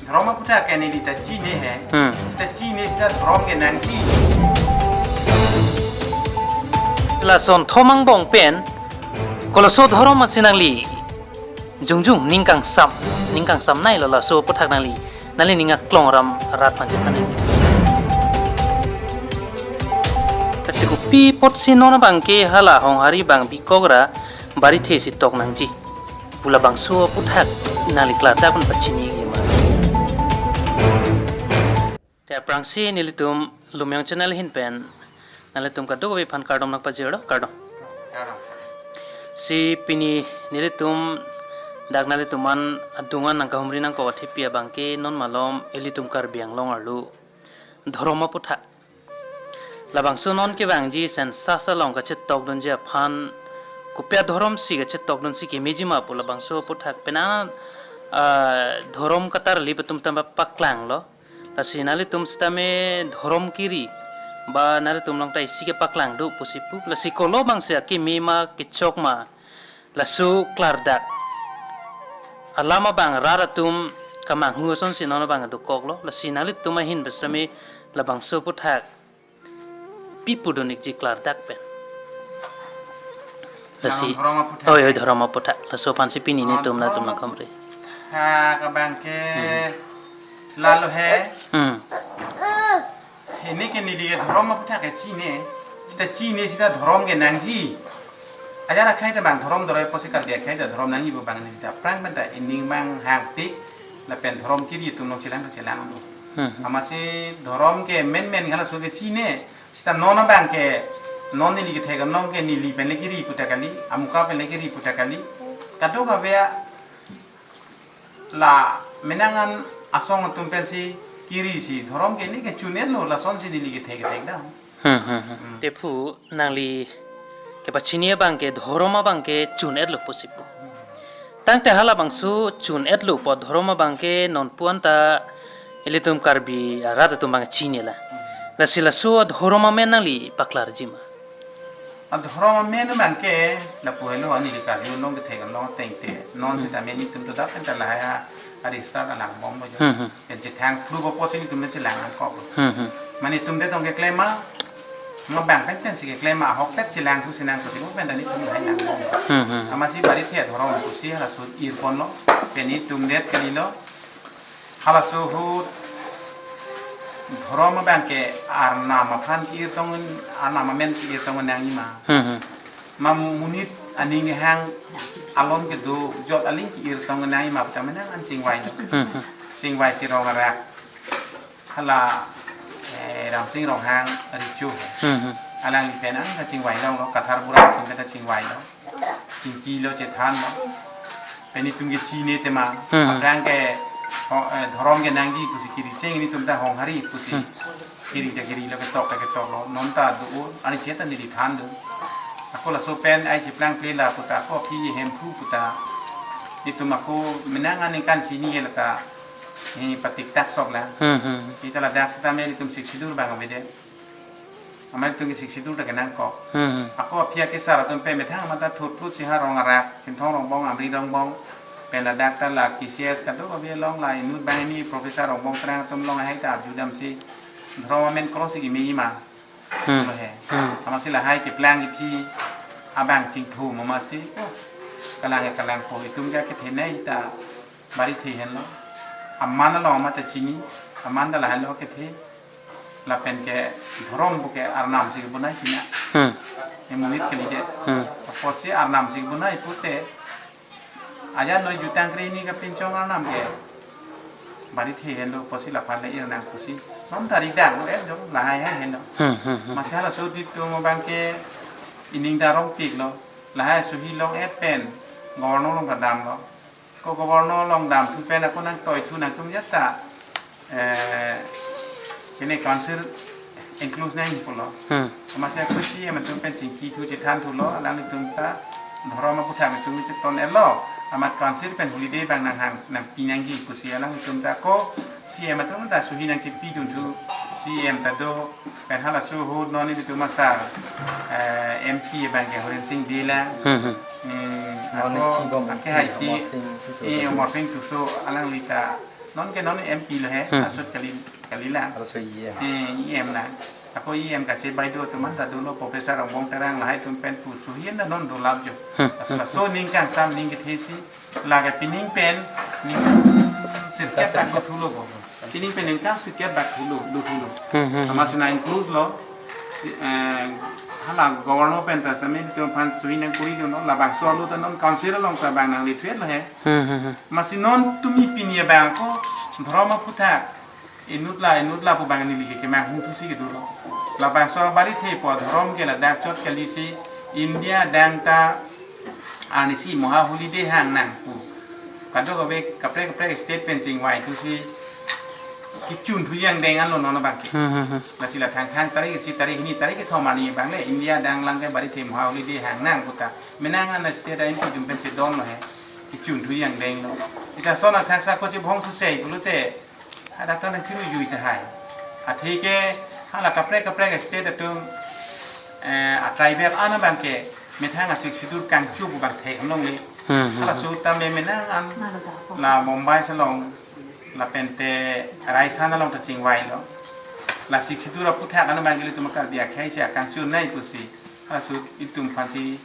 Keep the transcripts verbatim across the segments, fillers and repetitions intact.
Dhorom aphuthak ke neli ta chini he. Hmm. Sita chini sita dhorom ke nangji. Lason thom angbong pen koloso dhorom asi nangli jongjong ning kangsam, ning kangsam nailo laso aphuthak nangli, nangli ning aklong ram rat nangji tani. Kasi kopi apotsi non abang ke hala Honghari bang bikok ra barithe si tok nangji pu labangso aphuthak nangli klardak pen pachini ke ma. Te aphrangsi nelitum Lumyong Channel ahin pen nanglitum kadokave aphan kardom nangpajirlo, kardom. Kardom. Si pini nelitum dak nanglitum an adung an nangkahumri nangkok athepi abang ke non malom ilitum Karbi Anglong arlo dhorom aphuthak. Labangso non kevangji census along kachetokdunji aphan kopi adhorom si kachetokdun si kemeji ma pu labangso aphuthak penang, ah, dhorom katarli atum tamba paklanglo. Lasi nanglitum sitame dhorom kiri ba nanglitum along ta isi kepaklang do pusi pu. Lasi kolo abang si akeme ma kechok ma. Laso klardak alam abang rat atum kamanghu asonsi non abang dokoklo. Lasi nanglitum ahin pen sitame labangso aphuthak pi pudun ikji klardak pen. Lasi. Dhorom aphuthak. Oi, oi, dhorom aphuthak. Laso aphansi pini nelitum, ah, nelitum dhorom nangkahumri. Ha, abang ke. Hmm. Lalo he. Hmm. Ini ke neli ke dhorom aphuthak ke chini. Sita chini sita dhorom ke nangji. Ajat akhai ta bang dhorom dhorom apotsi Karbi akhai ta dhorom nangji pu bang neli ta aphrang pen ta ining bang hangpik lapen dhorom kiri atum nong chelang ta chelang lo. Hmm. Amatsi dhorom ke menmen halaso ke chini. Sita non abang ke non neli kethek nong ke neli pen le kiri pu ta kali, amuka pen le kiri pu ta kali. Kadokave la menang an asong atum pensi kiri si dhorom ke ini ke chun-etlo lasonsi neli kethek kethek dam. Hmm, hmm, hmm. Hmm. Te phu nangli kepachini abang ke dhorom abang ke chun-etlo pusi pu. Tangte halabangso chun-etlo pu dhorom abang ke non pu anta ilitum Karbi arat atum abang chinila. Lasi laso dhorom amen nangli paklarji ma. Adhorom amen abang ke lapu helo, ani li Karbi Anglong kethek along ateng te non sitame nelitum to dak pen ta lahai a register alangbomlo jo. Hmm, hmm. Pen chethang phru bo apotsi nelitum le chelang nangkok. Hmm, hmm. Mane nelitum det tong keklem ma, ma bang pen pensi keklem ma, ahokpet chelang thu si nangkok, mo pen ta nelitum lahai langbom. Hmm, hmm. Amatsi barithe dhorom pusi halaso irponlo, pen nelitum det kalilo. Halaso ahut dhorom abang ke arnam aphan ki-irtong, arnam amen ki-irtong nangji ma. Hmm, hmm. Ma monit aning hang alon kedo jot aling ki-irtong nangji ma pu ta menang an chingvailo. Hmm, hmm. Chingvai si Rong Arak. Hala, eh, Ramsing Ronghang Richo. Hmm, hmm. Alangli pen an ta chingvai longlo, Kathar Bura atum ta chingvailo. Chingkilo, chethanlo. Pen nelitum ke chini tema. Hmm. Aphrang ke, ho-, eh, dhorom ke nangji pusi kiri cheng nelitum ta Honghari pusi. Hmm. Kiri ta kirilo, ketok ta ketoklo. Non ta do, ani si ta neli than do. Ako laso pen ai chiplang ple la pu ta, ako aphi Hemphu pu ta. Nelitum ako menang aningkan sini ke la ta. Ni patik tak sok la. Hmm, hmm. Kita ladak sitame nelitum sik sidur bang avedet. Amat nelitum ke sik sidur ta kenangkok. Hmm, hmm. Ako aphi akesar atum pen methang amat ta thut thut si ha Rong Arak, Chinthong Rongbong, Amri Rongbong, pen ladak ta la K C S kadokave along la inut banghini Professor Rongbong Terang atum along ahai ta arjudam si dhorom amen cross si kimi ma. Hmm. Lo he. Hmm. Amatsi lahai keplang iphi abang chingthum amatsi, oh, kalang ke kalang po, itum ke kethenei ta barithe henlo. Aman along amat ta chini, aman ta lahai lo kethe. Lapen ke dhorom pu ke arnam si kebonai tina. Hmm. Emunit kalidet. Hmm. Apotsi arnam si kebonai pute. Aja noi jutang kre ini kepinchong arnam ke barithe henlo, apotsi laphan le ir nang pusi. Non tarik dak lo, eh, jo, lahai hai henlo. Hmm, hmm, hmm. Amatsi halaso nelitum abang ke ining ta rongpiklo. Lahai suhi long-et pen Governor along ta damlo. Ko Governor along dam thu pen ako nangtoi thu nangtum jat ta, eh, kene council include nangji pulo. Hmm. Amatsi ako C E M atum pen chingki thu chethan thulo, alanglitum ta dhorom aphuthak nelitum cheton-etlo. Amat council pen holiday bang nanghang nangpi nangji pusi alanglitum ta ako C E M atum ta suhi nangchepidun thu, C E M ta do, pen halaso ahut non nelitum asar, eh, M P abang ke Horen Sing Bey lang. Hmm, hmm. Hmm, non ako, niki bom ake hai ti, Amar Sing Tisso. Eh, Amar Sing Tisso alangli ta Non ke non M P lo he, Hmm. asut kali, kali lang. Halaso E M. Eh, E M lang. Ako E M kache baideo atum an ta dolo, Professor Rongbong Terang lahai atum pen pusu hien ta non dolap jo. Hmm. Asut laso ning kangsam ning kethe si, lake pining pen, ning sirkep Sirkep. tak go thulo bo. Pining pen ning kang sirkep tak thulo, do thulo. Hmm, hmm, hmm. Amatsi nang-include lo, si, eh, hala governor pen ta sami atum aphan suhi nangkuri dunlo, labangso alo ta non council along ta bang nangliphet lo he. Hmm, hmm, hmm. Amatsi non tumi pini abang ako, dhorom aphuthak, inut la, inut la pu bang neli ke kemang hung thusi kedo lo. Labangso Barithe pu adhorom ke ladak chot kali si India adang ta arnisi moha holiday hang nang pu. Kadokave kaprek kaprek state pen chingvai thusi kechun thu jangdeng anlo non abang ke. Hmm, hmm, hmm. Lasi la Thangthang tarik isi, tarik hini, tarik kethom arni abang le India adang lang ke Barithe moha holiday hang nang pu ta. Menang an state a M P atum pen chedon lo he. Kechun thu jangdeng lo. Ita son athak sa ko chebhong thu sei pulote, hadak ta nangchiru jui tahai. Athe ke hala kaprek kaprek state atum, eh, a tribal an abang ke methang a Sixth Schedule kangchu pu bang thek longle. Hmm, hmm, Hala hmm. Sut tame menang an la Mumbai along, lapen te Rajasthan along ta chingvai lo. La Sixth Schedule aphuthak an abang ke ilitum Karbi akhei si akangchu nai pusi. Hala sut itum aphansi,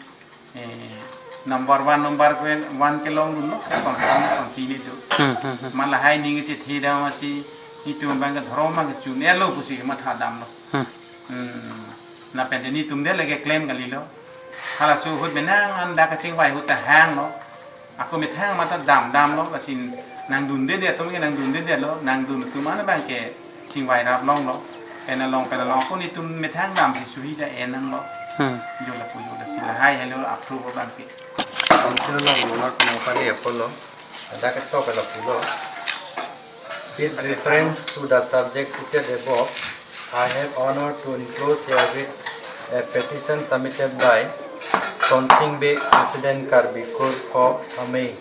eh, number one, number one kelong dunlo, sa son kami son pini tu. Hmm, hmm, hmm. Ma lahai ning chethe dam asi, itum abang ke dhorom abang ke chun-e lo pusi kematha damlo. Hmm. Hmm. Lapen te netum de lake claim kalilo. Halaso ahut menang an dak kachingvai ahut ta hanglo. Ako methang mata dam damlo, lasi nangdunde de atum ke nangdunde de lo, nangdun atum an abang ke chingvai rap longlo. Pen along, pen along, ako netum methang damsi suhi ta en nanglo. Hmm. Jo lapu jo lasi lahai helo approve abang ke. Council along governor pen nangpale apotlo. Dak ketok ke lapulo. With reference to the subject cited above, I have honor to enclose herewith a petition submitted by Tonsing Bey, President Karbi Kurpho Amei,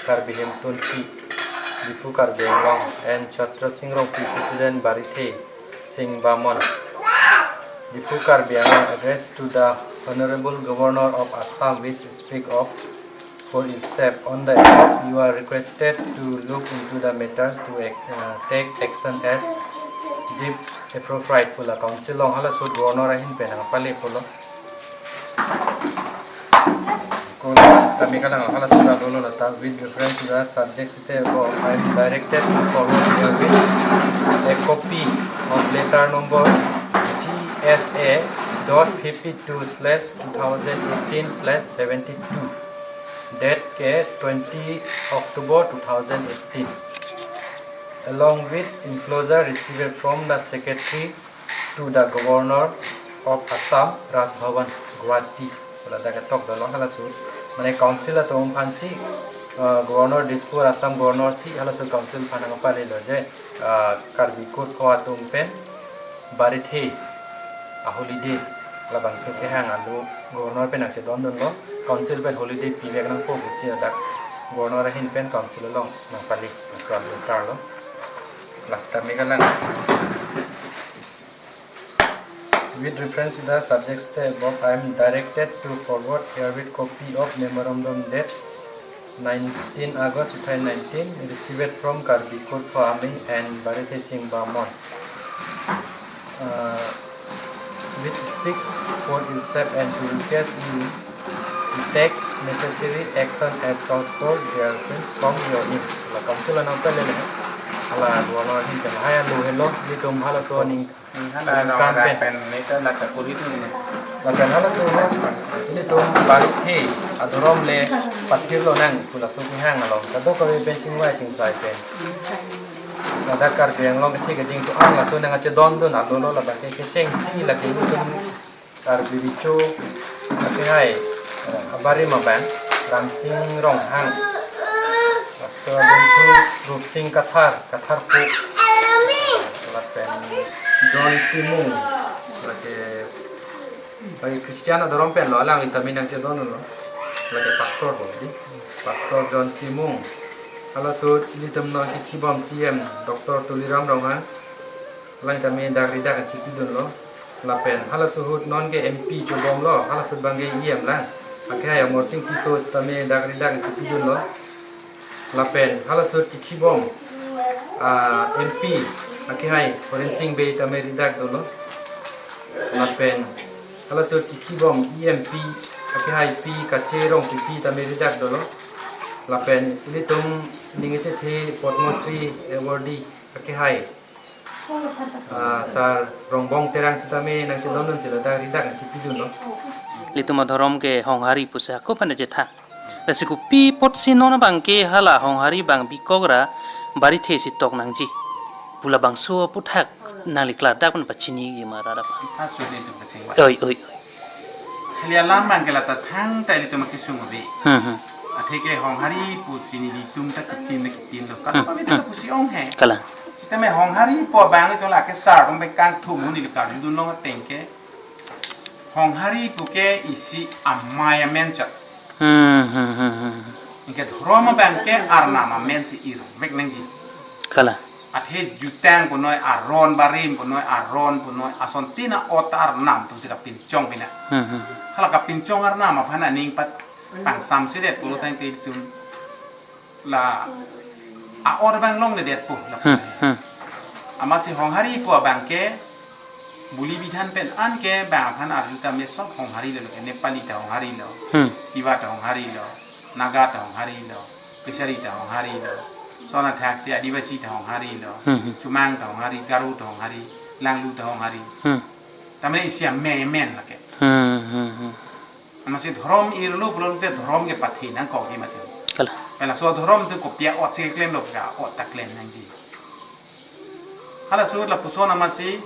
Karbi Hemtunpi, Diphu Karbi Anglong, and Chatra Sing Rongpi, President Barithe Sing Bamon, Diphu Karbi Anglong, addressed to the Honorable Governor of Assam, which speak of for itself. On the above, you are requested to look into the matters to ac-, uh, take action as deemed appropriate pu la council along halaso governor ahin pen nangpale pulo. Ko kami kalang halaso ta dolo lata, with reference to the subject cited above, I am directed to forward herewith a copy of letter number G S A dot fifty-two slash two thousand eighteen slash seventy-two, date ke twenty October two thousand eighteen, along with enclosure received from the Secretary to the Governor of Assam, Raj Bhavan, Guwahati. Ladak ketok dolo halaso. Mane council atum aphansi, uh, Governor Dispur, Assam Governor si halaso council aphan nangpale lo je, uh, Karbi Kurpho atum pen Barithe a holiday labangso kehang alo Governor pen nangchedon dunlo, council pen holiday pivek nangpo pusi ladak Governor ahin pen council along nangpale, laso alo tarlo. Lasi tame kalang. With reference to the subject above, I am directed to forward herewith copy of memorandum date nineteen August two thousand nineteen, received from Karbi Kurpho Amei and Barithe Sing Bamon, uh, which speak for itself, and to request you to take necessary action as sought for therefrom from your name. La council anong pelele. Hala governor ahin pen hai alo helo, netum halaso aning Hmm, hala kan pen. Pen, neta la kapuri tu ni. Lapen halaso, netum Barithe adhorom le pathir lonang pu laso kehang along kadokave pen chingvai chingsai pen. Ladak Karbi Anglong kethe keding tu ang laso nangchedon dun alo lo, lapen ke kechengsi lake netum Karbi Recho, ake hai, eh, abarim abang, Ramsing Ronghang. Laso adim tu Rupsing Kathar, Katharpuk. Lapen John Timung, lake, lake Christian adhorom pen lo, alangli tame nangchedon lo. Lake pastor bo, di. Pastor John Timung. Halaso netum non kikhibom C M Doctor Tuliram Ronghang. Alang tame dak ri dak chipi dunlo. Lapen halaso ahut non ke M P chobomlo, halaso ahut abang ke E M lang. Ake hai Amarsing Tisso tame dak ri dak chipi dunlo. Lapen halaso ahut kikhibom ah, M P akehai Horen Sing Bey tame ridak dolo. Lapen halaso kithi bom E M P akehai Pi Kache Rongpipi tame ridak dolo. Lapen ilitum ning ichethe Padma Shri awardee akehai, ah, Sir Rongbong Terang sitame nangchedondun si ladak ridak nangchipidunlo. Ilitum adhorom ke Honghari pusi hako aphan chethan. Lasi kopi apotsi non abang ke hala Honghari abang bikok ra barithe si tok nangji pu labangso aphuthak nangli klardak pen pachiniji ma rat aphan. Aso ilitum kachingvai. Oi, oi, oi. Hali alam abang ke lata thangta ilitum akesung ave. Hmm, hmm. Atheke Honghari pusi nelitum ta kitin na kitin lo. Kala, hmm, pamit, hmm, ta pusi ong he. Kala. Sitame Honghari pu abang ilitum la kesar atum pen kangthum huni li karjudunlong ateng ke Honghari pu ke isi amei amen chot. Hmm, hmm, hmm, hmm. Anke dhorom abang ke arnam amen si irvek nangji. Kala. Athe jutang punoi, aron barim punoi, aron punoi, asontin a-ot arnam atum si kapinchong pina. Hmm, hmm. Hala kapinchong arnam aphan aning pat pangsam si det pulo tangte ilitum la a-or abang longledetpo la. Hmm, hmm. Amatsi Honghari pu abang ke buli bidhan pen an ke bang aphan arju tame sop Honghari lo, Nepali ta Honghari lo, hmm, Tiwa ta Honghari lo, Naga ta Honghari lo, Kachari ta Honghari lo, lason athaksi Adivasi ta Honghari lo, hmm, hmm, Chomang ta Honghari, Garo ta Honghari, Langlu ta Honghari. Hmm. Tame isi amei amen lake. Hmm, hmm, hmm. Amatsi dhorom irlo pulote dhorom ke pathe nangkok hi mati. Kala. Pen laso dhorom atum kopi a-ot si klemlo, ka ot ta klem nangji. Halaso lapuson amatsi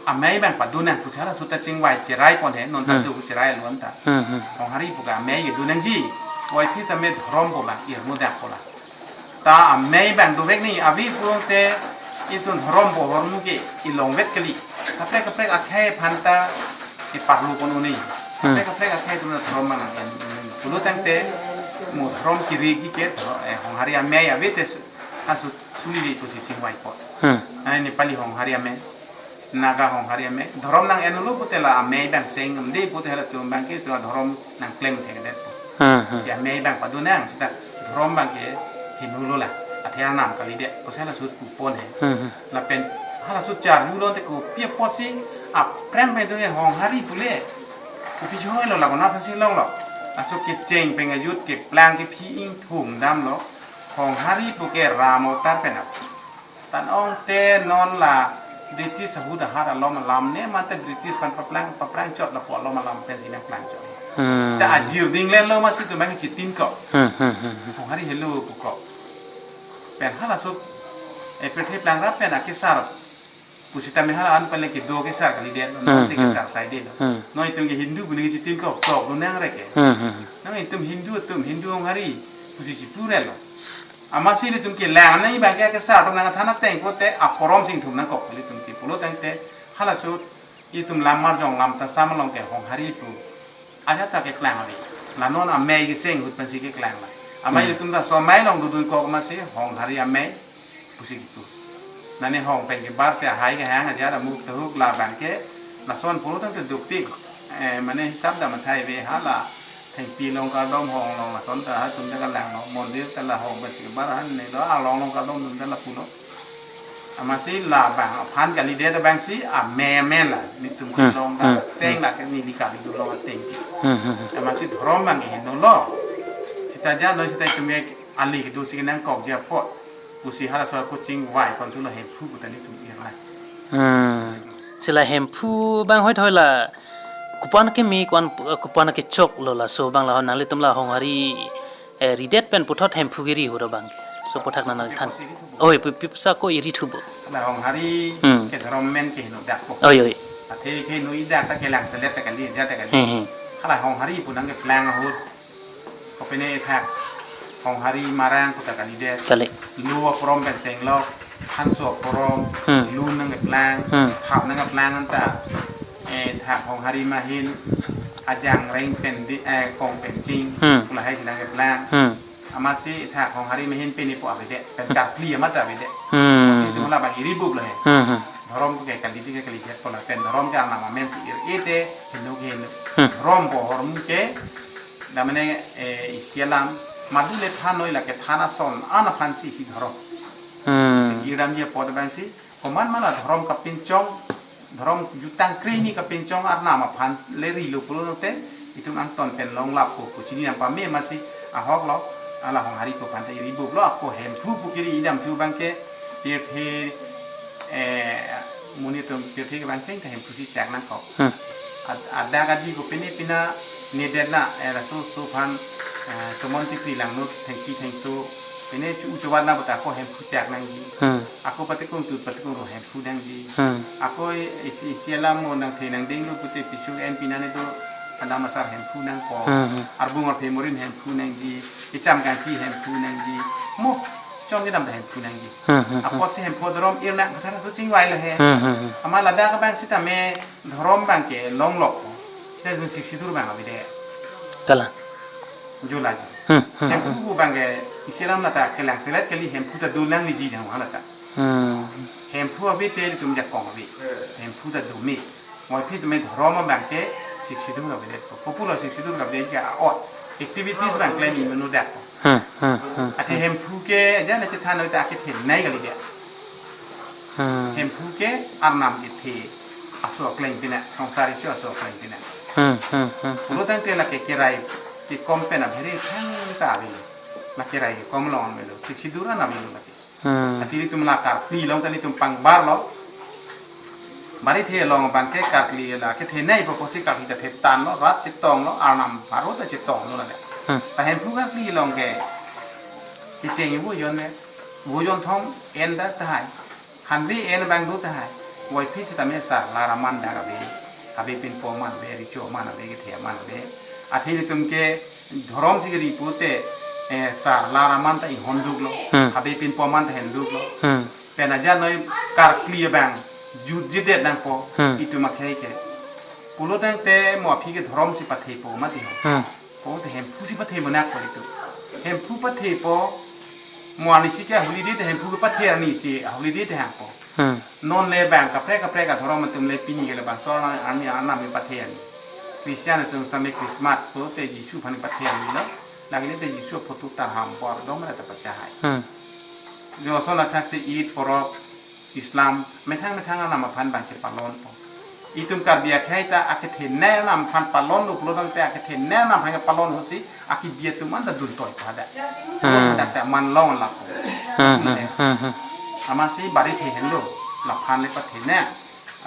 amei abang padun nang pusi halaso ta chingvai cherai pon he, non ta, hmm, do cherai alun ta. Hmm, hmm. Honghari pu ke amei kedun nangji. Wai phi tame dhorom pu abang irmudak kola. Ta amei abang dovek ni avi pulote itum dhorom pu ahormu ke ilongvet kali. Kaprek kaprek akhei aphan ta iparlu pon un-e. Hmm. Kaprek kaprek akhei atum ta dhorom abang nang-en. Pulo tangte mo dhorom kiri ke ke dho-, eh, Honghari amei ave te su-, asu sulili pusi chingvai ko. Hmm. Ai Nepali Honghari amei. Naga Honghari amei, dhorom nang-enlo pute la amei abang seng amde pute halatum abang ke tu dhorom nangklem thekdet. Hmm, hmm. Si amei abang padun nang seta dhorom abang ke hingno lo la. Athe arnam kalidet pusi halaso pupon he. Hmm, hmm. Lapen halaso charjulo te kopi apotsi aphrang pen tu Honghari pule. Kopi choi lo la kona pasi longlo. Laso kecheng pen ajut keplang kephi ingthum damlo. Honghari pu ke Ram avatar pen ap. Tan ong te non la British ahut ahat alom alam ne mate British aphan paplang, paplang chot lapu alom alam pensi nangplang chot. Hmm. Seta ajir ding lenlo amatsi itum abang chitin ko. Hmm, hmm, hmm, hmm. Honghari helo pu ko. Pen halaso, eh, pirthe plangrap pen akesar pusitame hala an pale kedo kesar kalidet, hmm, non si, hmm, kesar saide lo. Hmm. Non itum ke Hindu pu neli chitin ko, tok lo nang reke. Hmm, hmm, hmm. Non itum Hindu atum, Hindu Honghari pusi chipu relo. Amatsi ilitum kelang nang abang ke kesar atum nangthan ateng pute aporom si ingthum nangkok ilitum ke pulo tangte halaso itum lam marjong lam tasam along ke Honghari pu ajat ta keklang ave. La non amei keseng ahut pensi keklang la. Amei, hmm, ilitum ta laso amei along dodun kok amatsi Honghari amei pusi kipu. Nane hong pen kebar si ahai kehang ajat amuk tahuk la abang ke lason pulo tangte dukti. Eh, mane hisap dam athai ave hala. Thengpi along kardom hong along lason ta atum ta kalang lo, mondir ta la hong pensi kebar han ne lo, along along kardom atum ta lapu lo. Amatsi labang aphan kalidet abang si amei amen la nelitum, hmm, kelong ta, hmm, teng, hmm, la ke neli kali dolo teng ke. Hmm, hmm, hmm. Amatsi dhorom abang hingno lo. Seta ja no seta itum ke ali kedo si nangkokji apot pusi halaso ako chingvai pon thulo Hemphu pu ta nelitum irnai. Hmm. Si la Hemphu abang hoithoi la kopi an keme, kopi an, kopi an kechok lo laso abang la ho nanglitum la Honghari, eh, ridet pen puthot Hemphu keri ahut abang ke. Laso aphuthak nangthan. Oi, pi, pi pusi ako iri thupo. La Honghari, hmm, ke dhorom amen ke hingno dak po. Oi, oi. Athe ke hingno idak ta kelang selet ta kali, ja ta kali. Hmm, hmm. Hala Honghari pu nangkeplang ahut. Kopine ithak Honghari Marang pu ta kalidet. Kali. Lu aporom pen chenglok, hanso aporom, hmm, lu nangkeplang, hmm, hap nangkeplang anta. Eh, ithak Honghari Mahin, ajang reng pen di, eh, kong pen ching, hmm, pu lahai si nangkeplang. Hmm. Amatsi ithak Honghari Mahin pini pu avedet, pen karkli amat avedet. Hmm. Amatsi itum labang iri bup lo he. Hmm, hmm. Dhorom ke kali di ke kalidet pu lapen dhorom ke arnam amen si ir-e te, hingno ke hingno. Hmm. Dhorom pu ahormu ke, damane, eh, isi alam, madu le than noi lake than ason, an aphan si isi dhorom. Hmm. Si iramji apot abangsi, komat ma la dhorom kapinchong, dhorom jutang krehini kapinchong arnam aphan le rilo pulote, itum angton pen longlappo pu chinidam pame, amatsi ahok lo, alahong hari ko aphan ta iri buk lo, ako Hemphu pu kiri idam thu abangke, pirthe, eh, monit atum pirthe kevang cheng ta Hemphu si chak nangkok. Hmm. Ad-, adak adi ko pine pina nedet na, eh, laso so aphan, eh, tomon tipri langno thengpi thengso, pine chu uchobat na bota ako Hemphu chak nangji. Hmm. Ako patekong tut patekong ro Hemphu nangji. Hmm. Ako i-, isi, isi alam mo nangthe nangding lo pute pisu en pinane do adam asar Hemphu nangkok. Hmm, hmm. Arbung arphe morim Hemphu nangji. Icham kangki Hemphu nangji. Mo, chong kedam ta Hemphu nangji. Hmm, hmm, hmm. Apotsi Hemphu dhorom irnang kasar tu chingvai lo he. Hmm, hmm, hmm. Amat ladak abang sitame dhorom abangke longlok. Te dun sik sidur abang avedet. Kalang. July. Hmm, hmm, hmm. Hemphu abangke isi alam lata kelang selet kali Hemphu ta dun nangliji dang halata. Hmm. Hemphu ave te itum jakong ave. Hemphu ta dome. Moi phi tame dhorom abangke sik sidur avedet. Popular sik sidur avedet ke a-ot. Activities abang klem imenu dak. Hmm, hmm, hmm. Athe Hemphu ke aja na chethan oi ta akethenei kalidet. Hmm. Hemphu ke arnam kethe aso akleng pina, songsar isi aso akleng pina. Hmm, hmm, hmm, hmm. Pulo tangte lake kerai kekom pen abhere thangta ave. La kerai kekom along melo. Sik sidur anam melo lake. Hmm. Lasi itum la karkli along ta itum pangbar lo. Barithe along abangke karkli la kethenei pu apotsi karkli ta thetan lo, rat chetong lo, arnam pharo ta chetong lo lake. Hmm. Ta Hemphu karkli along ke kecheng ibu jon me, bu jon thom en dak tahai. Hanve en abang do tahai. Voi phi sitame sar lar aman dak ave. Habe pinpo aman ave, recho aman ave, kethe aman ave. Athe itum ke dhorom si keri pute, eh, sar lar aman ta inghon duk lo. Hmm. Habe pinpo aman ta hen duk lo. Hmm. Pen aja noi karkli abang jutjedet nangpo, hmm, itum akhei ke. Pulo tangte mo aphi ke dhorom si pathepo mati ho. Hmm. Ko te Hemphu si pathe monak ko itum. Hemphu pathepo, mo arnisi ke holiday te Hemphu ke pathe arnisi holiday te hangpo. Hmm. Non le abang kaprek kaprek adhorom atum le pini ke le bangso arni arnam me pathe arni. Christian atum same Christmas ko te Jisu aphan pathe arni lo. Lagi le te Jisu photo tarham bor dom ra ta pachahai. Hmm. Jo ason athak si Eid, Porok, Islam, methang methang anam aphan bang si palonpo. Itum Karbi akhei ta akethenei anam aphan palon lo pulo tangte akethenei anam aphan palon hosi akibi atum anta duntoi pada. Hmm. Dak si aman long lapo. Hmm, hmm, hmm, hmm. Amatsi Barithe henlo, laphan le pathenei.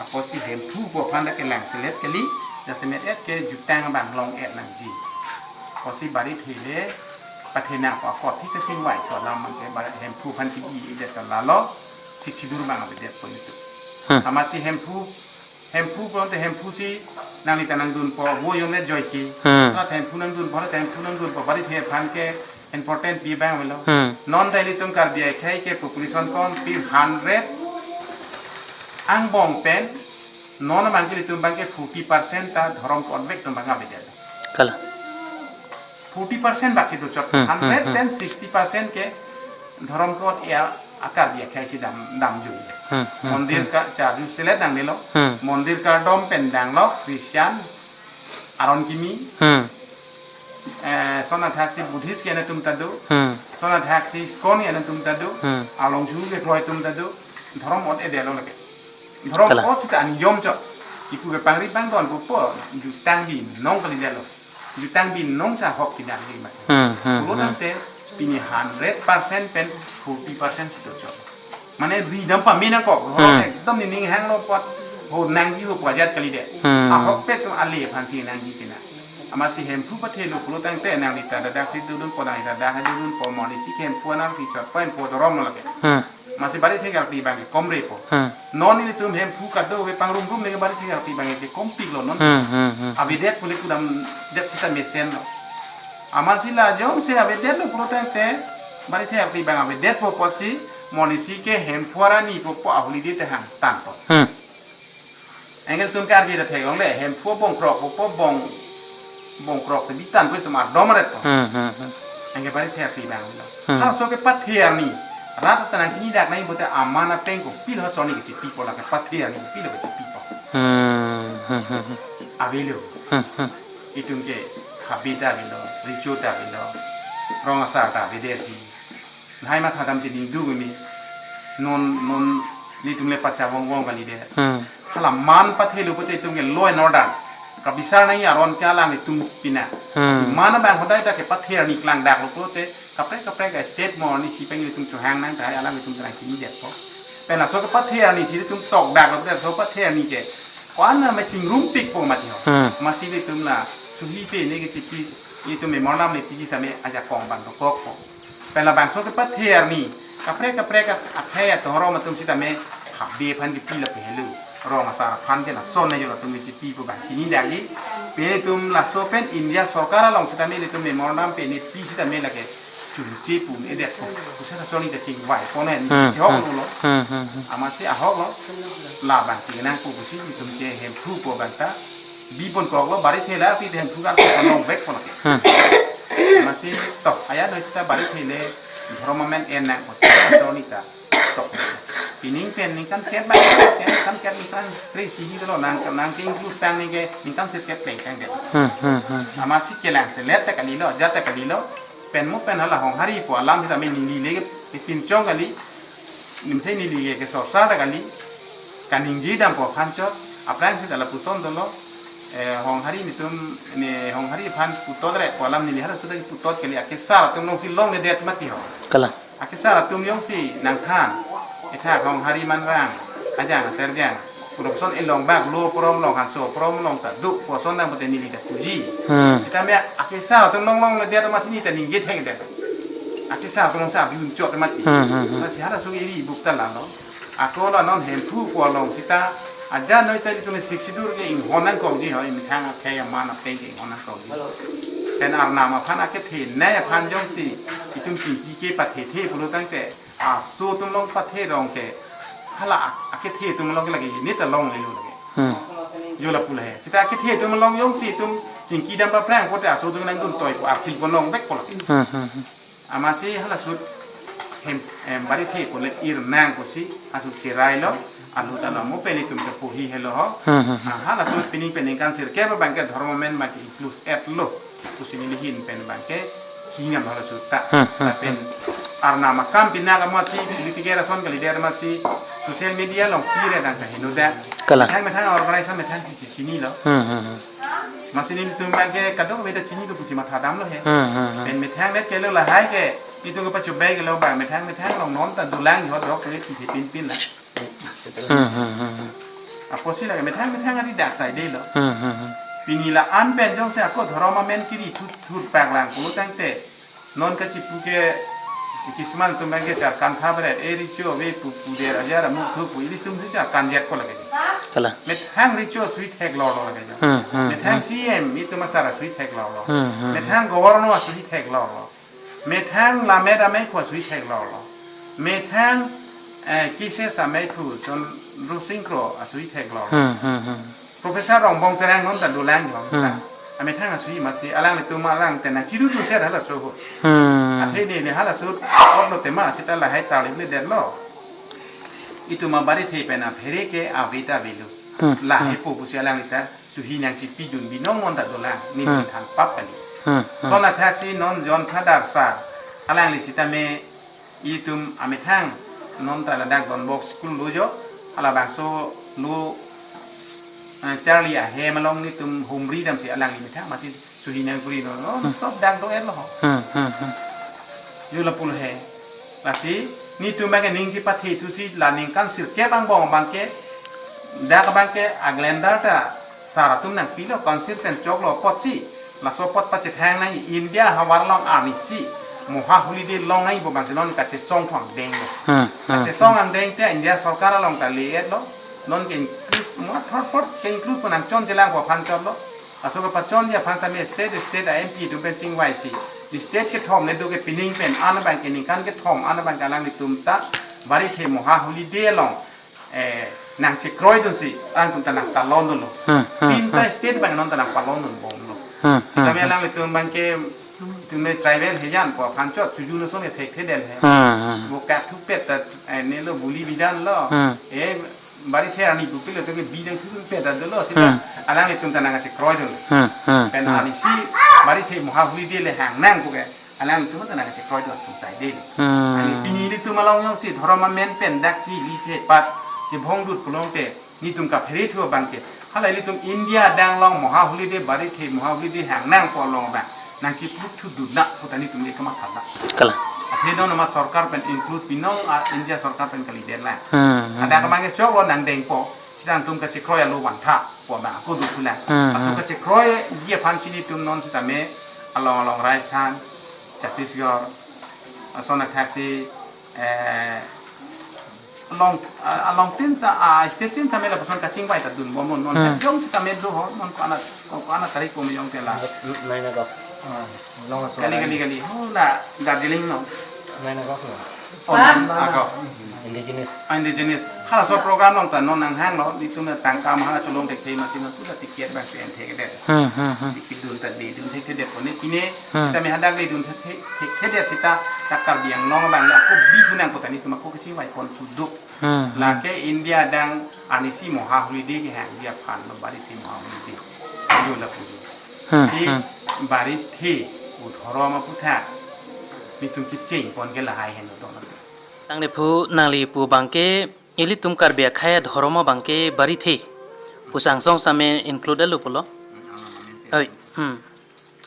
Apotsi Hemphu ko aphan dak kelang selet kali, jasemet et ke jutang abang long et nangji. Apotsi Barithe le pathenei ako, ako aphi kachingvai cho alam abangke Bar-, Hemphu aphan kiji-i det ta lalo, sik sidur abang avedetpo itum. Hmm. Amatsi Hemphu, Hemphu ko te Hemphu si nangli ta nangdunpo, vo yong le joike. Hmm. Rat Hemphu nangdunpo, rat Hemphu nangdunpo, Barithe aphan ke important pi abang avelo. Hmm. Non ta ilitum Karbi akhei ke population kom pi hundred angbong pen, non abangke ilitum abangke forty percent ta dhorom ke-ot vek atum abang avedet. Kalang. Forty percent bak si dochot. Hmm, hmm, hundred hmm. Then sixty percent ke dhorom ke-ot ya a Karbi akhei si dam, damjui. Hmm, hmm, mondir hmm. Ka charju selet nangnelo. Hmm. Mondir kardom pen danglo Christian aron kimi. Hmm. Eh, son athak si Buddhist ke-en atum ta do. Hmm. Son athak si ISKCON ke-en atum ta do. Hmm. Along chu ke kroi atum ta do. Dhorom ot edetlo lake. Dhorom kalang. Ot sita aniyom chot. Ipu ke pangri pangdon pupo jutang binong kalidetlo. Jutang binong sa hok tidak lima. Hmm, hmm, pulo hmm. Tangte pini hundred percent pen forty percent si dochot. Mane ridam pame nangkok, hmm. Ekdom nening hanglo apot, ho nangji ho pu ajat kalidet. Hmm. Ahokpet atum ale aphan si nangji tina. Amatsi Hemphu pathelo pulo tangte nangli ta dadak si dodunpo, nangli ta dadak dodunpo, mo arnisi ke Hemphu anarpi chotpo, Hemphu dhorom lo lake. Hmm. Amatsi Barithe karpi abangke komrepo. Hmm. Non ilitum Hemphu kadokave pangrum rum neke Barithe karpi abangke kompik lo non. Hmm, hmm, hmm. Avedet pule kudam det sita mesenlo. Amatsi la jongsi avedetlo pulo tangte Barithe karpi abang avedetpo apotsi mo arnisi ke Hemphu arni pupo a-holiday te hangtanpo. Hmm. Anke ilitum karji ta theklongle, Hemphu bongkrok pupo bong, bongkrok si bitanpo itum ardom aretpo. Hmm, hmm, hmm. Anke Barithe karpi abang lo. Hmm. Halaso ke pathe arni. Rat ta nangchini dak nai bote aman apeng ko pilo halaso arni kechipipo lake pathe arni pilo kechipipo. Hmm, hmm, hmm, hmm. Avelo. Hmm, hmm. Itum ke habe ta avelo, recho ta avelo, rong asar ta avedetji. Lahai mathadam te ningduk imi. Non non nelitum le pachavong vong kalidet. Hmm. Hala man pathelo pute itum ke law and order kabisar nangji aron ke alanglitum pina. Hmm. Si man abang hodai ta kepathe arni klangdaklo pute kaprek kaprek a state mo arnisi pen itum chohang nang tahai alanglitum ta nangchinidetpo. Pen laso kepathe arnisi itum tokdaklo pute laso pathe arni ke ko-an ma chingrumpikpo mati ho. Hmm. Amatsi itum la suhi pe ne kechipi itum memorandum ne piji tame ajakong bang dokokpo. Pen labangso kepathe arni kaprek kaprek akhei atohorom atum sitame habe aphan kipi lapu helo. Rong asar aphan ke lason na yo latum kichipi pu bang chinidakji. Pen itum laso pen India sorkar along sitame itum memorandum pen ipi sitame lake chunche pu ne det ko. Kusa lason ni kachingvai ko ne ni Hmm, chihok hmm. lo. Hmm, hmm, hmm. Amatsi ahok lo. Labang chingnang pu pusi itum ke hemphu pu bang ta. Bi ponkoklo Barithe la pi Hemphu kan ko nong vek ko lake. Hmm. Amatsi toh aya noi sita Barithe le dhorom amen en nang ko sita lason ni ta. Toh. Pining pen ningkan kep bang, ningkan kep ningkan kre sini dolo nang nang ke include tang ni ke ningkan sirkep pleng tang det. Hmm, hmm, hmm. Amatsi kelang selet ta kalilo, jat ta kalilo. Pen mo pen hala Honghari pu alam sitame neli le ke pinchong kali. Nimthe neli ke kesorsar ta kali. Kaningje dampo aphan chot. Aphrang sita lapuson dolo. Eh, Honghari nelitum ne Honghari aphan putot re pu alam neli hala sudah putot kali akesar atum alongsi longledet mati ho. Kalang. Akesar atum jongsi nangthan. Ethak Honghari manrang. Ajang aserjang. Pu ason elong bak lo prom long hanso prom long ta duk pu ason dang pute neli ta puji. Hmm. Sitame akesar atum long longledet amatsi neli ta ningje thekdet. Akesar atum alongsi abi unchot mati. Hmm, hmm, hmm. Amatsi hala sung iri buk ta lalo. Ako la non Hemphu ko along sita aja noi ta itum Sixth Schedule ke inghon nangkokji ho, imethang akhei aman apeng ke inghon nangkokji. Pen Arnam aphan akethenei aphan jongsi itum chingki kepathethe pulo tangte aso atum along pathe rong ke hala ak- akethe atum along ke lake ne ta longlelo lake. Hmm. Yo lapu lahe. Sita akethe atum along jongsi itum chingki dam paphrang kote aso atum nangdun toipo arti ko long vek ko lake. Hmm, hmm, hmm. Amatsi hala sut hem em Barithe ko le ir nang kosi asu cherai lo alu ta lo mo pen itum ke puhi helo ho. Hmm, hmm, hmm. Ah, hala sut pining pen ningkan sirkep abang ke dhorom amen abang ke include et lo. Kosi neli hin pen abang ke chinam hala sut ta. Hmm, hmm, Ta pen hmm. Arnam akam pina ka amatsi politiker ason kalidet amatsi social media along pire dang kaheno da. Kalang. Methang methang organization methang si chinilo. Hmm, hmm, hmm. Amatsi nelitum abang ke kadokave ta chinilo pusi matha damlo he. Hmm, hmm, hmm. Pen methang det kelo lahai ke itum kepachobei kelo abang methang methang along non ta dolang ho dok ke thisi pinpin la. Hmm, hmm, hmm, hmm. Apotsi lake methang methang ari dak saidelo. Hmm, hmm, hmm. Pini la-an pen jongsi ako dhorom amen kiri thut thut paklang pulo tangte non kachipu ke kisuman atum abang ke charkan tha bret e recho ave pu pu der ajar amuk thu pu ilitum si charkan jet ko lake. Kalang. Methang recho asui theklor lo lake. Hmm, hmm, Methang hmm. C M itum asar asui theklor lo. Hmm, hmm, hmm. Methang governor asui theklor lo. Methang lammet ameiphu asui theklor lo. Methang eh, K C S ameiphu Chondro Sing Kro asui theklor lo. Hmm, hmm, hmm. Professor Rongbong Terang non ta dolang jong Hmm. sa. Amethang asui amatsi alanglitum alang tena chiru dun set hala so ho. Hmm. Athe ne ne hala so otlo tema sita lahai tarlip le der lo. Itum a Barithe pen aphere ke ave ta avelo. Hmm. Lahai Hmm. po pusi alanglita suhi nangchipi dun binong non ta dolang ni Hmm. than pap kali. Hmm. Hmm. Lason athaksi non John Father sa alangli sitame itum amethang non ta ladak Don Bosco school lo jo, halabangso lo, eh, Charlie ahem along nelitum humri damsi alangli methang amatsi suhi nangkuri non, non Hmm. sob dak do-et lo ho. Hmm, hmm, hmm. Yo lapu lahe. Lasi nelitum abang ke ning chepathe thusi la ningkan sirkep angbong abang ke dak abang ke aglender ta sar atum nangpilo council pen choklo apotsi laso apot pachethang nang India havar along arnisi Moha holiday long nangji pu abangsi non kachesong thong deng lo. Hmm, hmm, Kachesong hmm. angdeng te India sorkar along ta le-et lo. Non ke include mo thot thot ke include ko nangchon chelang ko aphan chot lo. Laso kepachonji aphan sitame state state a M P atum pen chingvaisi state kethom le do ke pining pen an abang ke ningkan kethom an abang ke alanglitum ta Barithe Moha holiday along eh, nangchekroi dunsi, alangtum ta nangtalon dunlo. Hmm, hmm, Pinta hmm. state abang non ta nangpalon dunbomlo. Hmm, hmm, Tame hmm. alanglitum abang ke, itum ne tribal hejan pu aphan chot, chuju no son ke thekthe del he. Hmm, hmm. Bo kathupet ta, eh, nelo buli bidan lo. Hmm. Eh, Barithe arni bupilo to ke bidang thupet ta dolo, sita Hmm. alanglitum ta nangchekroi dun. Hmm, hmm, Pen hmm. arnisi, Barithe Moha holiday le hang nang pu ke. Alangtum ta nangchekroi do atum sai de. Hmm. Ani pini ilitum along jongsi dhorom amen pen dak chili chepat chebhong dut pulote, nitum kaphere thu abang ke. Hala ilitum India adang along Maha Holiday, Barithe Maha Holiday hang nangpo along abang nangchiplut thu dut na puta nitum ke kamatha na. Kalang. Athe non nama sorkar pen include pinong, a India sorkar pen kalidet lang. Hmm, hmm. Ada kemang ke choklo nangdengpo, sitame nangtum kachekroi alo vantha po abang ako dut pulang. Hmm, Aso hmm. kachekroi dia aphan si nitum non sitame along along Rajasthan, Chhattisgarh, ason athaksi, eh, along, ah, along tin sa, ah, state tin sitame lapuson kachingvai ta dunbom non, non. Hmm. Jong sitame do ho, non ko-an, ko-an tarik ko mejong tela. Nine August. Ah, along aso. Kali, kali, kali. Ho la Darjeeling non. Nine August non. Oh, Ah. nine August. Indigenous. Ah, indigenous. Halaso program along ta non nanghanglo, itum tangka maha cholong thekthe masi non puta ticket abang si en thekthedet. Hmm, hmm, hmm. Si kidun ta di dun thekthedet pone kine, Hmm. sitame hadak le dun thek, thek, thekthedet sita, tak Karbi Anglong abang le ako bi thu nang puta nitum ako kachingvai pon thu duk. Hmm, hmm. Lake India adang arnisi Maha Holiday kehang dia aphan lo, Barithe Maha Holiday. Yo lapu. Hmm, Si hmm. Barithe u dhorom aputhak nitum kecheng pon ke lahai henlo. Tangte phu nangli pu abang ke ilitum Karbi akhei adhorom abang ke Barithe pu angsong sitame include lo pulo. Oi, hmm.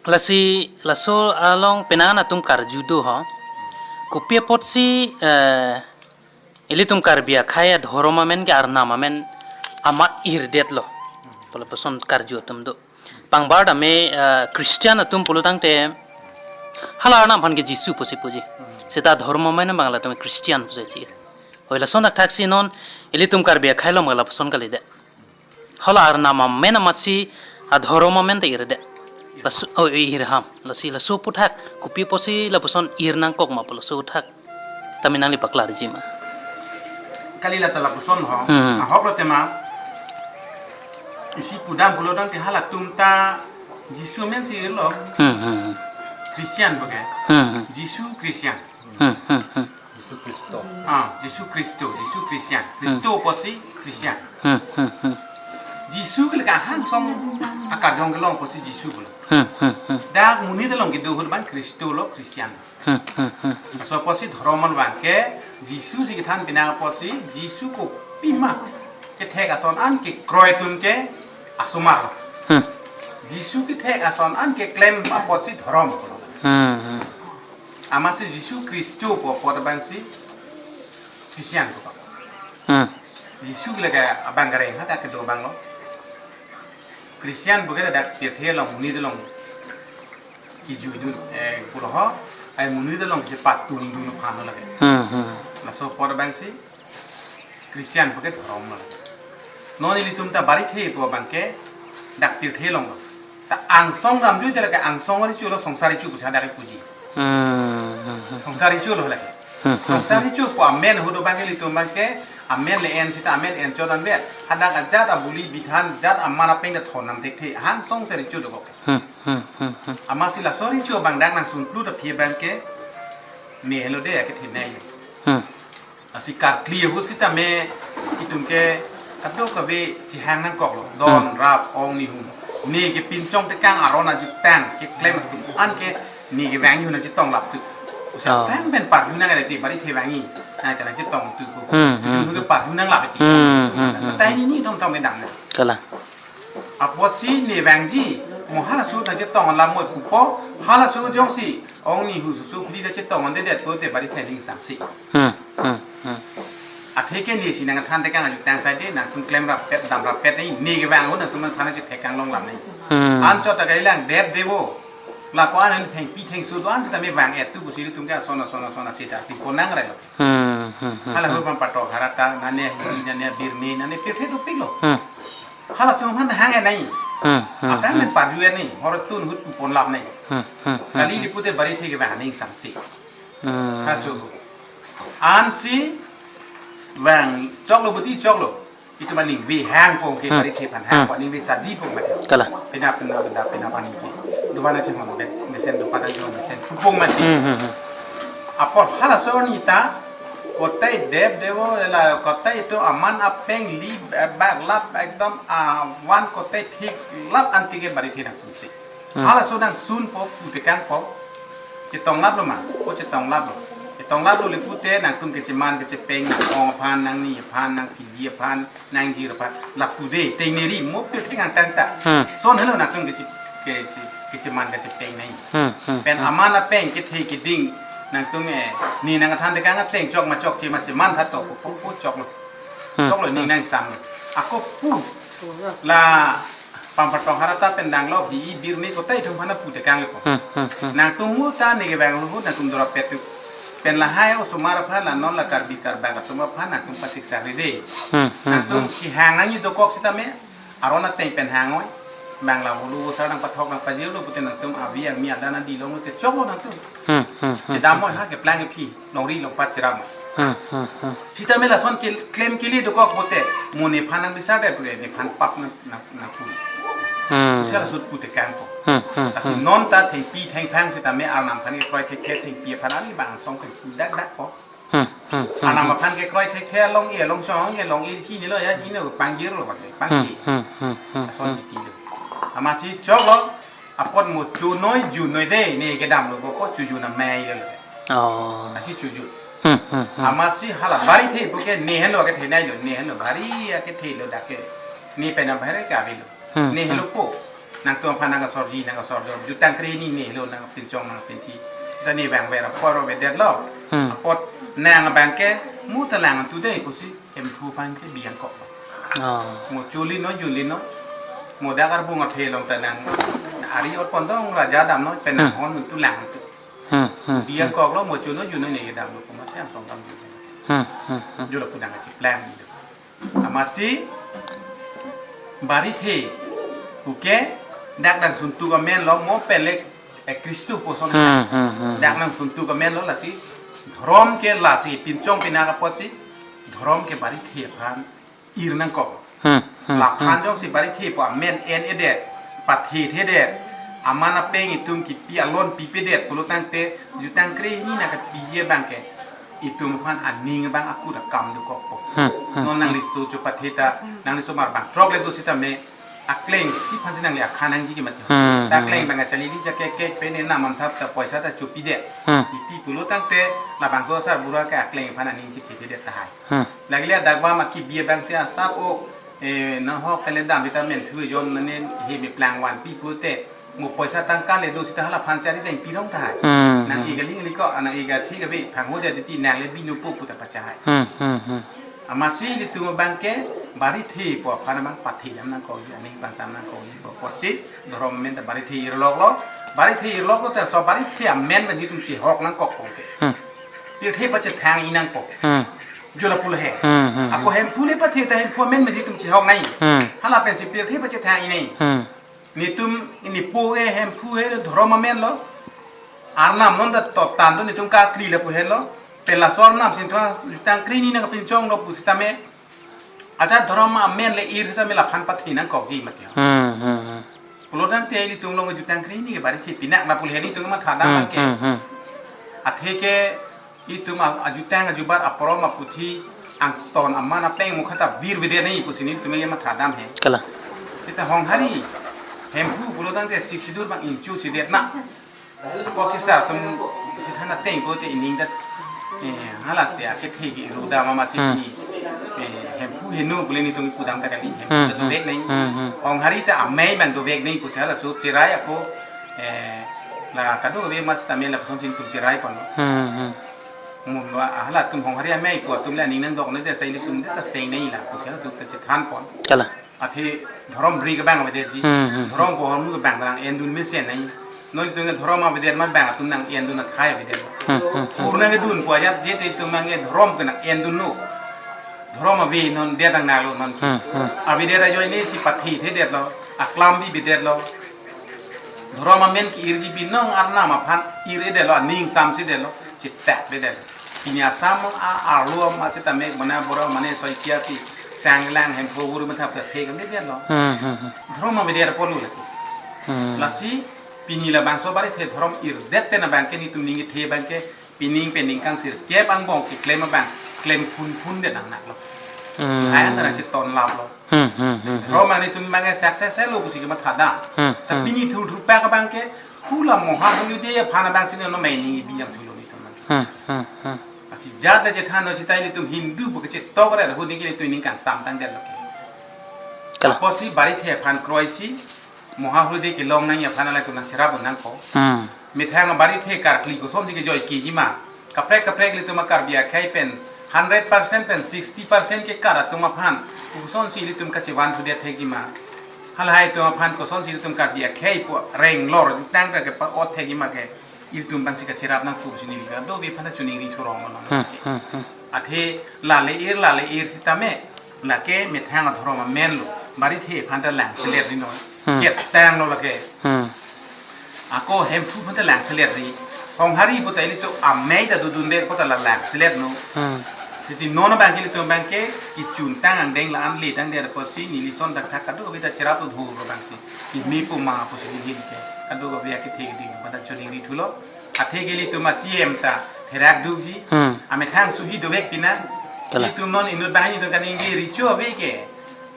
Lasi laso along penang atum karju do ho. Kopi apotsi, eh, ilitum Karbi akhei adhorom amen ke Arnam amen amat irdetlo. Pu lapuson karju atum do. Pangbar tame, eh, Christian atum pulo tangte hala Arnam aphan ke Jisu pusi puji. Seta dhorom amen abang latum Christian pusi chi. Oi lason athaksi non ilitum Karbi akhei along abang lapuson kalidet. Hala Arnam amen amatsi adhorom amen ta irdet. Laso, oh, irham. Lasi laso aputhak kopi apotsi lapuson ir nangkok ma pu laso athak tame nangli paklarji ma. Kali la ta lapuson ho. Hmm. Ahok lo tema. Isi pudam pulo tangte halatum ta Jisu amen si lo. Hmm, hmm, hmm. Christian bage. Hmm, hmm. Jisu Christian. Hmm, hmm, hmm. Jisu Kristo. Ah, Jisu Kristo, Jisu Christian. Hmm. Kristo pusi Christian. Hmm, hmm, hmm. Jisu ke le angsong akarjong kelong pusi Jisu pulo. Hmm, hmm, hmm. Dak monit along kedo ahut abang Kristo lo Christian. Hmm, hmm, hmm. Laso pusi dhorom abang ke Jisu si kethan pinang pusi Jisu kopima kethek ason an kekroi atum ke asomar. Hmm. Jisu kethek ason an keklem apotsi dhorom. Hmm, hmm. Amatsi Jisu Kristo pu apot abang si Christian pu. Hmm. Jisu ke le abang gareng ha ta kedo abang lo. Christian bage dak pirthe along monit along kejui dun, eh, pulo ho, ai monit along kepatun dun aphan lo lake. Hmm, hmm. Laso apot abang si Christian bage dhorom lo. Non ilitum ta Barithe pu abang ke dak pirthe along lo. Ta angsong damjui te lake angsong ari chulo, songsar ari chu pusi hadak puji. Hmm, hmm, hmm. Songsar ari chulo lake. Hmm, hmm, Songsar hmm. ari chu pu amen ahut abang ke ilitum abang ke amen le en sita amen en chot anvet. Hadak ajat abuli bithan jat aman apeng ta thon nang thekthe. Hang songsar ari chu dokok. Hmm, hmm, hmm, hmm. Amatsi laso ari chu abang dak nangsun plut aphi abang ke melo de akethenei. Hmm. Lasi karkli ahut sitame itum ke kadokave chihang nangkoklo. Don, Hmm. rap, ong, nihun. Ne kepinchong tekang aron ajutang keklem atum an ke ne kevang nihun nangchetong lap tu. Usa Oh. tang pen parju nang ada ti Barithe vangji. Nang ta nangchetong tu ko. Hmm, Tu hmm, ke hmm. parju nang lap ti. Hmm, hmm, hmm, Tangte hmm. nini thom thom kedam na. Kalang. Apotsi ne vangji, mo halaso nangchetong alam mo pupo, halaso jongsi ong nihun susu phli nangchetong onde det pote Barithe aning samsi. Hmm, hmm, hmm. Athe ke nesi nangthan tekang ajutang sai de, nangtum klem rappet, dam rappet ne, ne kevang ahut nangtum nangthan nangchethek kanglong lam ne. Hmm. Anchot ta kalilang Dev Devo. Lapu an thengpi thengso do-an sitame vang-et tu pusi ilitum ke ason ason ason asita pi ponang rai. Hmm, hmm, hmm, Hala hmm. hur pam pato harata, nane huri, nane birme, nane pirthe dopiklo. Hmm. Halatum aphan hang-et nai. Hmm, hmm, Aphrang hmm. men parju-et nai, hor tun ahut pon lap nai. Hmm, hmm, hmm, Kali hmm. li pute Barithe kevang aning samsi. Hmm. Haso. Ansi vang choklo buti choklo. Itum aningve hangpo ke Hmm. Barithe aphan Hmm. hangpo, aningve sadi po mati. Kalang. Pina pina pina pina pani ke. Dua na chengkon bet mesen, dua pada chengkon mesen. Pupung mati. Hmm, hmm, hmm. Apot halaso arni ta kotai Dev Devo la kotai itum aman apeng li bak lap ekdom, ah, van kotai thik lap anti ke Barithe nangsunsi. Hmm. Halaso nangsunpo, pu tekangpo. Chetonglaplo ma, ko chetonglaplo. Chetonglaplo le pute nangtum kecheman kechepeng, nang-ong aphan, nangni aphan, nangpiji aphan, nangjir aphan. Lapu de, tengneri, mo pirthe angtang ta. Hmm. Lason helo nangtum keche, keche, kecheman kechepeng nai. Hmm, hmm, Pen hmm. aman apeng kethe keding, nangtum eh, ne nangkethan tekang ateng chok ma chokche ma cheman tha to, ko, ko, ko choklo. Hmm, Choklo ne hmm. nang sam. Ako pu. La Pampatong Harata pen danglo hi birni kotai thum hana pu tekang lepo. Hmm, hmm, hmm. Nangtum mu ta ne kevang luhu nangtum dora petu. Pen lahai osomar aphan la non la Karbi Karbak atum aphan nangtum pasiksa ride. Hmm, hmm, Nangtum hmm. kihang nangji dokok sitame aron ateng pen hang oi. Bang la hulu sar nangpathok nangpajirlo pute nangtum avi angmi adan adi longlo te choklo nangtum. Hmm, hmm, hmm. Chedam oi ha keplang kephi longri longpat cheram. Hmm, hmm, hmm. Sitame lason ke klem kili dokok pute mo nephan nangbisar det pute nephan pap nang nang nangpu. Hmm. Usia lasut pu tekang ko. Hmm, hmm, Kasi hmm. non ta thengpi thengphang sitame arnam aphan kekroi thekthe thengpi aphan ari bang song thengpu dak dak ko. Hmm, hmm, hmm, Arnam hmm. aphan kekroi thekthe long e long song e long e si ni lo ya si ni lo pangjirlo bang Hmm, pangjir. hmm, hmm, hmm, Lason hmm. titi lo. Amatsi choklo apot mo chunoi junoi de ne kedamlo ko ko chujun amei lo. Oh. Asi chujun. Hmm, hmm, hmm. Amatsi hala barithe puke ne henlo kethenei lo, ne henlo bari akethe lo dak ke. Ne pen abhari ke avelo. Hmm, Ne hmm. helo ko. Nangtum aphan nangsorji, nangsorjo. Jutang krehini ne helo nangpinchong nangpinthi. Ta ne bang vera poro vedetlo. Hmm. Apot nang abang ke mu ta lang tu de pusi Hemphu aphan ke biang kok. Oh. Mo chuli no, juli no. Mo dak arbung athe long ta nang. Ari ot pondong raja damno pen nang Hmm. hon tu lang tu. Hmm, hmm, Biang hmm. koklo mo chuno juno ne dam lo kuma siang song tam ju. Hmm, hmm, hmm. Julo pudang kachiplang. Amatsi barithe puke dak dang suntu amen lo mo pelek eh Kristu puson. Hmm, hmm, hmm, Dak hmm. dang suntu amen lo lasi dhorom ke lasi pinchong pinaka pusi dhorom ke barithe aphan ir nangkok. Hmm, hmm, Laphan hmm. jongsi barithe pu amen en-edet, pathe-thedet, aman apeng itum kipi alon pipedet pulo tangte jutang krehini nangkepiji abang ke itum aphan aning abang akut akam dokok po. Hmm, hmm, Non hmm. nangliso chopathe ta, nangliso mar bang throk le do sitame, akleng si aphansi nangli akhan nangji ke mati. Hmm, Ta hmm. akleng bang achali li jake ke pen en nam amthap ta poisa ta chopidet. Hmm. Iti pulo tangte labangso asar bura ke akleng aphan aning chithethedet tahai. Hmm. Lagile adak bam akibi abang si asap o, eh, nahok kale dam vitamin thu jon nane he meplang vanpi pute mo poisa tangka le do sita hala aphan si ari deng pirong tahai. Hmm, Nang hmm. iga ling liko, nang iga thi gabe phangho dia titi nang le binu po puta pachahai. Hmm, hmm, hmm. Amatsi ilitum abang ke barithe pu aphan abang pathe dam nangkokji, aning pangsam nangkokji pu apotsi dhorom amen ta barithe irlok lo. Barithe irlok lo ta so barithe amen pen itum chihok nangkok ko ke. Hmm. Pirthe pachethang inang ko. Hmm. Julo pulo he. Hmm, hmm, Ako hmm. Hemphu le pathe ta Hemphu amen pen itum chihok nai. Hmm. Hala pensi pirthe pachethang inai. Hmm. Netum ne po he Hemphu he dhorom amen lo. Arnam non ta top tan do netum karkli lapu helo. Pen laso arnam sintho jutang krehini nangkepinchong lo pusitame. Ajat dhorom amen le ir sitame laphan pathe nangkokji mati. Hmm, hmm, hmm. Pulo tangte ilitum long jutang krehini ke barithe pinak na pulo he netum matha dam Hmm, ke. hmm, hmm. Athe ke itum a- ajutang ajubat aporom aputhi angton aman apeng mukha ta virvedet nai pusi netum ke matha dam he. Kalang. Kita Honghari Hemphu pulo tangte Sixth Schedule bang inchu si det na. Ako kesar atum si thana teng ko te ining dat, eh, hala si akethe ke ru dam amatsi Hmm. ni, eh, Hemphu heno pule netum pudam ta kali Hemphu Hmm, ta hmm, dovek nai. hmm, hmm. Honghari ta amei bang dovek nai pusi hala so cherai ako, eh, la kado ve mas tame lapuson si netum cherai pon. Hmm, hmm. Mun lo hala atum Honghari amei ko atum le aning nangdok nai de ta ilitum ta seng nai la pusi hala atum ta chethan pon. Kalang. Athe dhorom ri kebang avedet ji. Hmm, hmm. Dhorom ko hormu kebang nang endun mesen nai. Non itum ke dhorom avedet mat bang atum nang endun athai avedet. Hmm, hmm, hmm. Pur nangkedun pu ajat det itum nang dhorom ke nang endun no. Dhorom ave non det nang nalo non. Hmm, hmm. Avedet ajoine si pathe-thedet lo. Aklam bibedet lo. Dhorom amen ke irji binong arnam aphan ir-edet lo, aning samsi det lo, chitak bedet. Pini Assam a arlo ma sitame mana boro mane soikia si sanglang Hemphu buru matha pathe kan det lo. Hmm, hmm, hmm. Dhorom avedet apotlo lagi. Hmm. Lasi pini labangso barithe dhorom irdet pen abang ke netum ningthe abang ke pining pen ningkan sirkep angbong keklem abang klem phunphun det nang nak lo. Hmm. Ayan nang chiton lap lo. Hmm, hmm, hmm, hmm. Dhorom anetum abang ke success lo pusi kematha dam. Hmm, Tapi hmm. ni thur thur pa abang ke Hula Maha Holiday aphan abang si non mei ning ibi damthulo nelitum. Hmm, hmm, hmm. Lasi jat chethanlo seta ilitum Hindu pu kachetok ra huni ke ilitum ningkan sam tangdetlo ke. Kalang. Apotsi Barithe aphan kroisi Maha Holiday kelong nangji aphan ilitum nangcherap nangpo. Hmm. Methang Barithe karkli kosonsi kejoike jima. Kaprek kaprek ilitum Karbi akhei pen hundred percent pen sixty percent ke kar atum aphan kosonsi ilitum kachevan sudet thek jima. Halahai atum aphan kosonsi ilitum Karbi akhei pu reng lor tang ke pa-ot thek jima ke ilitum abang si kacherap nangpo pusi neli kadokave aphan chiningri thurong lo. Hmm, hmm, hmm. Athe lale ir lale ir sitame lake methang adhorom amen lo. Barithe aphan ta langselet ri non. Hmm. Kep tanglo lake. Hmm. Ako Hemphu aphan ta langselet ri. Honghari puta ilitum amei ta dodunde puta la langselet no. Hmm. Siti non abang ke ilitum abang ke ichuntang angdeng la-an le tangdet apotsi neli son thakthak kadokave ta cherap dodunlo abang si. Imi pu ma pusi neli ke kadokave akethe keding aphan ta chiningri thulo. Athe ke ilitum a-C M ta therak dukji. Hmm. Amethang suhi dovek pina. Kalang. Ilitum non inut banghini do kaningje richo ave ke.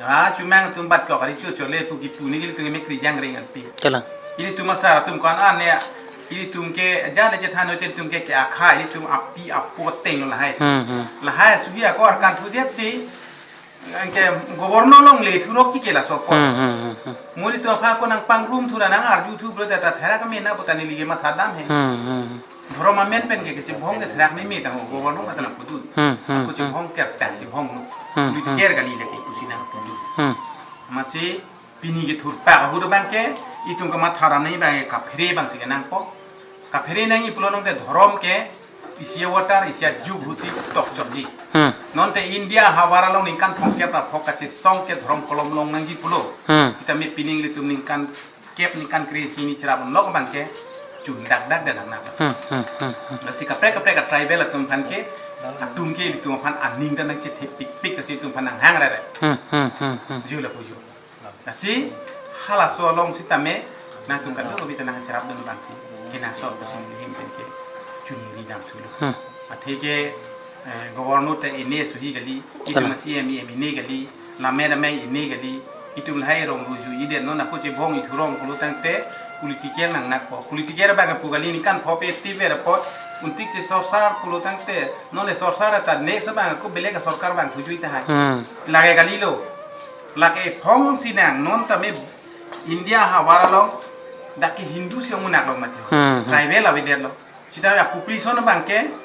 Ah, chumang atum bat kok richo chole pu kipu ni ke ilitum ke mekri jang ring anpi. Kalang. Ilitum asar atum ko-an ne. Ilitum ke jale chethan hote ilitum ke ke akha ilitum api apo teng lahai. Hmm, hmm. Lahai suhi ako arkan thujet si. Anke governor along le thurok chike laso apot. Hmm, hmm, hmm, hmm. Mo ilitum aphan ko nangpangrum thu nang arju thu bro ta therak mena puta neli ke matha dam he. Hmm, hmm, hmm. Dhorom amen pen ke kechebhong ke therak meme ta ho governor ta nangpudun. Hmm, hmm, hmm. Ako chebhong kertang chebhong no. Hmm, hmm. Politiker kali lake pusi nangpudun. Hmm. Amatsi pini kethurpak ahut abang ke itum kamatha dam nangji abang ke kaphere abang si kenangpo. Kaphere nangji pulo nonte dhorom ke isi a-water, isi a-juk ahutsi tokchotji. Hmm. Nonte India havar along ningkan thomkep ra phok kachesong ke dhorom kolom long nangji pulo. Hmm. Sitame pining ilitum ningkan kep ningkan kre-isi ni cherap lok abang ke chun dak dak dan anak. Hmm, hmm, hmm, hmm. Lasi kaprek kaprek a-tribal atum aphan ke atum ke ilitum aphan aning ta nangchethepikpik lasi itum aphan nanghang rere. Hmm, hmm, hmm, hmm. Ju lapu ju. Lasi halaso along sitame nangtum kadokave ta nangcherapdun abang si kenangsot pusi neli ahin pen ke chiningri damthulo. Hmm. Athe ke, eh, governor ta ene suhi kali, itum Kalang. a-C M E M ene kali, lammet amei ene kali, itum lahai rong ruju ide non ako chebhong ithurong pulo tangte political nangnakpo. Political abang pu kali ningkan pho pe ti ver apot untik che sorsar pulo tangte non le sorsar ta ne sa abang ako belek a-sorkar abang thujui tahai. Hmm. Lake kalilo. Lake phong sinang non tame India havar along dak ke Hindu si munak lo mati. Hmm, hmm. Tribal avedetlo. Sita a-population abang ke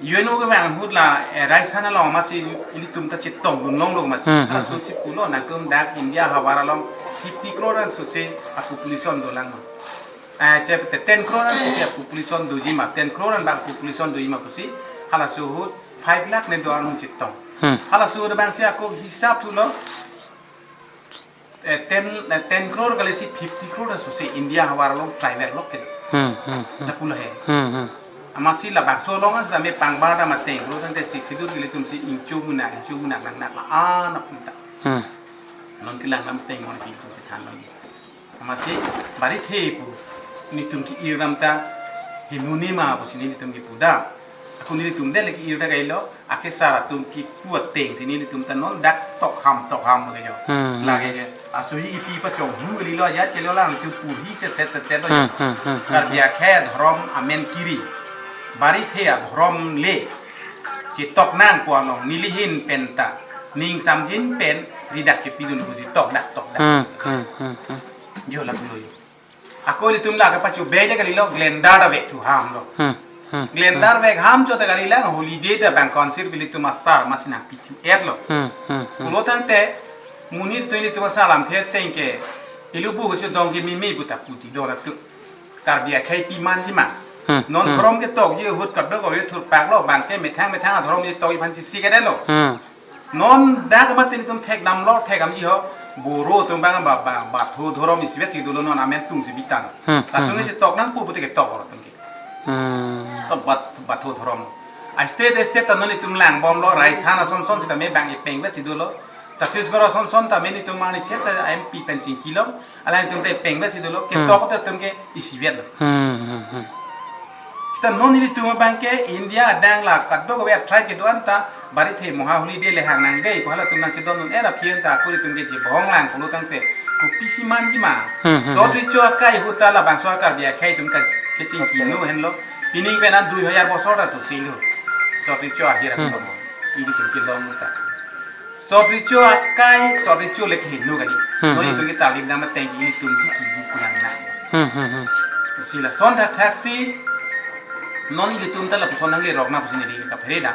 U N O kevang ahut la, eh, Rajasthan along amatsi ilitum ta chetongdun longlo mati. Hmm, hmm, Halaso hmm. si pulo nangtum dak India havar along fifty crore an sose a-population dolang ma. Eh, che te ten crore an sose a-population doji ma, ten crore an bang population doji ma pusi. Halaso ahut five lakh ne do-an chetong. Hmm. Halaso ahut abang si ako hisap thulo. Eh, ten, eh, ten crore kali si fifty crore sose India havar along tribal lok ke. Hmm, hmm, hmm. Lapulo he. Hmm, hmm. Amatsi labangso along an sitame pangbar ta mateng lo tangte Sixth Schedule ke ilitum si incho munak, incho munak nangnak la-an apun ta. Hmm. Non kelang lam teng mon si ilitum si than lagi. Amatsi Barithe pu nelitum ke-ir dam ta hemuni ma pusi nelitum kepu dam. Ako nelitum dele ke-ir ta kailo, akesar atum kipu ateng si nelitum ta non dak tok ham tok ham lake jo. Hmm, hmm. Lake ke. Asuhi kipi pachonghu kalilo ajat kalilo lang tum purhi se set set set lo jo. Hmm, hmm, hmm, hmm. Karbi akhei adhorom amen kiri. Barithe adhorom le. Chetok nangpo along neli ahin pen ta. Ning samjin pen ridak kepidun pusi tok dak tok dak. Hmm, hmm, hmm, hmm. Jo lapulo jo. Ako ilitum lake pachu bede kalilo glendar ta vek thu ham lo. Hmm, hmm, Glendar hmm. vek ham cho ta kalilang holiday ta bang council ilitum asar amatsi nangpi thu-etlo. Hmm, hmm, hmm. Pulo tangte monit tu ilitum asar lamthe teng ke ilu bu chu dong ke mimi buta puti do la tu. Karbi akhei pi manji ma. Hmm, Non hmm. dhorom ketokji ahut kadokave thurpak lo bang ke methang methang adhorom chetokji aphan chisi kedetlo. Hmm. Non dak mati ilitum thekdam lo thekdamji ho. Boro atum bang ba, ba, batho dhorom isivet si dolo non amen tung si bitang. Hmm, Latum hmm, si tok nangpo pute ketok oro tum ke. Hmm. So bat, batho dhorom. A state, state ta non itum langbomlo Rajasthan ason son sitame bang ipengvet si dolo. Chhattisgarh ason son tame nelitum mani seta M P pen chingkilo. Alangtum ta ipengvet si dolo. Hmm. Ketok ta tum ke isivetlo. Hmm, hmm, hmm. Sita non ilitum abang ke India adang la kadokave a-tribe kedo-an ta Barithe moha holiday le hang nang dei, ko halatum nangchedondun era phian ta ako ilitum ke chibong lang pulo tangte, kopisi manji ma. Hmm, hmm, hmm. Sot Recho akai ahut ta labangso a-Karbi akhei atum ka kechingki nu henlo. Pining pen an dui hajar bosor ta sosilo. Sot Recho ahir, hmm, ako mo. Ilitum kelong ta. Sot Recho akai, Sot Recho le kehingno kali. Hmm, non, hmm, ilitum ke talim dam ateng ilitum si kibi pulang nang. Hmm, hmm, hmm. Si lason thakthak si, non ilitum ta lapuson nanglerok na pusi neli kaphere da.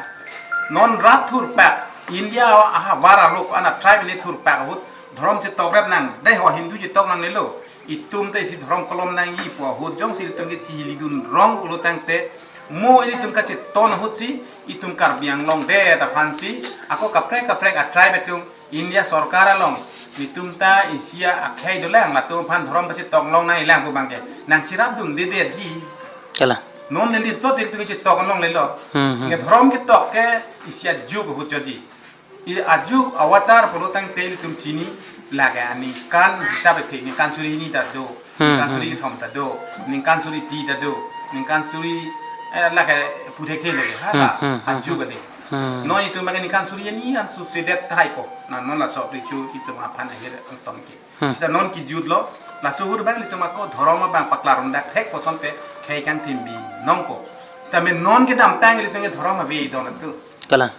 Non rat thurpak, India ahavar along ana tribe ne thurpak ahut, dhorom chetok rep nang, dei ho Hindu chetok nangnelo. Itum ta isi dhorom kelom nangji pu ahut jongsi ilitum ke chihilidun rong pulo tangte, mo ilitum kacheton ahut si, itum Karbi Anglong det aphan si, ako kaprek kaprek a-tribe atum, India sorkar along, itum ta isi akhei dolang, latum aphan dhorom pachetok long nangjilang pu abangke, nangcherapdundedetji. Kalang. Non neli plot ilitum chetok longlelo. Hmm, hmm. Nge dhorom ketok ke isi ajuk ahut choji. I ajuk avatar pulo tangte ilitum chini lake aningkan hisap ethe, ningkan suri hini ta do, hmm, ningkan suri, hmm, kethom ta do, ningkan suri phli ta do, ningkan suri, eh, lake puthekthe lake, ha, hmm, ha, hmm, hmm, ajuk, hmm, ade. Hmm. Non itum abangke ningkan suri hini an susedet tahai po. Na non la Sot Recho itum aphan ahir angtong ke. Hmm. Seta non kejutlo, laso ahut abang ilitum ako dhorom abang paklar unda thek puson pen khei kangthim binong ko. Seta me non kedamtang ilitum ke dhorom ave idon atum. Kalang.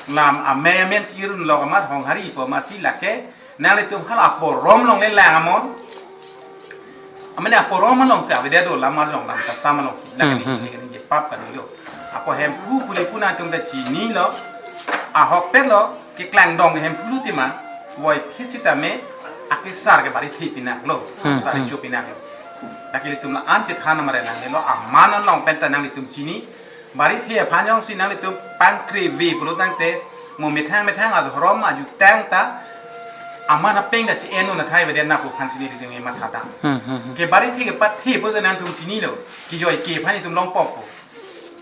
Lam amei amen chi-irun lok amat honghari po masi lake, nanglitum hala aporom longle lang amon. Amene aporom along si avedet do, lam arjong lam kasam along si. Lake, hmm, ni, hmm, ni, ni, pap kali lo. Ako Hemphu pule pu nangtum ta chinilo. Ahokpet lo, keklangdong Hemphu lo tima, voiphit sitame, akesar ke Barithe pinaklo, hmm, Sot Recho, hmm, pinaklo. Lake ilitum la-an chethan amare nangnelo, aman along pen ta nanglitum chini, Barithe aphan jongsi nanglitum pangkre ave pulo tangte, mo methang methang adhorom ajutang ta, aman apeng ta che-en un athai avedet na pu aphan si nelitum matha dam. Hmm, hmm, hmm. Ke Barithe kepathe pulo nangtum chinilo, kejoi ke aphan itum longpo po.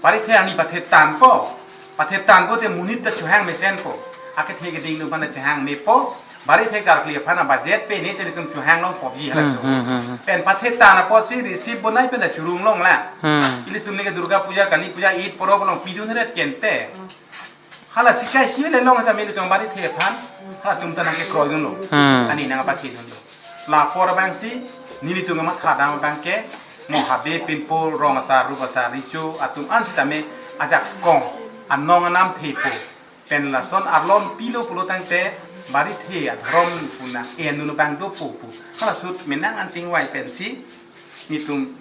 Barithe arni pathe tanpo. Pathe tanpo te monit ta chohang mesenpo. Akethe keding atum aphan ta chohang mepo. Barithe karkli aphan a-budget pen ne te ilitum chohang longpopji halaso. Hmm, hmm, hmm, hmm. Pen pathe tan apotsi receipt bonai pen ta churung longlang. Hmm. Ilitum neke Durga Puja, Kali Puja, Eid porop along pidun ret kente. Hala sikai si le long ta ilitum Barithe aphan, halatum ta nangkekroidunlo. Hmm. Ani nangpachedunlo. La apor abang si, nelitum matha dam abangke, mo habe pinpo, rong asar, rup asar, Recho atum an sitame ajakong, anong anam thepo. Pen lason arlong pilo pulo tangte, Barithe adhorom pu nang-endun abang dopo pu. Hala ahut menang an chingvai pensi, nelitum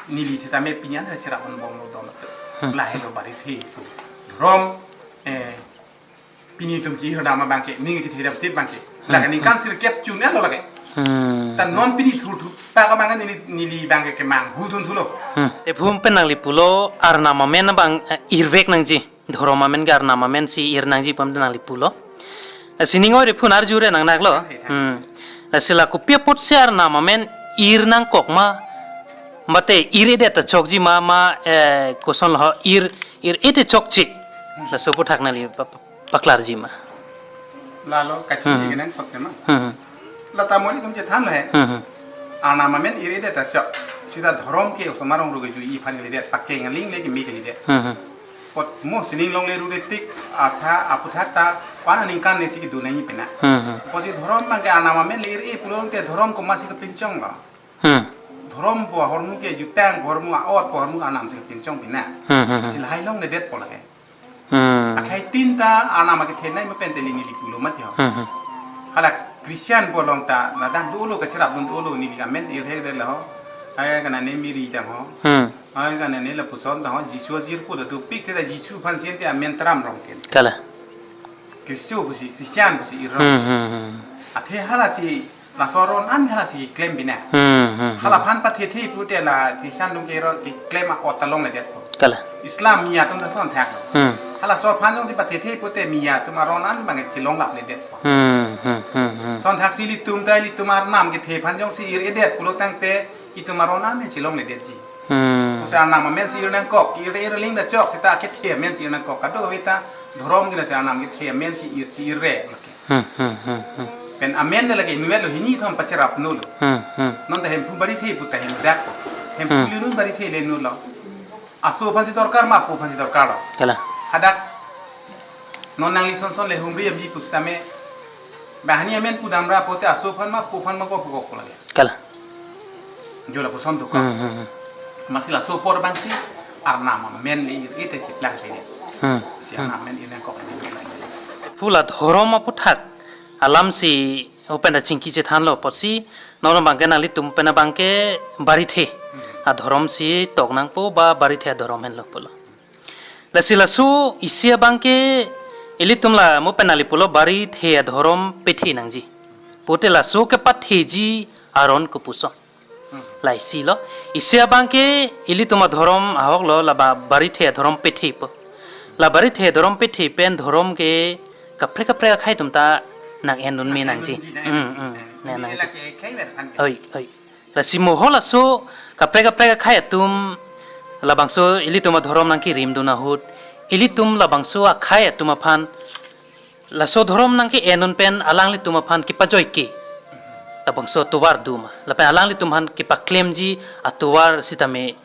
neli sitame pini an cherap anbomlo don atum. Hmm. Lahelo Barithe pu. Dhorom, eh, pini itum chi-ir dam abangke, ning chithir dam tip abangke. Hmm. Lake ningkan sirkep chun lo lake. Hmm. Ta non pini thurthur, ta ka abang neli, neli abangke kemang hudun thulo. Hmm. Te phum pen nangli pulo, arnam amen abang, eh, irvek nangji. Dhorom amen ke arnam amen si ir nangji pu nangli pulo. Eh, sining oi ri phun arjure nangnaklo. Hmm. Eh, si la kopi apotsi arnam amen ir nangkok ma, mate ir-edet ta chokji ma, ma, eh, koson lo ho, ir, ir-edet chokche. Laso aphuthak nangli pa-, pa-, paklarji ma. Lalo kachini, hmm, kenangsot tema. Hmm. Lata mo ilitum chethanlo he. Hmm. Arnam amen ir-edet ta chok. Sita dhorom ke osomar arong ru kejuiji aphan kalidet, pakeng aling le keme kalidet. Hmm. Apot mo sining longle ru detik, atha aphuthak ta, pana ningkan ne si kedun nangji pena. Hmm. Apotsi dhorom abangke arnam amen le ir-e pulo ke dhorom komatsi kepinchong lo. Hmm. Dhorom pu ahormu ke jutang, ahormu a-ot, ahormu arnam si kepinchong pina. Hmm, hmm, hmm. Si lahai longledetpo lake. Hmm. Akhei tin ta arnam akethenei ma pen te neli pulo mati ho. Hmm, hmm. Hala Christian pu along ta ladak dolo, kacherapdun dolo, neli amen irhekdetlo ho. Ai kanane Mary tang ho. Hmm. Ai kanane lapuson tang ho, Jisu ajirpo ta dopik te ta Jisu aphan si ante amen tram rong ke. Kalang. Kristo pusi, Christian pusi irong. Hmm, hmm, hmm. Athe hala si laso aron an hala si klem bina. Hmm, hmm, hmm. Hala aphan pathethe pute la Christian atum ke ro klem a-ot ta longledetpo. Kalang. Islam Miya atum ta sonthak lo. Hmm. Halaso aphan jongsi pathethe pute Miya atum aron an abang chelonglapledetpo. Hmm, hmm, hmm, hmm. Sonthak si ilitum ta ilitum arnam kethe aphan jongsi ir-edet pulo tangte itum aron an chelongledetji. Hmm. Pusi arnam amen si ir nangkok, ir, ir aling ta chok, sita kethe amen si ir nangkok. Kadokave ta dhorom ke lasi arnam kethe amen si ir, si ir-re. Hmm, hmm, hmm, hmm. Pen amen le lake inutvet lo, hini kethom pacherapnolo. Hmm, hmm. Non ta Hemphu Barithe pu ta hem dak ko. Hemphu, hmm, le nun Barithe le nun lo. Aso aphan si dorkar ma, apo aphan si dorkar lo. Kalang. Hadak Non nangli son son le humri abi pusitame. Banghini amen pudamra pote aso aphan ma, po aphan ma ko pukok pula ya. Kalang. Jo lapuson dokok. Hmm, hmm, hmm. Amatsi laso apor abangsi Arnam amen le ir-i te cheplang kene. Hmm, si hmm. Arnam amen ir nangkok ani. Pu la dhorom aputhak alamsi open ta chingki chethanlo apotsi, non abangke nanglitum pen abangke Barithe. Hmm. Adhorom si tok nangpo ba Barithe adhorom henlo pulo. Lasi laso isi abangke ilitum la mo pen nangli pulo Barithe adhorom pethe nangji. Pote laso kepatheji aron kopuson. Hmm. La isi lo. Isi abangke ilitum adhorom ahok lo la ba Barithe adhorom pethe po. La Barithe adhorom pethe pen dhorom ke kaprek kaprek akhai atum ta nang-endun me nangji. Nang-endun me nangji. Hmm, hmm. Nang, nang. Oi, oi. Lasi mo ho laso kaprek kaprek akhai atum labangso ilitum adhorom nangkirimdun ahut, ilitum labangso akhai atum aphan laso dhorom nangke-endun pen alanglitum aphan kepajoike labangso atovar do ma? Lapen alanglitum aphan kepaklemji atovar sitame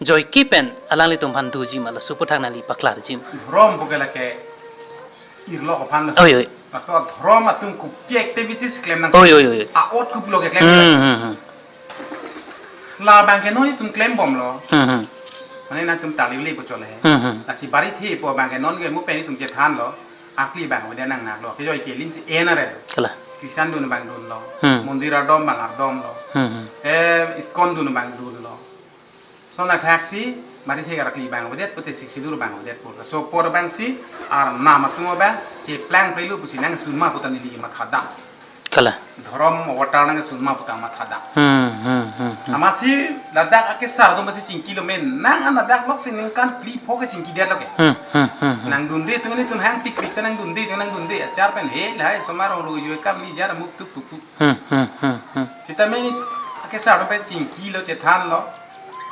joike pen alanglitum aphan doji ma, laso aputhak nangli paklarji ma? Dhorom puke lake irlok aphan. Oi, oi. Laso dhorom atum kopi activities klem nang. Oi, oi, oi. A-ot kopulo ke klem. Hmm, hmm, hmm. La abangke non itum klembomlo. Hmm, hmm. Mane nangtum tali le pu chole. Hmm, hmm. Lasi Barithe pu abangke non ke mo pen itum chethanlo. Arkli abang avedet nangnaklo. Kejoi kelin si enare. Kalang. Christian dun abang dunlo. Hmm. Mondir ardom abang ardomlo. Hmm, hmm. Eh, ISKCON dun abang dunlo. Lason athaksi Barithe ke arkli abang avedet pote Sixth Schedule abang avedet pu. Laso apor abangsi Arnam atum abang cheplang pelo pusi nangsun ma pu ta neli mathadam. Kalang. Dhorom avatar nangsun ma pu ta mathadam. Hmm, hmm, hmm, hmm. Amatsi ladak akesar atum si chingkilo, menang an ladak lok si ningkan phli pho ke chingkidetlo ke. Hmm, hmm, hmm, hmm. Nangdunde atum nelitum hangpikpik ta nangdunde atum nangdunde. Achar pen he lahai osomar ong ru joi kam ni jar muk tuk tuk tuk. Hmm, hmm, hmm, hmm. Sitame ne akesar atum pen chingkilo chethanlo.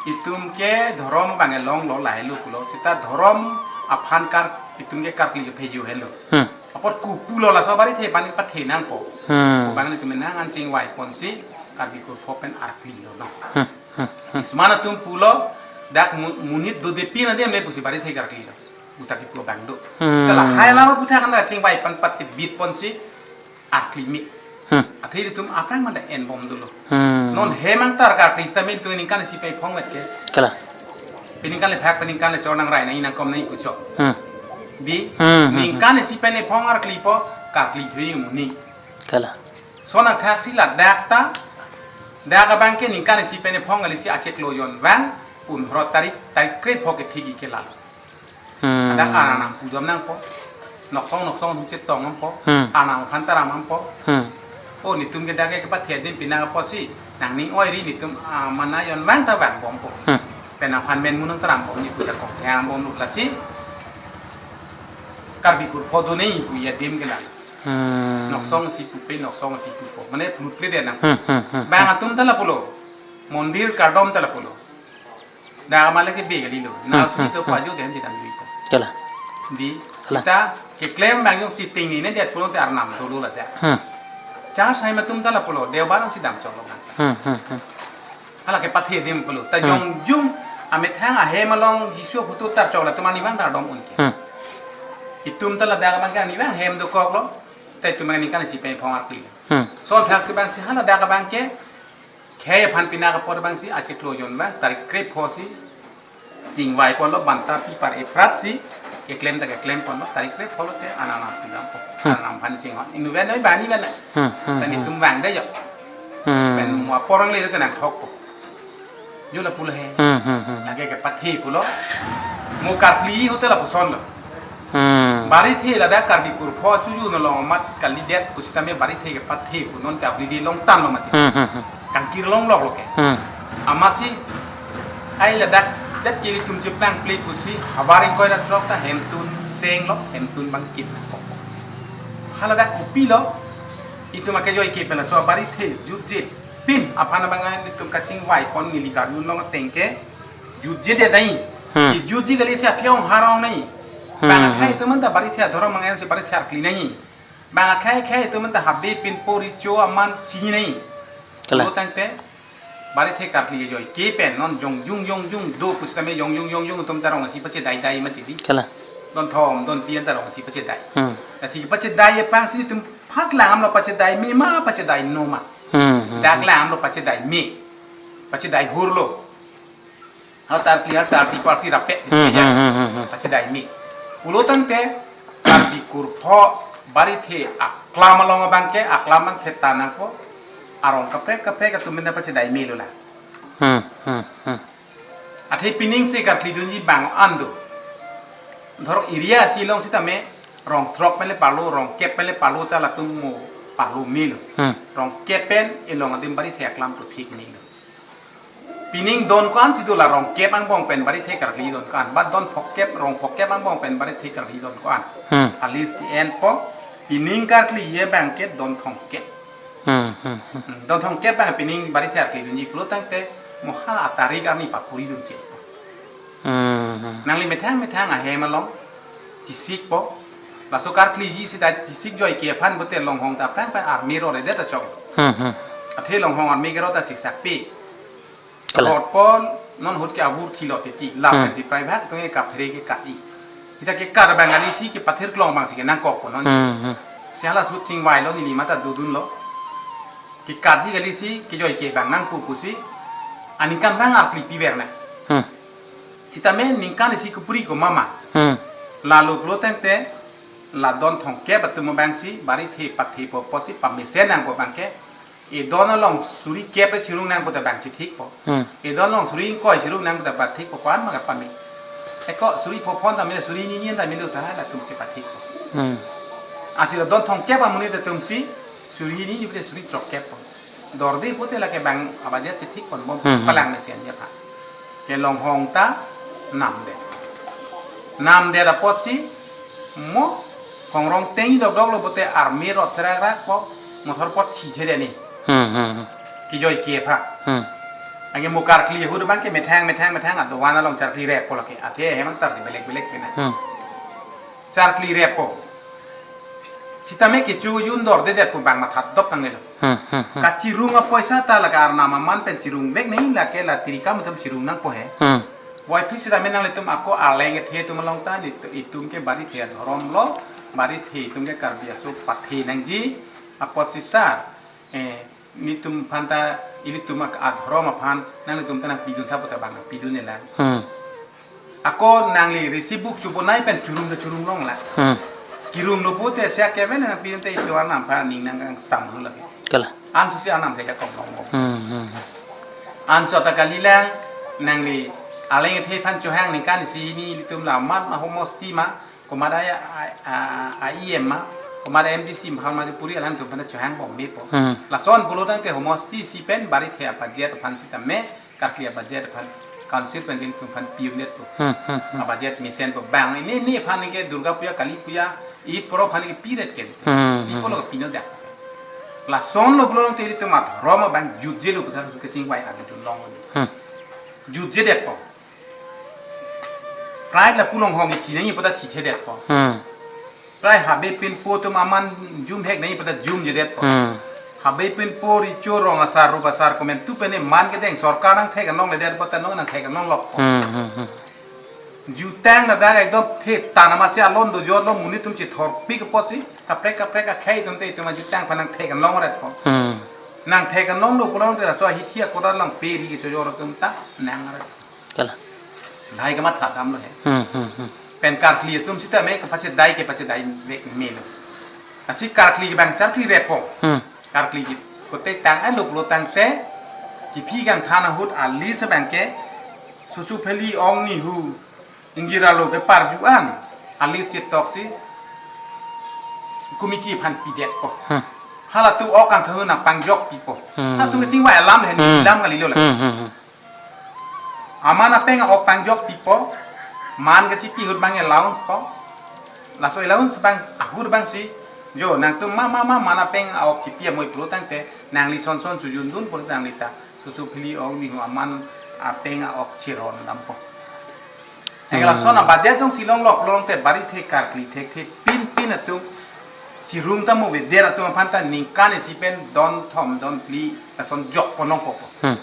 Itum ke dhorom abang elonglo lahelo pulo. Seta dhorom aphan kar itum ke karkli kepheju helo. Hmm. Apot kopulo laso Barithe aphan pathe nangpo. Hmm. Abang nelitum nang an chingvai ponsi Karbi kurpho pen arklilo no. Hmm, hmm, hmm. Isman atum pulo dak mu-, monit dodepi nadem le pusi Barithe karklilo. Utak ipu abang do. Hmm. Seta lahai alam aputhak an ta chingvai pen pathe bit ponsi arkli me. Hmm. Athe ilitum aphrang manda enbom dolo. Hmm. Non hem angtar karkli sitame itum ningkan isi pen iphong vet ke. Kalang. Peningkan le thak, peningkan le chor nang rai nang inang kom nang ipuchok. Hmm. Di, hmm, hmm, hmm. Ningkan isi pen iphong arklipo, karkli thui muni. Kalang. Lason athaksi ladak ta, dak abangke ningkan isi pen iphong kali si achiklo jonvang, pun hro tarik, tarik krepho kethik ike lalo. Hmm. Dak anang pudam nangpo. Noksong noksong atum chetong nangpo. Hmm. Anang aphan taram nangpo. Hmm. O nelitum ke dak ke kepathe adim pinang apotsi nangning oiri nelitum, ah, mana jonvang ta vangbompo. Hmm. Pen aphan men munang taram bom ni puja kok chang bom lasi. Karbi kurpho do nei pu adim ke nang. Hmm. Noksong si pupe, noksong si pupo. Mane plut le dia nang. Hmm, hmm, hmm. Bang atum ta lapulo. Mondir kardom ta lapulo. Dak amat le ke be kalilo. Hmm, na suri hmm, to hmm. Paju dem di dan duita. Kalang. Di, kalang. Kita keklem bang jongsi ting ni ne dia pulo te Arnam dolo ladak. Hmm. Church ahai atum ta lapulo, Deobar an si damchoklo kan. Hmm, hmm, hmm. Hala kepathe adim pulo. Ta, hmm, jongjung amethang ahem along Jisu photo tarchok latum arnivang ta ardom unke. Hmm. Itum ta ladak abangke arnivang hem dokoklo. Ta itum ningkan isi pen iphong arkli. Hmm. Lason athaksi abangsi haladak abangke khei aphan pinang apor abangsi achiklo jonvang tarik krepho si chingvai ponlo banta pipar eprat si keklem ta keklem ponlo tarik krepho lote anang nang pidampo. Hmm. Anang nang aphan chingvai. Inut vet noi bani vet noi. Hmm, hmm, ta hmm. Nelitum vangde jo. Hmm. Pen mo apor angle lote nangthokpo. Jo lapulo he. Hmm, hmm, hmm. Lake kepathe pulo. Mo karkli ahut ta lapusonlo. Hmm. Barithe ladak Karbi kurpho chuju no long amat kalidet pusitame Barithe kepathe pu non ke abidi longtanglo mati. Hmm, hmm, hmm. Kangkir longloklo ke. Hmm. Amatsi ai ladak det ke ilitum cheplang play pusi havar ingkoi ra throk ta hemtun senglo, hemtun bangkit nangkok. Haladak kopilo itum akejoi ke pen laso Barithe jutje pin aphan abang an itum kachingvai pon neli Karbi un long ateng ke jutje det nai. Hmm. Kejutji kali si aphi ong har ong nai. Hmm, bang akhai hmm. Itum anta Barithe adhorom abang an si Barithe arkli nai. Bang akhai akhai itum anta habe pin po richo aman chini nai. Kalang. Lo tangte Barithe karkli kejoi ke pen non jongjung jongjung do pusitame jongjung jongjung itum ta rong asi pachedaidai mati di. Kalang. Don thom, don phli anta rong si pachedai. Hmm. Lasi pachedai aphan si itum first langdamlo, pachedai me ma, pachedai no ma. Hmm, hmm, Dak hmm. Langdamlo pachedai me. Pachedai hurlo. Hal tarti, hal tarti, parti rapet. Hmm, hmm, hmm, hmm, hmm. Pachedai me. Pulo tangte, Karbi kurpho barithe aklam along abangke, aklam abangke tanang ko, arong kaprek kaprek atum mena pachedai melo la. Hmm, hmm, hmm. Athe pining si karkli dunji bang an do. Dhor area si along sitame rong throk pen le parlo, rong kep pen le parlo ta latum mo parlo melo. Hmm. Rong kep pen elong adim barithe aklam to thik melo. Pining don ko-an si do la rong kep angbong pen barithe karkli don ko-an. Ba don phok kep, rong phok kep angbong pen barithe karkli don ko-an. Hmm. Alis si enpo, pining karkli ye abangke don thom kep. Hmm, hmm, hmm. Hmm, don thom kep abang pining barithe karkli dunji pulo tangte mo hala atarik arni papuri dun chek. Hmm, hmm. Nangli methang methang ahem along chisikpo. Laso karkliji seta chisik joike aphan bote Longhong ta aphrang aphrang army rore det ta chong. Hmm, hmm. Athe Longhong army kero ta siksak pi. Kalang. Rot pon non ahut ke abur thilo titi. Lap Hmm. Kan si prai bhak tung ke kaphere ke kati. Kita ke kar abang alisi kepathir klong abang si kenangkok ko non. Hmm, hmm. Si hala ahut chingvailo neli mata dodunlo. Kekatji alisi kejoike abang nangpu pusi aningkan rang arkli piver na. Hmm. Sitame ningkan isi kupuri ko mama. Hmm. Lalo pulo tangte la don thom kep atum abang si barithe pathepo pusi pamesen nangpo abangke. E don along suri kep chirung nangpo ta abang si thikpo. Hmm. E don along suri ingkoi chirung nangpo ta pathikpo ko-an ma pame. Eko suri pho phon ta mene suri hini hini ta mene ta latum si pathikpo. Hmm. Ansi la don thom kep amonit atum si suri hini hini pute suri throk kep po. Dorde pute lake abang abajet si thik ponbom Hmm, hmm. Palang mesen ya pha. Ke Longhong ta namdet. Namdet apot si mo hongrong teng dokdok lo bote army rot serak rak po motor pot si thede ni. Hmm, hmm, hmm. Kejoike aphan. Hmm. Anke mo karkli ahut abangke methang methang methang adovan along charkli rep po lake. Athe hemang tar si belek belek pina. Hmm. Charkli rep po. Sitame kecho jun dorde det pu abang matha dop tang lelo. Hmm, hmm, hmm. Kachirung apoisa ta lake arnam aman pen chirung vek nai lake la tirikam atum chirung nangpo he. Hmm. Wai phi sitame nanglitum ako aleng ethe atum along ta ni tu itum ke barithe adhorom lo, barithe itum ke Karbi aso pathe nangji, apot si sar, eh, nitum aphan ta ilitum ak adhorom aphan nanglitum ta nangpidun tha puta abang pidun nela. Hmm. Ako nangli risi buk chubonai pen churung ta churung long la. Hmm. Kirung lo pute sia keven nangpidun te itu arnam aphan ning nangkangsam lo lake. Kalang. Anso si arnam se jakong long long. Hmm, hmm, hmm. Anso ta kalilang nangli aleng ethe aphan chohang ningkan isi hini ilitum la mat ma homosti ma, komat a, a, a, a E M ma, komat a M D C ma, komat puri alangtum aphan chohangbom mepo. Hmm. Lason pulo tangte homosti si pen barithe abajet aphan sitame, karkli abajet aphan, council pen ilitum aphan pi-un-edet po. Hmm, hmm, hmm. Abajet mesenpo abang. Ini, ini aphan ke Durga Puja, Kali Puja, Eid porop aphan ke piret ke. Hmm, hmm, Pi pulo hmm. Pino dak. Lason lo pulo tangte ilitum adhorom abang jutjelo pusar su kechingvai adun long. Hmm. Jutjedetpo. Prai lapu Longhong ichi nangji puta chithedet po. Hmm. Prai habe pinpo atum aman jumhek nangji puta jumjedet po. Hmm. Habe pinpo richo rong asar rup asar komentu pen ne man kedeng sorkar nangthek anong ledet po ta non nangthek anong lok po. Hmm, hmm, hmm. Jutang ladak ekdom the tanama si alon dojotlo monit atum chithorpik apot si kaprek kaprek akhei atum te itum jutang aphan nangthek anong ret po. Hmm. Nangthek anong lo pulo tangte laso ahithi akorat lang peri kechojor atum ta nang ret. Kalang. Lahai kamatha damlo he. Hmm, hmm, hmm. Pen karkli atum sitame kapachedai kepachedai vek melo. Ansi karkli abang charkli rep po. Hmm. Karkli ke kote tang ai lo pulo tangte kiphi kangthan ahut alis abangke Susu Pheli Ong Nihu Ingjir Alo ke parju an alis chetok si committee aphan pidet po. Hmm. Halatum ok kangthan nangpangjok pipo. Hmm. Halatum kechingvai alam he Hmm. Lam kalilo la. Hmm, hmm, hmm. Aman apeng a-ok pangjok pipo, man kachipi ahut abang allowance po. Laso allowance abang ahut abang si, jo, nangtum ma, ma, ma, man apeng a-ok chipi amoi pulo tangte, nangli son son chojun dun pulo nangli ta, Susu Pheli Ong Nihu aman apeng a-ok chiron dampo. Anke lason Hmm. a-budget along si longlok pulo tangte barithe karkli thekthe pinpin atum, chirung ta mo avedet atum aphan ta ningkan isi pen don thom don phli lason jok pon longpo po. Hmm.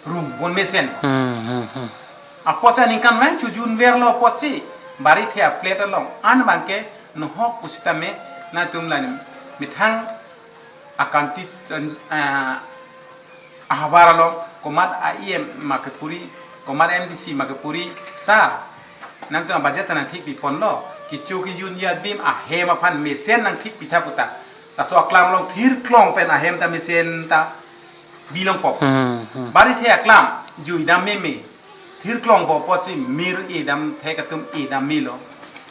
Rung pon mesen. Hmm, hmm, hmm. Apotsi aningkanvang chojunverlo apotsi. Barithe a-flat along an abangke nohok pusitame nangtum la methang akanti, ah, ahavar along komat a-E M ma kepuri, komat M D C ma kepuri, sir, nangtum a-budget ta nangthik piponlo, kecho kejunji adim ahem aphan mesen nangthik pitha puta. Laso aklam along thirklong pen ahem ta mesen ta bilong pop. Hmm, hmm. Barithe aklam jui dam meme. Thirklong pop apotsi mir edam thek atum edam melo.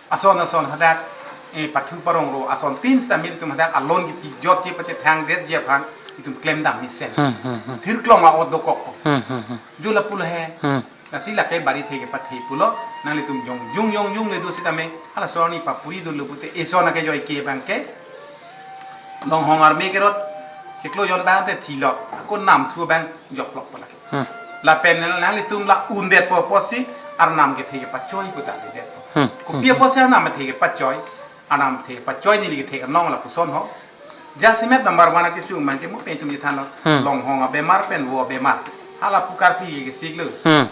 Ason ason hadak, eh, pathu parong ro ason tin sita mir atum hadak alon kepijotji pachethangdetji aphan itum klemdam mesen. Hmm, hmm, hmm. Thirklong a-ot dokok. Hmm, hmm, hmm. Jula pulo he. Hmm. Lasi lake barithe kepathe pulo, nanglitum jongjung jongjung le do sitame, halaso arni papuri dunlo pute, eson akejoi ke abangke Longhong arme kerot chiklo jon abang te thilot, ako namthu abang joklok pala ke. Hmm. Lapen nanglitum la undetpo apotsi arnam kethe kepachoi puta dedetpo. Hmm. Kopi apotsi arnam kethe kepachoi, arnam kethe kepachoi neli kethe kenong lapuson ho. Jasemet number one akesung abangke mo pen itum chethanlo. Hmm. Longhong abemar pen vo abemar. Hala pu karkli kesiklo. Hmm.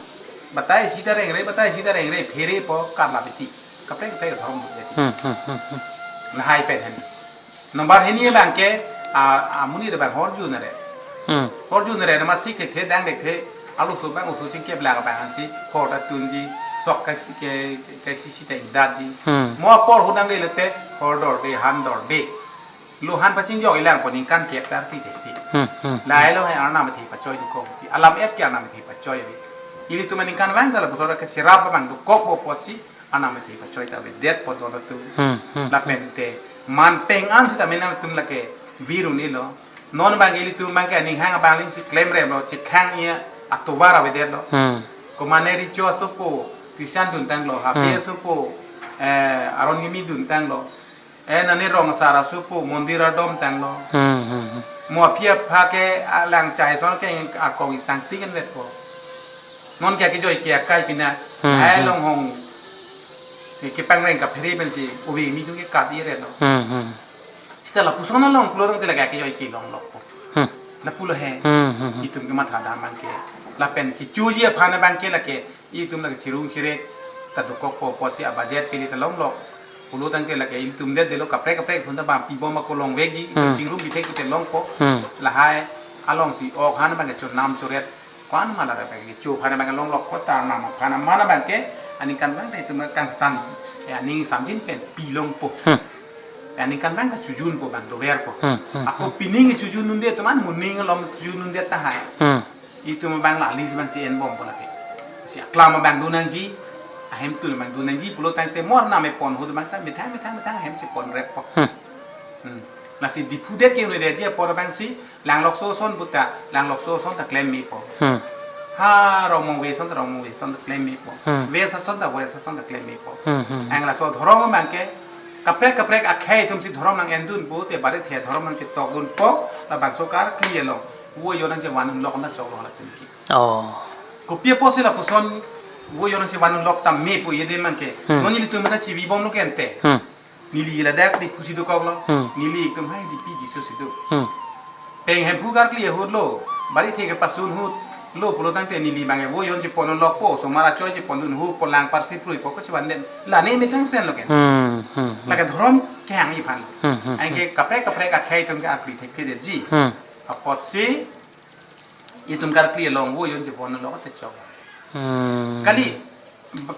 Batai sita rengre, batai sita rengre, pherepo karla beti. Kaprek kaprek dhormo beti. Hmm, hmm, hmm, hmm. Lahai pen hen. Number hini abangke, a, amonit abang horjun are. Hmm. Horjun are, nama sik thekthe, dang thekthe, aluso abang oso singkep lang abang ansi, hor ta tunji, sok kaisi ke, kaisi sita ingdatji. Hmm. Mo apor ahut nangle lete, hor dorde, han dorde. Lo han pachingjok-i lang po ningkan kep ta arti thekthe. Hmm, hmm. Lahelo hai arnam kethe pachoi dokok. Alam et ke arnam kethe pachoi ave. Ilitum aningkanvang ta lapuson ra kacherap abang dokokpo apotsi arnam kethe pachoi ta avedetpo don atum. Hmm, hmm, hmm. Lapen te man pen an sitame nangtum lake virun-ilo. Non abang ilitum abangke aning hang abang aling si klemremlo, chekhang-i atovar avedetlo. Hmm. Komane Richo asopo, Christian duntanglo, Habe, hmm, asopo, eh, Aron Kimi duntanglo. Eh, nani rong asar asopo, mondir adomtanglo. Hmm, hmm, hmm. Mo aphi apha ke alang chai son ke akong itang ting anvetpo. Non ke akejoi ke akai pina, hmm, hai, hmm, Longhong. Ke kepangreng kaphere pensi, ove kimi tung ke kat-i retlo. Hmm, hmm. Sita lapuson along pulo tangte lake akejoi kelonglokpo. Hmm. Lapulo he. Hmm, hmm, hmm. Itum kemathadam abangke. Lapen kechoji aphan abangke lake itum lake chirung chire ta dokokpo apotsi a-budget pili ta longlok. Pulo tangte lake itum det delo kaprek kaprek phun ta bang pibom ako longvekji, itum, hmm, chingrum bithek ite longpo. Hmm. Lahai alongsi ok han abangke chonam choret. Ko-an mala ra abangke kecho aphan abangke longlokpo ta arnam aphan aman abangke aningkanvang ta itum kangsam, ya, aning samjin pen pilongpo. Hmm. Aningkanvang ta chojunpo bang doverpo. Hmm, hmm, hmm. Ako pining chojun dunde atum an moning along chojun dunde tahai. Hmm. Itum abang la alis abang che-enbompo lake. Si aklam abang do nangji, ahemtun abang do nangji, pulo tangte mo arnam epon ahut abang ta methang methang methang ahem cheponreppo. Hmm. Hmm. Lasi Diphu det ke un'edetji apor abangsi, Langlokso ason puta, Langlokso ason ta klem mepo. Hmm. Ha Rongmongve ason ta Rongmongve ason ta klem mepo. Hmm. West ason ta West ason ta klem mepo. Hmm, hmm, hmm. Ang laso dhorom abangke, kaprek kaprek akhei atumsi dhorom nang-endunpo, te barithe dhorom nangchetokdunpo, labangso karkli along. Vo ejon nangchevan unlok nangchoklo halatum ke. Oh. Kopi apotsi lapuson vo ejon nangchevan unlok ta mepo ede abangke. Hmm. Non nelitum mata chivibomlo ke ante. Hmm. Neli ladak Diphusi dokoklo. Hmm. Neli itum hai Dipi Diso si do. Hmm. Pen Hemphu karkli ahutlo. Barithe kepasun ahutlo pulo tangte neli abangke vo ejon chepon unlokpo. Osomar achoi chepondun ahutpo lang parsi pruipo ko chevanden. Lane methang senlo ke. Hmm, hmm, hmm. Lake dhorom kehang-i aphan. Hmm, hmm, hmm. Anke kaprek kaprek akhei atum ke karkli thekthe detji. Hmm. Apotsi itum karkli along vo ejon chepon unlok te chok. Hmm. Kali,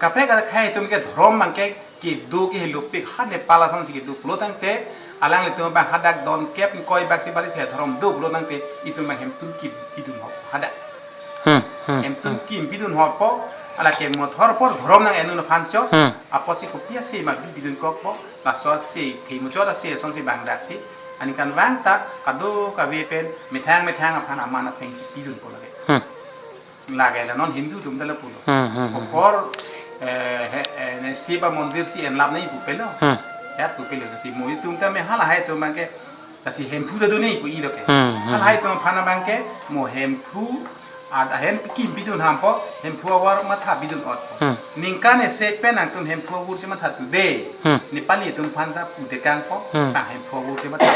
kaprek akhei atum ke dhorom abangke kedo ke helopik ha Nepal asonsi kedo pulo tangte, alanglitum abang hadak don kep ingkoi bak si barithe dhorom do pulo tangte, itum abang Hemphu kim pidun ho hadak. Hmm, hmm, Hemphu, hmm, kim pidun hopo, alake mothor apor dhorom nang-endun aphan chot, hmm, apotsi kopi ase ma bi pidunkokpo, laso ase, thei muchot ase, asonsi bang daksi, aningkanvang ta, kadokave pen, methang methang aphan aman apheng si pidunpo lake. Hmm. Lake la non Hindu atum ta lapulo. Hmm, hmm, hmm. Apor, eh, he, eh, ne Shiva mondir si enlap nangji pupelo. Hmm. Ya pupelo si mo itum tame halahai atum abangke, lasi Hemphu ta do nangji pu-ilo ke. Hmm, hmm, hmm. Halahai atum aphan abangke mo Hemphu, ad-, ahem kim pidun hampo, Hemphu avar matha pidun otpo. Hmm. Ningkan esek pen nangtum Hemphu avur si matha today. Hmm. Nepali atum aphan ta pudekangpo, hmm, ta Hemphu avur si matha.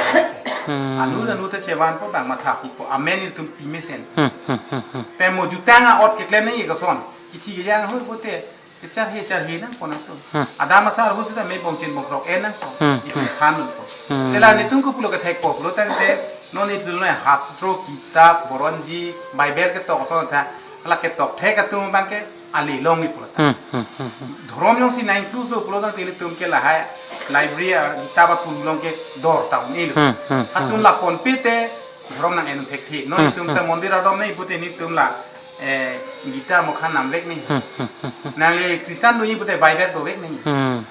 Hmm. Anu anu ta chevanpo bang matha pipo. Amen itum pimesen. Hmm, hmm, hmm, hmm. Te mo jutang a-ot keklem nangji koson. Kithi kejang ahut pute Charhe charhe nangpo nangtum. Hmm. Adam asar ahut sita me bongchin bongkrok en nangpo. Hmm, Itum hmm. than nangpo. Hmm. Te la netum kopulo kethekpo pulo tangte non itum lo haptro kitab boronji Bible ketok ason tha. Hala ketok thek atum abang ke ale longle pulo. Hmm, hmm, hmm, hmm. Dhorom jongsi nang include lo pulo tangte netum ke lahai library a kitab apun along ke dor ta un-elo. Hmm, hmm, hmm. Atum la ponpe te dhorom nang en thekthe. Non Hmm, itum hmm. ta mondir adom nangji pute netum la eh, Gita mokha namvek nangji. Hmm, hmm, hmm, hmm. Nangli Christian dunji pute Bible dovek nangji. Hmm.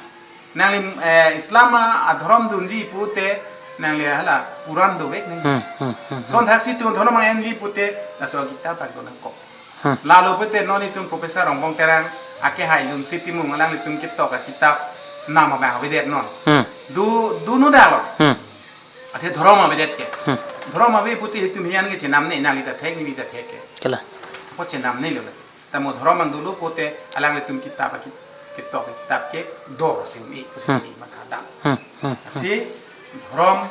Nangli, eh, Islam a, adhorom dunji pute nangli hala Quran dovek nangji. Hmm, hmm, hmm, hmm. Lason thaksi itum dhorom nang enji pute laso Gita abang do nangkok. Hmm. Lalo pute non itum Professor Rongbong Terang akehai Lumsi Timung alanglitum ketok akitab nam abang avedet non. Hmm. Du, du no dalo. Hmm. Athe dhorom avedet ke. Hmm. Dhorom ave pute itum hian ke chenamne, nangli ta thek, neli ta thek ke. Kalang. Ko chenamnelo. Tamo dhorom abang dolo pute alanglitum kitab aki-, ketok kitab ke dor si un-e, pusi Hmm. un-e matha dam. Hmm, hmm, hmm. Si dhorom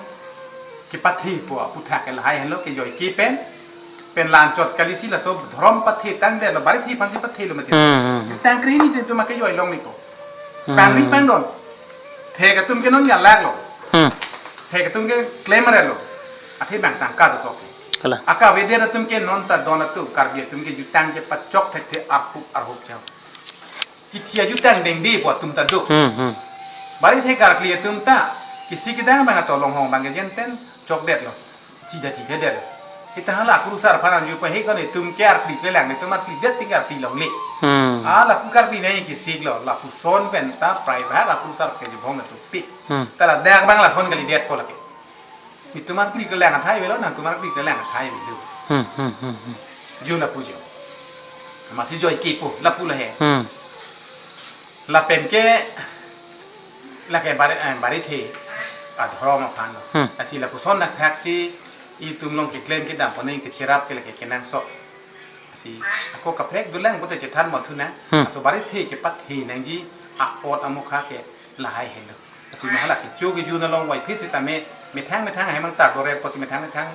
kepathipo aphuthak ke lahai henlo kejoi ke pen. Pen la anchot kali si laso dhorom pathe tangdetlo, barithe aphansi pathelo mati. Hmm, hmm, hmm. Tangkri ni te itum akejoi longle ko. Hmm. Pangri pangdon. Thek atum ke non jalak lo. Hmm. Thek atum ke claim re lo. Athe bang tangka dokok. Kalang. Aka avedet atum ke non ta don atum Karbi atum ke jutang ke pachok thekthe arhup arhup chau. Kithi ajutang dengdepo atum ta do. Hmm, hmm. Barithe karkli atum ta kisi kedang abang ato longhong abang ke jenten chokdetlo. Chida chida der. Kita hala akurusar aphan arju pa he kon itum ke arkli kelang itum arklidet ting arkli longle. Hmm. Ah, lapu karkli nangji kesiklo, lapuson pen ta prai bhag akurusar kejubong atum pi. Hmm. Ta ladak abang lason kalidetpo lake. Itum arkli kelang athai avelo, nangtum arkli kelang athai avelo. Hmm, hmm, hmm, hmm. Jun lapu jo. Amatsi joi kepo, lapu lahe. Hmm. Lapen ke lake bari, eh, barithe adhorom aphan lo. Hmm. Lasi lapuson dak thaksi itum along keklem kedam poneng kecherap ke lake kenangsot. Lasi ako kaprek dolang pute chethan monthu nang. Hmm. Laso barithe kepathe nangji apot amokha ke lahai henlo. Lasi mahala kecho kejun along wai phit sitame methang methang ahemang tar dore posi methang methang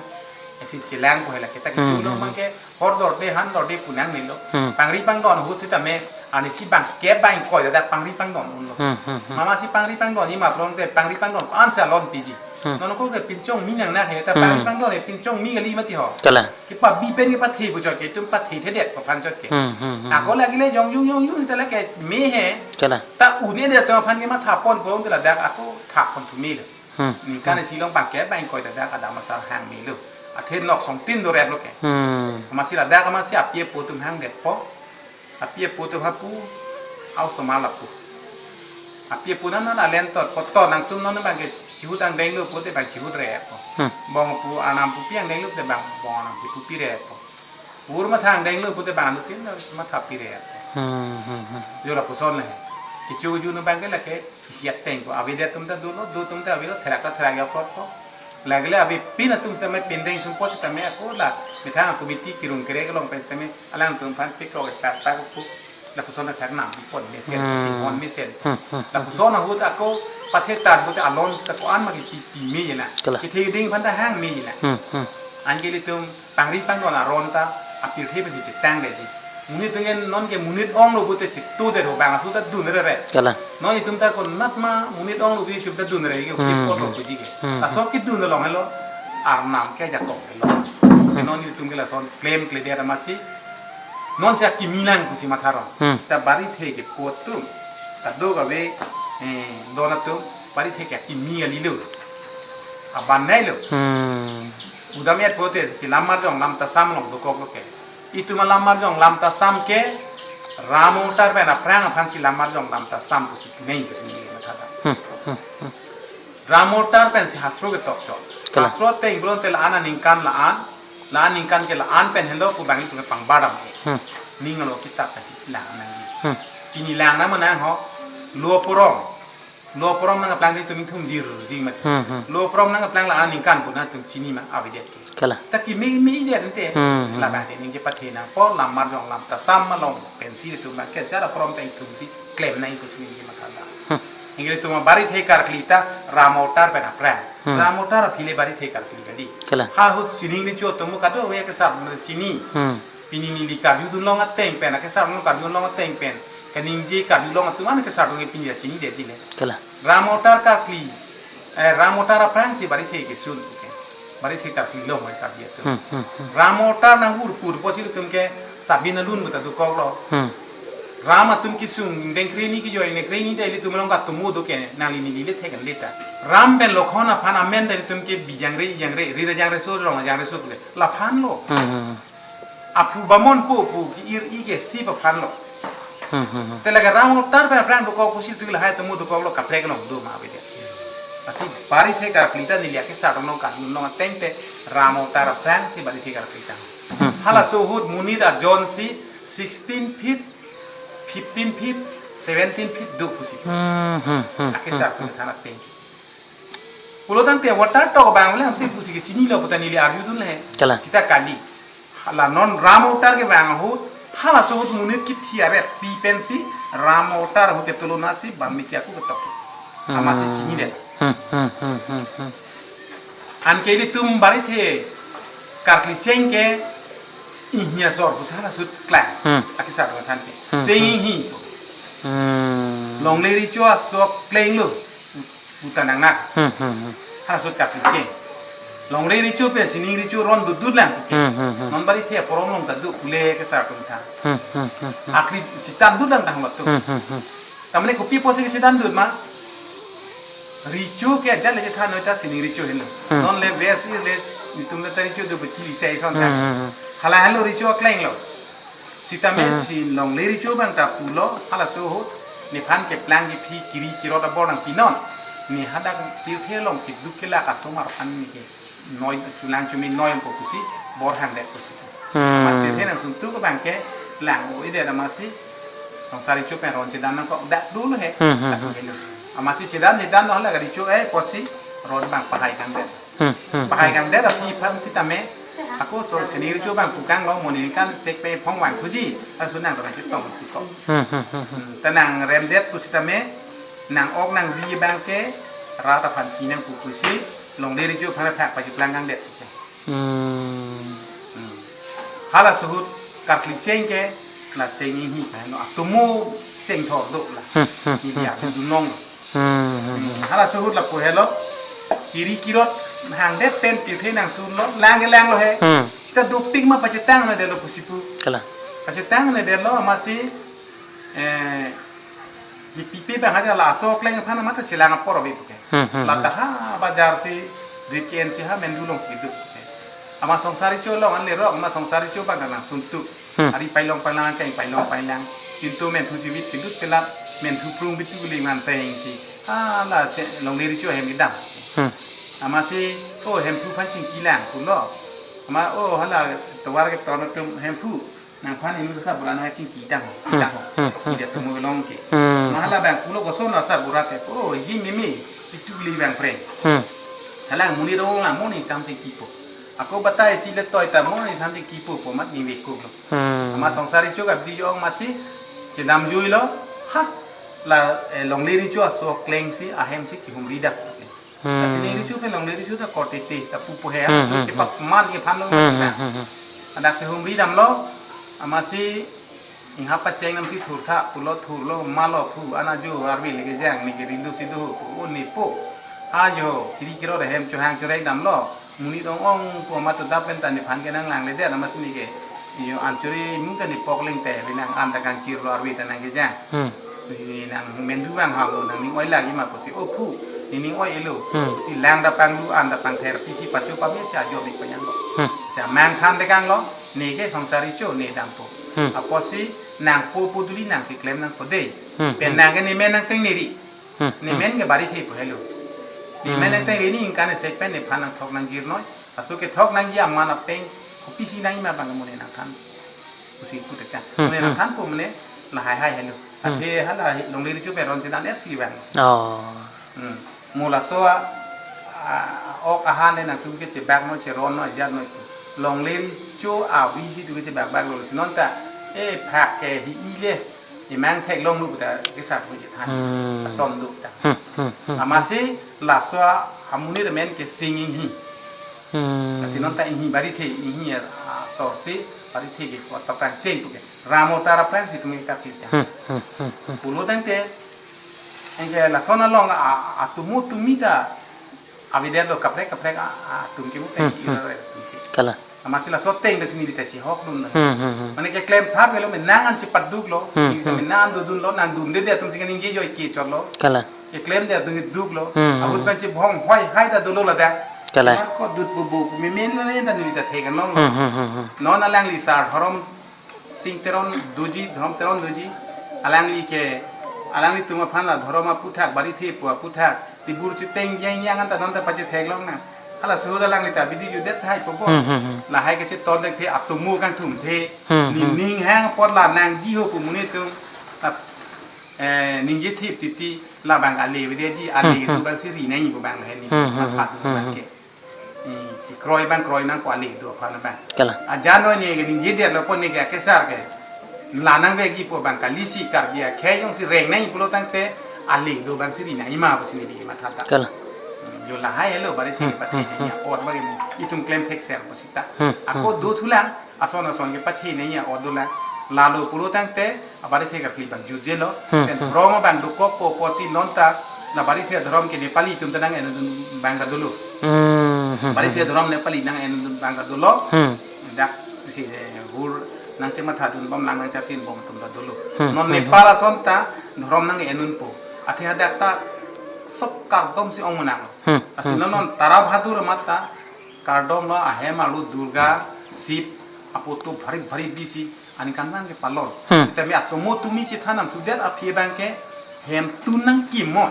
eksi chelangpo hela kita kecho Hmm, along hmm, mang ke hor dorde han dorde pu nangnelo. Hmm. Pangri pangdon ahut sitame ani si bang ke bang koi dak pangri pangdon unlo. Hmm, hmm, hmm. Amatsi pangri pangdon ima prong te pangri pangdon ko-an si alon piji. Hmm. Non ko ke pinchong mi nang na he ta Hmm. pangri pangdon he pinchong mi kali mati ho. Kalang. Kepabi pen kepathe pu chot ke itum pathe thedet aphan chot ke. Hmm, hmm, hmm, Ako hmm. lagi le jongjung jongjung ta lake me he. Kalang. Ta un-edet atum aphan ke matha ponpo te ladak ako tha pon thu melo. Hmm. Ningkan Hmm. isi along bang ke bang koi ta dak Adam asar hang melo. Athe nok songtin doreplo ke. Hmm. Amatsi ladak amatsi api apo atum hangdetpo. Api apo atum hapu au somal apu. Api apo nana alen tot poto nangtum non bang ke chihut angdenglo pute bang chihut repo. Hmm. Bong apo anam pupi angdenglo pute bang bong anam pupi repo. Ur matha angdenglo pute bang anutin matha pi repo. Hmm, hmm, hmm. Jo lapuson le. Kecho kejun abang ke lake isi ateng ko avedet atum ta dolo, do atum ta avelo, therak ta therak ya pot ko. Lagile avepin atum sitame pindeng sumpot sitame ako la methang committee kirung kerek along pen sitame alangtum aphan pekro ke tak tak ko. Lapuson athak nam pon mesen, Hmm. si pon mesen. Hmm, hmm, hmm. Lapuson ahut ako pathe tar ahut alon ta ko-an ma kipi pi me jena. Kalang. Kethe ding aphan ta hang me jena. Hmm, hmm. Anke ilitum pangri pangdon aron ta apirthe pen chetangleji. Monit atum ke non ke monit onglo pute chiktu det ho bang asu ta dunre re. Kalang. Non itum ta konat ma monit onglo pute itum ta dunre ke Hmm, pot lo Hmm. puji ke. Hmm, Laso hmm. kedun along helo arnam ke ajakong helo. Hmm. Non itum ke lason claim kledet amatsi non si akimi lang pusi matha rong. Hmm. Sita barithe kepo atum kadokave, eh, don atum barithe ke akimi alilo. Abannai lo. Hmm. Udam et pote si Lammarjong Lamtasam along dokoklo ke. Itum Lammarjong Lamtasam ke Ram Avatar pen aphrang aphan si Lammarjong Lamtasam pusi kinai pusi neli matha dam. Hmm, hmm, hmm. Ram Avatar pen si hastro ketok chot. Kalang. Hastro ateng pulote la-an aningkan la-an, la-an aningkan ke la-an pen helo pu bang itum ke pangbar dam ke. Hmm. Ning lo kitab pen si lang nangji. Hmm. Pini lang na manang ho, lo apo rong. Lo apo rong nangkeplang itum ingthum jirji mat. Hmm, hmm. Lo apo rong nangkeplang la-an aningkan pu nangtum chini ma avedet ke. Kalang. Ta kimi mi det ante. Hmm, hmm. Labang si ningje pathe nangpo Lammarjong Lamtasam along pensi itum nang kejar apo rong ta ingthum si claim nang pusi ningje matha dam. Hmm. Anke ilitum barithe karkli ta Ram Avatar pen aphrang. Hmm. Ram Avatar aphi le barithe karkli kali. Kalang. Ha ahut sining ni cho atum kadokave kesar chini. Hmm. Pini neli karjudun long ateng pen, kesar long karjudun long ateng pen. Kaningje Karbi Anglong atum an kesar atum ke pini ya chinidetji le. Kalang. Ram Avatar karkli, eh, Ram Avatar aphrangsi Barithe kesun ke. Barithe karkli long mai Karbi atum. Hmm, hmm, hmm. Ram Avatar nang hur pur pusi ilitum ke Sabin alun puta dokoklo. Hmm. Ram atum kesung ingdeng kreni kejoi ingdeng kreni ta ilitum along katumu do ke nangli neli le thek an le ta. Ram pen Lokhon aphan amen ta ilitum ke bijangre ijangre, ri rajangreso rong rajangreso le. Laphan lo. Hmm, hmm, hmm. Aphu bamon pu pu ki ir i ke si aphan lo. Hmm, hmm, hmm. Te lake Ram Avatar pen aphrang dokok pusi tu lahai tumu dokoklo kaprek long do ma bede. Lasi Barithe karkli ta neli akesar atum along kanun long ateng te Ram Avatar aphrangsi Barithe karkli ta. Hmm, hmm. Halaso ahut monit ajon si sixteen feet, fifteen feet, seventeen feet do pusi. Hmm, hmm, hmm, hmm. Akesar atum than ateng. Pulo tangte Avatar tok abang le amatsi pusi kechinilo puta neli arjudun le. Kalang. Sita kali. Hala non Ram Avatar kevang ahut, halaso ahut monit kithi arep pi pensi Ram Avatar ahut ketulonasi Balmiki ako ketok. Amatsi chinidet. Hmm, hmm, hmm, hmm, hmm. Anke ilitum Barithe karkli cheng ke inghi asor pusi halaso ahut klang. Hmm. Akesar atum than ke. Hmm, Seng hmm. Inghi. Hmm. Longle Recho aso akleng lo. Puta nangnak. Hmm, hmm, hmm. Halaso ahut karkli cheng. Longle Recho pen Sining Recho ron dudut lang puke. Hmm, hmm, hmm. Non Barithe aporom along ta do pule kesar atum than. Hmm, hmm, hmm, hmm. Akli chetan dut lang tang lo tu. Hmm, hmm, hmm. Tamane kopi apotsi chetan dut ma? Recho ke ajat le chethan noi ta Sining Recho henlo. Hmm. Non le West East le nitum le ta Recho do bechili sei son Hmm, than. Hmm, hmm. Hala henlo Recho akleng lo. Sitame Hmm. si Longle Recho abang ta pulo, halaso ahut, nephan keplang kephi kiri kirot abor nangpinon. Ne hadak pirthe along keduk kelak asomar aphan ne kenoi chulang chumi noi po pusi bor hangdet pusi. Hmm. Amat pirthe nangsun tuk abang ke lang-o-edet amatsi Songsar Recho pen ron chedan nangkok dak dulu he. Hmm, hmm, Dak hmm. dulu. Amatsi chedan chedan lo hala Recho eh pusi ron abang pahai kangdet. Hmm, hmm, Pahai hmm. kangdet aphi aphan sitame, ako so Sining Recho abang pukanglo mo neli kan chek pe phong vangthuji, laso nang tonang chetong puko. Hmm, hmm, hmm, hmm. Hmm, ta nangremdet pusitame, nang-ok nangvi abang ke, rat aphan pi nangpo pusi, Longle Recho aphan athak pachiplang kangdet. Hmm. Hmm. Halaso ahut karkli cheng ke, la Seng Inghi kaheno atumu chengthor do la. Hmm, hmm, Neli hmm. arjudun long. Hmm, hmm, hmm. Hmm, halaso ahut lapu helo. Kiri kirot hangdet pen pirthe nangsunlo, lang ke langlo he. Hmm. Sita dopik ma pachetang na delo pusi pu. Kalang. Pachetang na delo amatsi, eh, kipipe abang haja laso akleng aphan amat chelang apor ave puke. Hmm, hmm, La hmm. ta ha bajar si, rit ke-en si ha Mendu alongsi do puke. Amat Songsar Recho along an lerok, amat Songsar Recho abang nangsun tuk. Hmm. Ari pailong pailang, keng pailong pailang. Pintu Menthu chivit pidut pelat, Menthu prung bitu kuli man peng si. Hala si Longle Recho ahem kedam. Hmm. Amatsi, o Hemphu aphan chingki lang pulo. Amat, o hala tovar keton atum Hemphu. Nangphan inut asarbura nangchingki dang. Hmm. Dang. Hmm. Hmm. Ida tumu long ke. Hmm. Amat hala abang pulo koson asarbura ke. O, hi mimi. Bitu kuli abang preng. Hmm. Hala monit rong la mo ne cham chingkipo. Ako batai si le toi ta mo ne cham chingkipo pu amat ne vekuklo. Hmm. Amat Songsar Recho ke abidi jong amatsi chedamjuilo, ha, la, eh, Longle Recho aso akleng si ahem si kihumri dak. Hmm. Sining Recho pen Longle Recho ta korte te ta pupo he, Hmm, aso hmm, kepaman kephan long Hmm, kita. hmm, hmm, hmm. Adak si humri damlo, amatsi inghap pacheng nam si thurtha pulo thurlo, malo phu, anajo arve le kejang, ne ke rindu si do pu, o ne po. Ajo, kiri kirot ahem chohang chorek damlo. Monit ong-ong pu amat to dap pen ta nephan ke nanglangledet amatsi ne ke. Iyo an chori mu ta ne pok leng te, binang an ta kangchirlo arve ta nangkejang. Hmm. Pusi nang Mendu abang ha lo nangning oi lagi ma pusi, o phu, nening oi-elo. Hmm. Pusi lang dapang lu an dapang ther pisi pacho pame si ajo bik panyang lo. Hmm. Si amang than dekanglo, ne ke Songsar Recho ne dampo. Hmm. Apotsi nangpo pu duli nangsi klem nangpo dei. Hmm, Pen hmm. nang ke ne men nangteng neri. Hmm, Ne hmm. men ke Barithe pu helo. Ne men Hmm. nangteng neri ne ingkan sek pen nephan nangthok nangjir noi. Aso kethok nangji aman apeng, kopisi nangji ma abang mo ne nangthan. Pusi pu teka. Hmm, Mo ne hmm. nangthanpo mo ne lahai hai helo. Hmm. Athe hala Longle Recho pen ron chedan-et si abang. Oh. Hmm. Mo laso a, a, ok ahan le nangtum ke chebak noi, cheron noi, ajat noi. Longle Recho avi si tu ke chebakbak lo si non ta. E phak ke hi-i le. Imang theklong nu ta kesar pu chethan. Hmm. Asom do ta. Hmm, hmm, hmm, hmm. Amatsi laso amonit amen ke Seng Inghi. Hmm. Lasi non ta Inghi Barithe, Inghi a, asor si Parithe ke ko ta prang cheng puke. Ram avatar aphrang si itum ke kapil ta. Hmm, hmm, hmm, hmm. Pulo tangte, anke lason along a, a, atomo tumi ta avedetlo kaprek kaprek a, atum ke mu Hmm, tangte hmm. ira atum ke. Kalang. Amatsi laso ateng ta si neli ta chihokdun. Hmm, hmm, hmm. Mane keklem thap ke lo, menang an chepaduklo, Hmm, neli ta hmm. menang an dodunlo, nangdunde atum si kaningje joi ke chotlo. Kalang. Keklemde atum ke duklo. Hmm, hmm. Ahut pen chibhong hoi hai ta dolo ladak. Kalang. Mar ko dut bubu, memen lo ne ta neli ta thekan long. Hmm, hmm, hmm, hmm. Non alangli Sar Dhorom Sing Teron doji, Dhorom Teron doji. Alangli ke, alanglitum aphan la dhorom aputhak, Barithe pu aputhak. Tibur chiteng yang yang anta non ta pachetheklong nang. Halaso ahut alangli ta bidi judet hai po bo. Hmm, hmm, hmm. Lahai kachetondethe atomo kangthumthe. Hmm, Ning hmm. ning hang apot la nangji ho pu monit atum. Ap-, eh, ningje thip titi labang ale avedeji, ale Hmm, hmm. do abang si ri nangji pu abang lahai ni. Hmm, hmm, Mat hmm, padu hmm, abang hmm. ke. Ni, kekroi abang kroi nangkok, ale do aphan abang. Kalang. Ajan noi ne ke ningjedetlo pon ne ke akesar ke. La nangvekji pu abang kali si Karbi akhei jongsi reng nangji pulo tangte ale do abang si ri nangji ma pusi neli matha ta. Kalang. Hmm, yo lahai helo Barithe Hmm, pathe hmm, ne hmm. ya or bagi mu. Itum klem thekser pusita. Hmm, Ako hmm. dothulang, ason ason ke pathe ne ya or dolang. Lalo pulo tangte, a Barithe karkli abang jutjelo. Hmm, Pen hmm. dhorom abang dokok po pusi non ta, la Barithe dhorom ke Nepali atum ta nang-endun abang ta dolo. Hmm, hmm, Barithe hmm. dhorom Nepali nang-endun abang ta dolo. Hmm. Dak si, eh, hur nangchemathadun bom lang nangcharsin bom atum ta dolo. Hmm, Non hmm, Nepal ason ta dhorom nang-endun po. Athe hadak ta sok kardom si ong munak. Hmm, Asi hmm, non non Tara Bahadur amat ta kardom lo, ahem arlo Durga, Shiv, apoto bhari bhari bisi aningkanvang kepalon. Hmm. Sitame atomo tumi chethan nam tudet aphi abang ke hemtun nangkimon.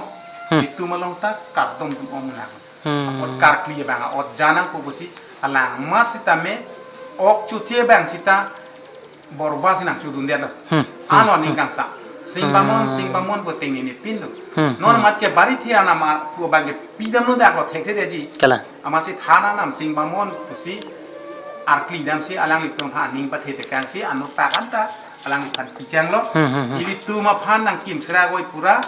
Hmm. Itum along ta kardom atum ong munak. Hmm. Apot karkli abang ot janang ko pusi alang mat sitame ok choche abang sita borba si nangchodundetlo. Hmm. Ano Hmm. aning kangsam. Sing bamon, Hmm. sing bamon pu ateng neli pin do. Hmm. Non Hmm. amat ke Barithe anam a pu abang ke pidamlo daklo thekthe detji. Kalang. Amatsi than anam sing bamon pusi arkli damsi alanglitum aphan aning pathe tekangsi ano tak anta alangliphan pijanglo. Hmm, hmm, hmm. Ilitum aphan nangkim sera goi pura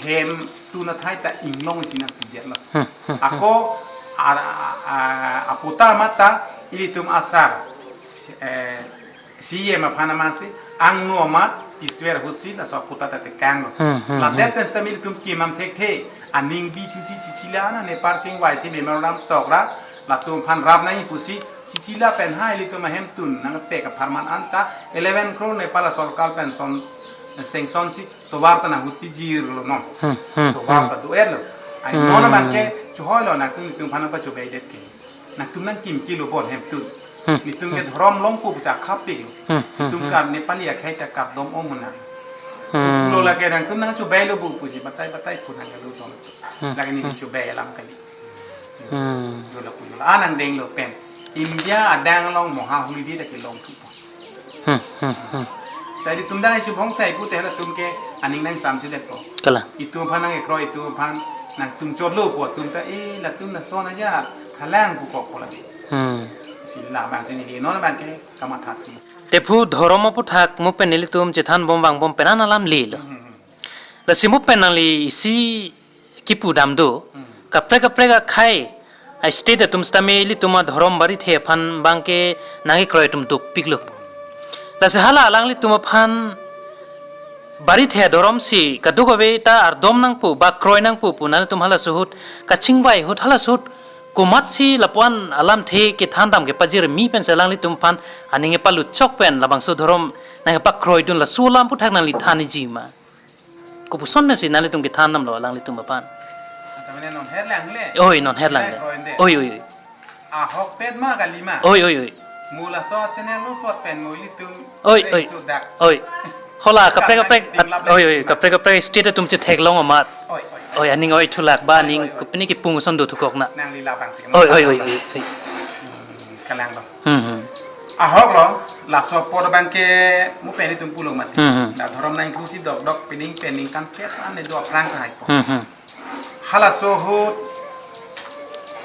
hemtun athai ta inglong si nangpijanglo. Hmm, hmm, hmm. Ako a, a, a, aputa amat ta ilitum asar, eh, C E M aphan amatsi angno amat pisver ahutsi laso aputa ta tekanglo. Hmm, hmm, Ladet hmm. pen sitame ilitum kimam thekthe, aning bi thusi Chinchila na Nepal chingvaisi memorandum tokra, latum aphan rap nangji pusi Chinchila pen ha ilitum ahemtun nangpek apharman anta eleven crore Nepal asorkar pen son, sanction si tovar ta nanghut pijirlo non. Hmm, hmm, Tovar hmm. ta do-etlo. Ai Hmm. non abang ke chohoilo nangtum itum aphan nangpachobei det ke. Nangtum nangkim kilo bon hemtun. Hmm, Nitum ke hmm. dhorom longpo pusi akhapiklo. Hmm, hmm, Itum hmm. kar Nepali akhei ta kardom ong munak. Hmm. Lo lake nangtum nangchobeilo bu pusi batai batai pu nangkalo dom. Hmm, Lake ni hmm. chobei alam kali. Hmm. Dola pu dola. Ah, nangdenglo pen. India adang along moha holiday ta kelong thupo. Hmm, hmm, hmm. Sai ilitum dang ichubhong sai pute halatum ke aning nangsamsi detpo. Kalang. Itum aphan nangkekroi, itum aphan nangtum chotlo po atum ta, eh, latum lason aja thalang pukokpo lake. Hmm. Si labang si neli non abang ke kamatha thu. Tephu dhorom aputhak mu pen nelitum chethan bom vangbom pen an alam lelo. Hmm, hmm, hmm. Lasi mu pen nangli isi kipu dam do. Hmm. Kaprek kaprek akhei, a state atum sitame ilitum adhorom Barithe aphan abang ke nangkekroi atum dopiklo. Lasi hala alanglitum aphan Barithe adhorom si kadokave ta ardom nangpo, ba kroi nangpo pu nanglitum halaso ahut kachingvai ahut halaso ahut komatsi lapuan alamthe kethan dam kepajirmi pensi alanglitum aphan aning kepalut chok pen labangso dhorom nangkepakroidun laso alam aputhak nangli thanji ma? Kopuson pensi nanglitum kethan damlo alanglitum aphan? Tame non herlang le. Oi, non herlang le. Kroide. Oi, oi, oi. Ahokpet ma kali ma. Oi, oi, oi. Mo laso channel lo pot pen mo ilitum. Oi, oi. Sudak. Oi. Hala kaprek kaprek. Oi, oi, kaprek kaprek state atum chetheklong amat. Oi, oi. Oi, aning oi thulak ba aning. Oi, oi, oi. Kopine kipung ason do thukok na. Nangli labang si. Oi, oi, oi, oi, oi. Hmm, kalanglo. Hmm, hmm. Ahoklo, laso apot abang ke mu pen itum pulo mati. Hmm, hmm. La dhorom nangklusi dokdok pining pen ningkan kep an do aphrang sahai po. Hmm, hmm. Halaso ahut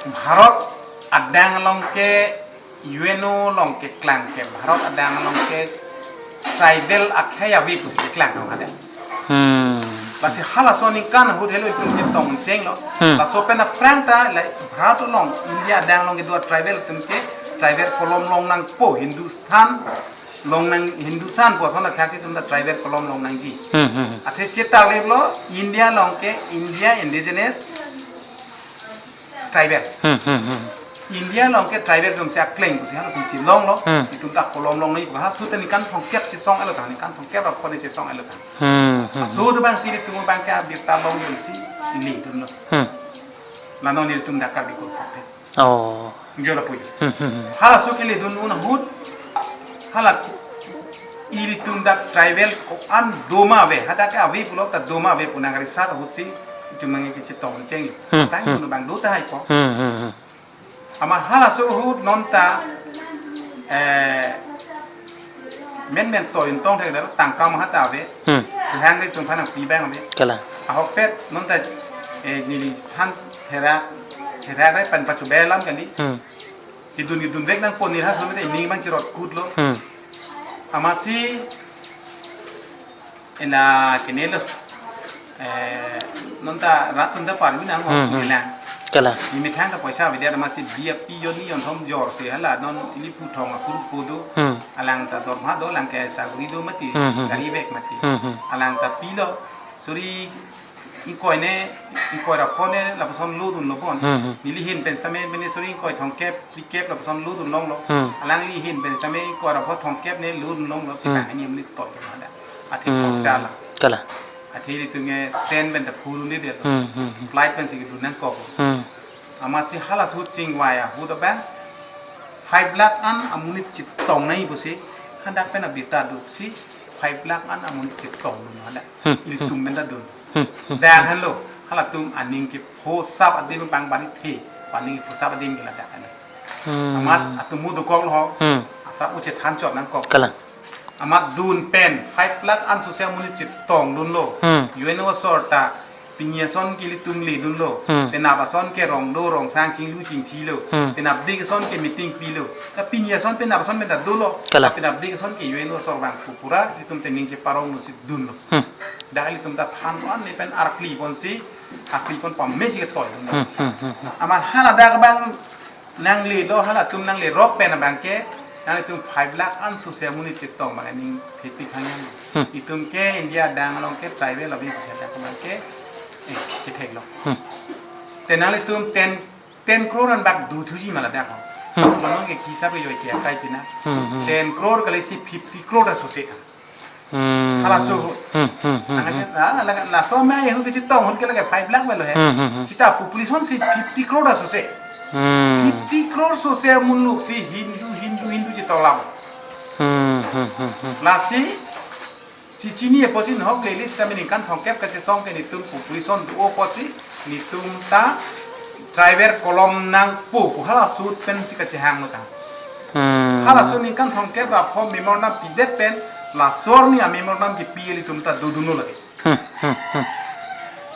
Bharat adang along ke U N O along keklang ke Bharat adang along ke tribal akhei ave pusi keklang dong ada. Hmm. Lasi halaso aningkan ahut helo itum ke tongchenglo. Hmm. Laso pen aphrang ta la Bharat along India adang along kedo tribal atum ke Tribal kolom long nangpo, Hindustan long nang, Hindustan pu ason athak si itum ta tribal kolom long nangji. Hmm, hmm, hmm. Athe chetarlip lo India along ke India indigenous tribal. Hmm, hmm, hmm. India along ke tribal atum si akleng pusi halatum chelonglo. Hmm. Itum ta kolom long nangji pu halaso ta ningkan thomkep chesong-et lo ta, ningkan thomkep ra phone chesong-et lo ta. Hmm, hmm, hmm. Laso abang si itum abang ke abirta longdun si ledunlo. Hmm. La non itum dak Karbi Anglong phe. Oh. Jo lapu. Hmm, hmm, hmm. Halaso keledun un ahut. Hala ilitum dak tribal ko-an do ma ave. Hadak ke ave pulo ta do ma ave pu nang risat ahut si itum abang ke chetong cheng. Hmm, Tang hmm. Itum abang do tahai ko. Hmm, hmm, hmm. Amat halaso ahut non ta, eh, menmen toy intong thek dal tangka maha ta ave. Hmm. Kehang itum aphan nangpi abang ave. Kalang. Ahokpet non ta, eh, neli than thera, thera rai pen pachu belam kali. Hmm. Idun idun vek nangpo, neli halaso mete ining abang chirot kutlo. Hmm. Amatsi ena kene lo. Eh, non ta rat atum ta parvi nang Hmm, hmm. Kelang. Kalang. Imethang ta poisa avedet amatsi biapi jon ni jon thom jor si hala non ili puthong akur pu do. Hmm. Alang ta dorma do, alang ke saguri do mati. Hmm, hmm, Gari hmm. Vek mati. Hmm, hmm. Alang ta pilo. Suri ingkoi ne, ingkoi ra phone lapuson lodunlo bon. Hmm, hmm. Neli ahin pen tame bini suri ingkoi thomkep, phlikep lapuson lodun longlo. Hmm. Alangli ahin pen tame ingkoi ra pho thomkep ne lodun longlo. Hmm. Sitang ani amli toy ada. Athe Hmm. Thok chala. Kalang. Athe ilitum ke train pen ta phuruni de. Hmm, hmm, hmm. Flight pen si kedun nangkok. Hmm. Amatsi halaso chingvai ahut abang five lakh an amonit chetong nangji pusi hadak pen abirta do si five lakh an amonit chetongdun hadak. Hmm, hmm. Ilitum pen ta dun. Hmm, hmm. Dak henlo halatum aning kephosap adim abang bani the, aning kephosap adim ke ladak henlo. Hmm. Amat atum mu dokoklo ho. Hmm. Asap uchethan chot nangkok. Kalang. Amat dun pen five lakh an sose amonit chetongdunlo. Hmm. U N O asor ta pini ason ke ilitum ledunlo. Hmm. Penap ason ke rong do, rong sang chinglu chingthilo. Hmm. Penapdik ason ke meeting pilo. Ta pini ason penap ason pen ta dolo. Kalang. Ta penapdik ason ke U N O asor abang pu pura itum ta ning cheparong lo si dunlo. Hmm. Dak ilitum ta than pon ne pen arkli pon si, arkli pon pame si ketoy dunlo. Hmm, hmm, hmm, hmm. Amat hala dak abang nanglelo, halatum nanglerok pen abang ke, nanglitum five lakh an sose amonit chetong abang aning pheti khanyang. Hmm. Itum ke India adang along ke tribal ave pusi dak abang ke, eh, ketheklo. Hmm. Te nanglitum ten, ten crore an bak dothuji ma ladak ho. Hmm. Mano ke hisap ke joi ke akai pina. Hmm, hmm. Ten crore kali si fifty crore ta sose. Hmm. Halaso. Hmm, hmm, hmm, Ang hmm. Aja, ah, la, laso me ahut kechetong ahut ke lake five lakh melo he. Hmm, hmm, hmm. Sita population si fifty crore ta sose. Hmm. Fifty crore sose muluk si Hindu, Hindu, Hindu chetong lam. Hmm, hmm, hmm, hmm. Lasi, chichini apotsi nahok lele sita meningkan thomkep kachesong ke netum population do apotsi netum ta tribal kolom nangpo pu halaso pen si kachehang lo ta. Hmm. Halaso ningkan thomkep ra pho memorandum pidet pen laso arni amemorandum kepi ilitum ta dodunlo lake. Hmm, hmm, hmm.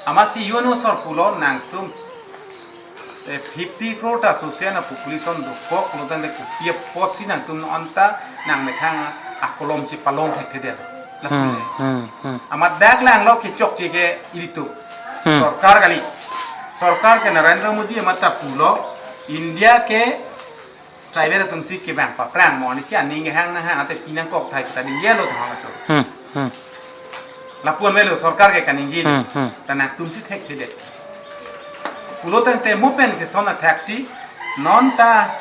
Amatsi U N O asor pulo nangtum, eh, fifty crore ta sose an apopulation dokok, pulo tangte kopi apotsi nangtum non ta nangmethang akolom si palong thekthedet. Lapu Hmm, le. Hmm, hmm. Amat dak langlo kechokche ke ilitum. Hmm. Sorkar kali. Sorkar ke Narendra Modi amat ta pulo India ke tribal atum si kevang paphrang mo ni si aning kehang nanghang ate pinangkok thai kita di yelo thang laso. Hmm, hmm. Lapu-an avelo sorkar ke kaningje. Hmm, hmm. Ta nangtum si thekthedet. Pulo tangte mo pen ke son athak si non ta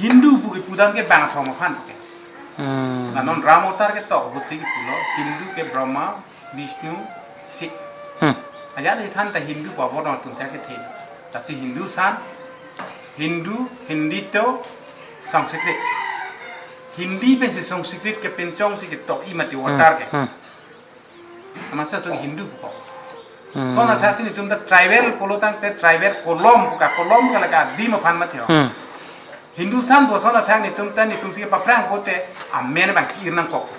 Hindu pu kepu dam ke bangthom aphan ke. Hmm. La non Ram Avatar ketok ahut si kepulo, Hindu ke Brahma, Vishnu, Shiv. Hmm. Ajat le than ta Hindu pu abor atum si kethe. Tapi Hindu san, Hindu, Hindi to, Sanskrit. Hindi pensi Sanskrit kepinchong si ketok-i mati Hmm. Avatar ke. Hmm. Amatsi atum Hindu pu ko. Hmm. Son athak si netum ta tribal pulo tangte tribal kolom pu ke kolom ke lake adim aphan mati ho. Hmm. Hindu san pu son athak netum ta netum si kepaphrang pote amen abang chi-ir nangkok.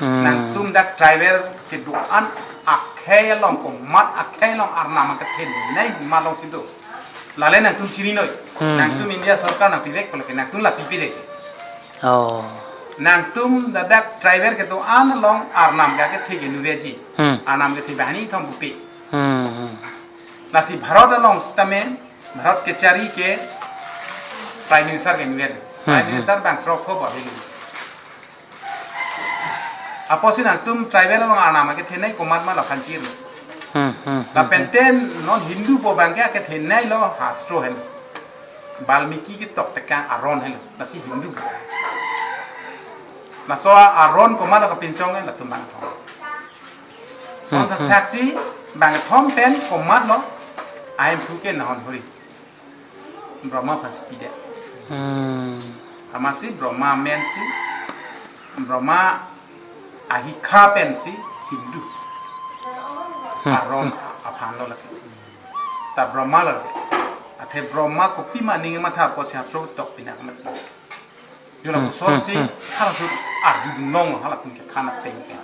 Hmm. Nangtum dak tribal kedo-an akhei along komat akhei along arnam kethenei ma along si do. Lale nangtum chininoi. Hmm. Nangtum India sorkar nangpivek pulo ke nangtum la pipide. Oh. Nangtum ladak tribal kedo-an along arnam ke kethe ke nuveji. Hmm. Arnam kethe banghini kethom pupe. Hmm, hmm. Lasi Bharat along sitame, Bharat kechari ke Prime Minister ke nuve. Prime Minister bang throk pho ba hili. Apotsi nangtum tribal along anam akethenei komat ma la phanchir. Hmm, hmm, hmm. Lapen te non Hindu po bangke akethenei lo hastro helo. Balmiki ketok tekang Aron helo. Lasi Hindu po. Laso Aron komat lo kapinchong helo, latum bang thom. Son Hmm, hmm. Sakthaksi bang thom pen komat lo. Ahem thu ke nahon hori. Brahma aphansi pidet. Hmm. Amatsi Brahma amen si, Brahma ahikha pensi Hindu. Hmm, Aron hmm. Aphan lo lake. Ta Brahma lo lake. Athe Brahma kopima ning matha apotsi hastro tok pinak mati. Yo la Hmm, puson hmm, si hmm. Halaso arjudun long halatum kethan ateng ke.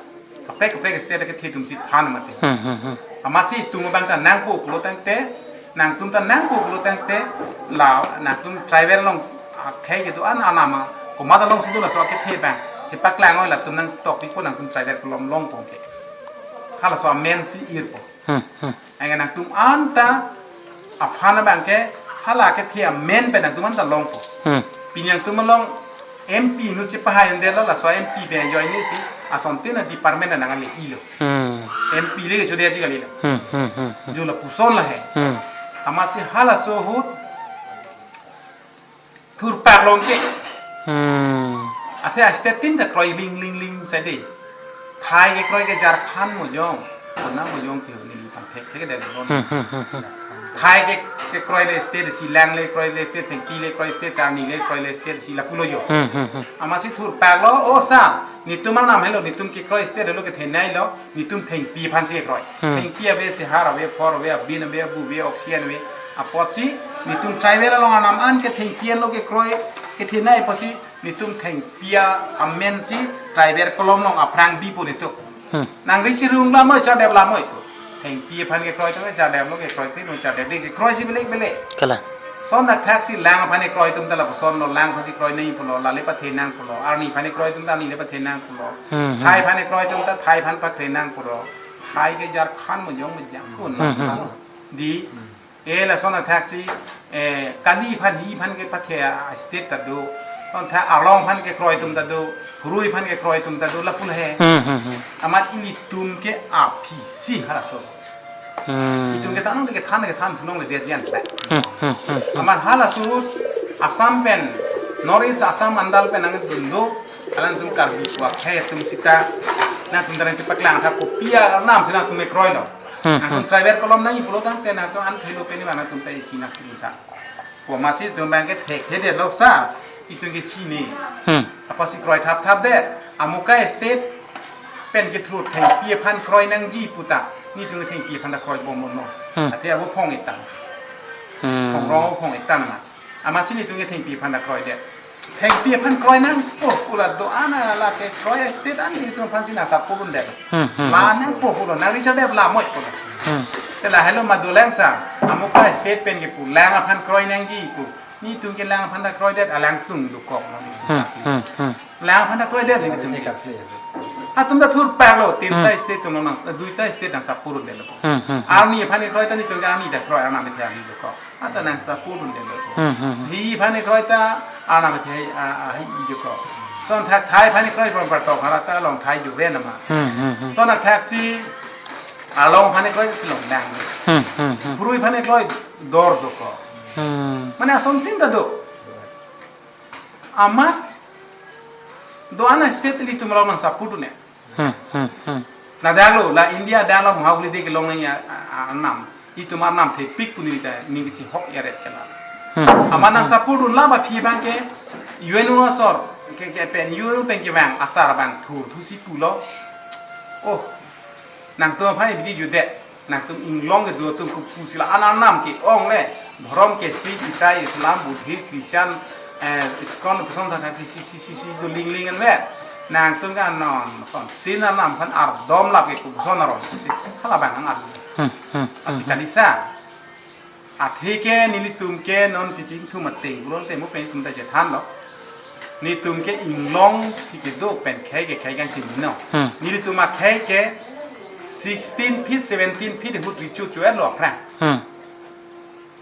Kaprek kaprek state kethe atum si than mati. Hmm, hmm, hmm. Amatsi itum bang ta nangpo pulo tangte, nangtum ta nangpo pulo tangte, la nangtum tribal along akhei kedo-an anam a komat alongsi do laso akethe bang. Si paklang oi latum nangtok pipo nangtum tribal kolom longpo ke. Halaso amen si irpo. Hmm, hmm. Anke nangtum anta aphan abangke hala kethe amen pen nangtum anta longpo. Hmm. Pini nangtum along M P nu chepahai un-edetlo, laso M P pen join si asontin a-department nang ale-ilo. Hmm. M P le kechodeji kalilo. Hmm, hmm, hmm, hmm. Jo lapuson lahe. Hmm. Amatsi halaso ahut thurpak longke. Hmm. Athe a-state tin ta kroi ling ling ling sade. Thai kekroi ke Jharkhand mojong. Kona mojong te ni tang thek thek de lo. Hmm, hmm, hmm, hmm. Thai ke, kekroi le state si, Lang le kroi le state, Thengpi le kroi state, Charni le kroi le state si lapulo jo. Hmm, hmm, hmm. Amatsi thurpak lo, o sa, netum anam helo, netum kekroi state helo kethenei lo. Netum Thengpi aphansi kekroi. Hmm. Thengpi ave, sehar ave, phor ave, abin ave, abu ave, oxygen ave. Apotsi netum tribal along anam an ke Thengpi anlo kekroi, kethenei apotsi netum Thengpi a-amen si tribal kolom along aphrang bipo netum. Hmm. Nang ri chirung lamoi, chardep lamoi ko. Thengpi aphan kekroi atum chardep lo kekroi, kri lo chardep, de kekroi si belek belek. Kalang. Son dak thak si Lang aphan kekroi atum ta lapuson lo, Lang aphansi kroinei pulo, la le pathenang pulo, Arni aphan kekroi atum ta Arni le pathenang pulo. Hmm, hmm. Thai aphan kekroi atum ta Thai aphan pathenang pulo. Thai ke Jharkhand mojong mojang pun. Hmm, hmm. Di, eh, lason athak si, eh, Kali aphan hi aphan kepathe a-state ta do. Son tha Arlong aphan kekroi atum ta do, Rui aphan kekroi atum ta do, lapu lahe. Hmm, hmm, hmm. Amat ilitum ke aphi si halaso. Hmm. Itum kethan, kethan, kethan, phunong le dia jian le. Hmm, hmm, hmm, hmm. Amat halaso ahut Assam pen, North East Assam andal pen nangdun do, alangtum Karbi pu akhei atum sita, nangtum ta nangchepaklang tha kopi anam si nangtum kekroi lo. Hmm, Nangtum hmm. Tribal kolom nangji pulo tangte nangtum an khelo pen nangtum ta isi nangtum ta. Pu amatsi itum bangke thekthedetlo sa, itum kechini. Hmm. Apotsi kroi thapthapdet, amuka state pen kethur Thengpi aphan kroi nangji puta, netum Thengpi aphan ta kroibom bomnon. Hmm. Athe abo phong etang. Hmm. Phong rong phong etang na. Amatsi netum Thengpi aphan ta kroidet. Thengpi aphan kroi nangpo pu la do-an a la kekroi state an netum aphansi nang-support undet. Hmm, hmm. La nangpo pulo, nang ri chardep lamoi pulo. Hmm. Te lahelo ma dolang sa, amuka state pen kepu, Lang aphan kroi nangji pu. Netum ke Lang aphan ta kroidet, alangtum dokok. Hmm, hmm, hmm. Lang aphan ta kroidet netum ke. Atum ta thurpak lo, tinta Hmm. state atum nang, duita state nang-support undet lo. Hmm, hmm, hmm. Arni aphan kroi ta netum ke Arni ta kroi, anam ke Arni dokok. Ata nang-support undet lo. Hmm, hmm, hmm. Hi aphan kroi ta, anam ke, a, a, hi dokok. Son tha Thai aphan kroi pon partok, hala ta along Thai juve nama. Hmm, hmm, hmm. Son athak si Arlong aphan kroi si long dang. Hmm, hmm, hmm. Rui aphan kroi dor dokok. Hmm. Mane asontin ta do. Amat do-an a-state ilitum along nang-support un-e. Hmm, hmm, hmm. Ladak lo, la India adang lo, Maha holiday kelong nangji a, a, anam. Itum anam thepik pu neli ta, neli kachihok yaret ke la. Hmm, Amat hmm, nang-support un la ba phi bangke, U N asor, ke, ke pen, U N pen kevang asar bang thur, thusi pulo. Oh, nangtum aphan bidi judet. Nangtum inglong kedo atum kopusi la-an anam ke-ong le. Dhorom ke Sikh, Isai, Islam, Buddhist, Christian, eh, ISKCON, koson sa si, si, si, si, si, do ling ling an le. Nangtum ke anon, son, tin anam aphan ardom lap ke kopuson aron si. Hala bang nang ardom. Hmm, hmm, hmm, Asi hmm. Kalisa. Athe ke nelitum ke non kachingthum ateng pulote mo pen itum ta chethanlo. Netum ke inglong si kedo pen khei ke khei kangtin no. Hmm. Nelitum akhei ke sixteen feet, seventeen feet ahut recho cho-etlo aphrang. Hmm.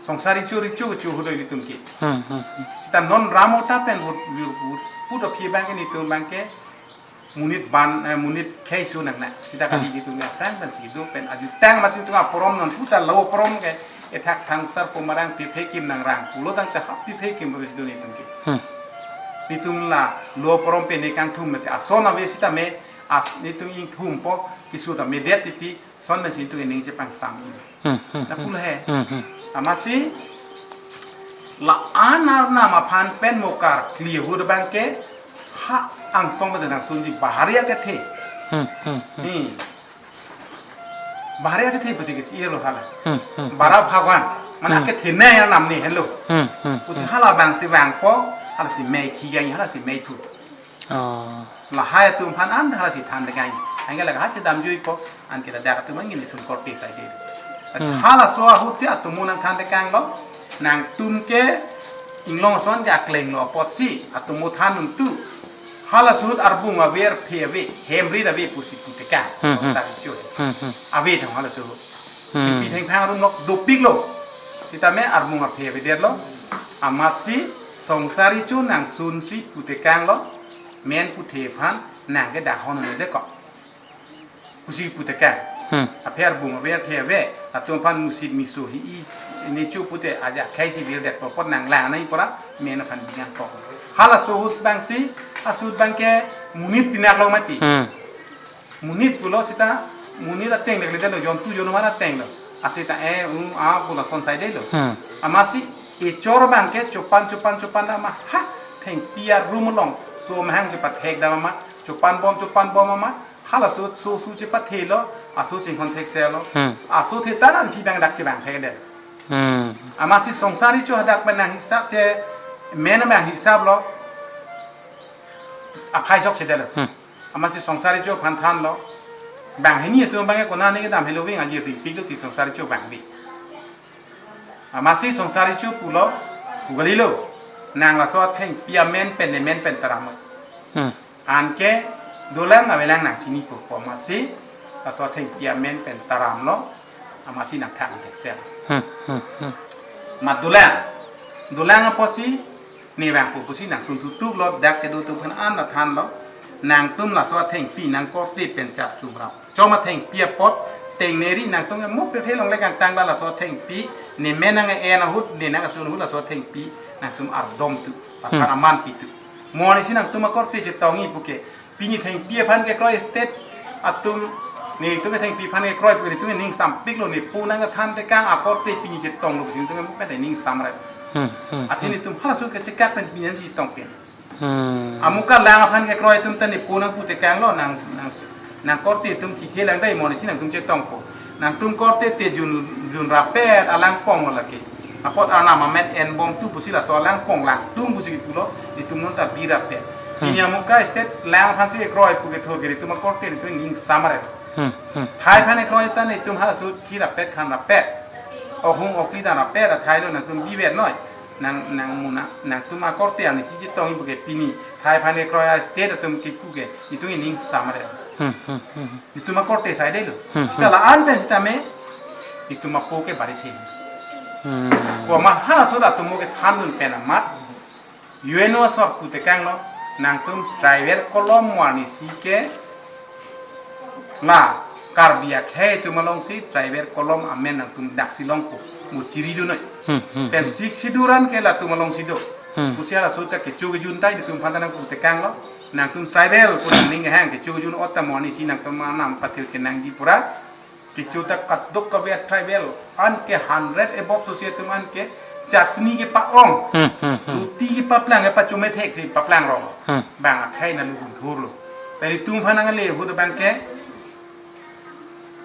Songsar Recho, Recho kecho ahut do ilitum ke. Hmm, hmm, hmm. Sita non Ram Vota pen vote, vote, vote, vote aphi abangke netum abangke monit ban, eh, monit khei su nang na. Sita kali Hmm. netum ke tang pen si do pen ajutang amat si netum aporom non puta lo aporom ke ethak thangsar pomarang tiphe kim nangrang pulo tangte hap tiphe kim ro si do netum ke. Hmm. Netum la lo aporom pen ne kangthum amat si ason ave sitame as netum ingthumpo keso ta medet titi son amat si netum ke ning chepangsam. Hmm, hmm, Lapu hmm. lo he. Hmm, hmm. Amatsi la-an arnam aphan pen mo karkli ahut abangke ha angsong pen nangsunji bahari akethe. Hmm, hmm, hmm. Hmm. Bahari akethe pusi kesi lo hala. Hmm, hmm, hmm. Bara Bhagwan. Mana Hmm. akethe ne arnam ne helo. Hmm, hmm, Pusi hmm. hala abang si vangpo, hala si mei khi yang hala si mei thu. Oh. Lahai atum aphan an hala si than degang. Anke laga ha si damjuipo, anke ladak atum angin netum korte saide. Hmm. Halaso ahut si atomo nangthan dekanglo, nangtum ke inglong ason ke akleng lo apotsi atomo than nungtu. Halaso ahut arbung ave, arphe ave, hem rit ave pusi putekang. Hmm, hmm. Songsar Recho. Hmm, hmm. Ave thang halaso ahut. Hmm. Kipi thengphang arum lok dopiklo. Sitame arbung arphe avedetlo. Amatsi Songsar Recho nangsunsi putekanglo. Men puthe aphan nang ke dahon ne dekok. Pusi putekang. Hmm. Aphi arbung ave, arphe ave. Atum aphan musit miso hi-i. Necho pute aja khei si virdetpo apot nanglang nai pora men aphan bingan pok. Halaso ahut abang si, aso ahut abangke monit pinak lo mati. Hmm. Monit pulo sita, monit ateng le le lo, jontu jonmar ateng lo. Asita e, u, a, pu lason saide lo. Hmm. Amatsi echor abangke chopan, chopan, chopan amat ha thengpi arum along so mahang chepathek dam amat, chopan bom, chopan bom amat, halaso so su chepathelo, aso chinghon thekse lo. Hmm. Aso the taran pi abang dak chevang thekdet. Hmm. Amatsi Songsar Recho hadak pen nanghisap che, men abang hisap lo, akhai sok chedetlo. Hmm. Amatsi Songsar Recho aphan thanlo. Banghini atum abangke konane kedam helo ving aji ri pik lo ti Songsar Recho bang di. Amatsi Songsar Recho pulo, pu kali lo. Nang laso athengpi amen pen ne men pen taram. Hmm. Anke dolang avelang nang chinipo pu amatsi laso athengpi amen pen taramlo. Amatsi nangthak nangthekse. Hmm, hmm, hmm. Mat dolang. Dolang apotsi ne vangpo pusi nangsun tutuk lo, dak kedo atum aphan an la thanlo. Nangtum laso athengpi nangkorte pen chap chumrap. Chom athengpi apot tengneri nangtum ke mo pirthe longle kangtang la laso athengpi ne men nang-en ahut ne nangsun ahut laso athengpi nangtum ardom tu. Pathan Hmm. aman pitu. Mo arnisi nangtum akorte chetongji puke. Pini thengpi aphan kekroi state atum, netum ke thengpi aphan kekroi pu netum ke ning sampik lo, ne pu nangkethan tekang akorte pini chetong lo pusi netum ke mupet ning samret. Hmm, hmm, Athe hmm. netum halaso kechekak pen pini si chetong pen. Hmm. Amuka lang aphan kekroi atum ta ne pu nangpu tekang lo nang, nang, nangkorte atum thithe lang dai mo arnisi nangtum chetongpo. Nangtum korte te jun, jun rapet alang pong lo lake. Apot arnam amen en bom tu pusi laso alang pong lang tung pusi kipulo, netum non ta bi rapet. Hmm. Pini amuka state lang aphan si kroi pu kethur ke netum akorte netum ning samret. Hmm, hmm. Thai aphan kroi ta netum halaso khi rapet khan rapet. Ohung okli dan rapet athai lo nangtum bivet noi. Nang, nang muna, nangtum akorte arnisi chetongji puke pini. Thai aphan kroi a state atum keku ke, netum ning samret. Hmm, hmm, hmm. Netum akorte saide lo. Hmm, Sita hmm. la-an pen sitame, netum apo ke bari the. Hmm. Komat halaso ahut atomo kethandun pen amat, U N O asor pu tekang lo, nangtum tribal kolom mo arnisi ke, la, Karbi akhei atum alongsi tribal kolom amen nangtum daksi longpo, mo chiridun noi. Hmm, hmm, Pen hmm. sixth schedule an ke latum alongsi do. Hmm. Pusi halaso ta kecho kejun ta netum aphan ta nangpu tekang lo, nangtum tribal pu nangning hang kecho kejun ot ta mo arnisi nangtum anam pathir kenangji pura. Kecho ta kadokave tribal an ke hundred above sosi atum an ke chutney kepa-ong. Hmm, hmm, hmm. Roti kepaplang, kepachome thek si paplang rong. Hmm. Bang akhei na lubun thur lo. Tadi netum aphan nangle ahut abangke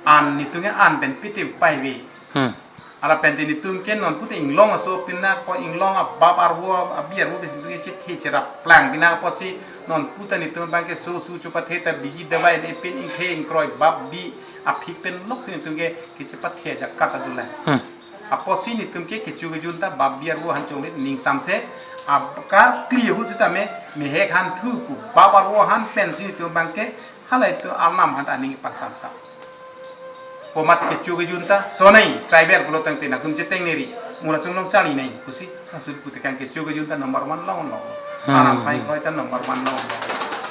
an netum ke an pen pite upai ave. Hmm. Lapen te netum ke non puta inglong aso pinak po inglong abap arvo abi arvo besi netum ke chethe cheraplang pinak apotsi non puta netum abangke so su chopathe ta biji davai ne pen ingthe ingkroi bap bi aphik pen lok si netum ke kechepathe ajakat ta dolang. Hmm. Apotsi netum ke kecho kejun ta bap bi arvo aphan chongrit ning samse, ab karkli ahut sitame mehek aphan thu pu bap arvo aphan pensi netum abangke halai tu arnam aphan ta aning pangsamsam. Komat kecho kejun ta sonai tribal pulo tangte nangtum chetengneri. Mo latum along charli nangji pusi, halaso pu tekang, kecho kejun ta number one longlo. Hmm. Aram phai koi ta number one longlo.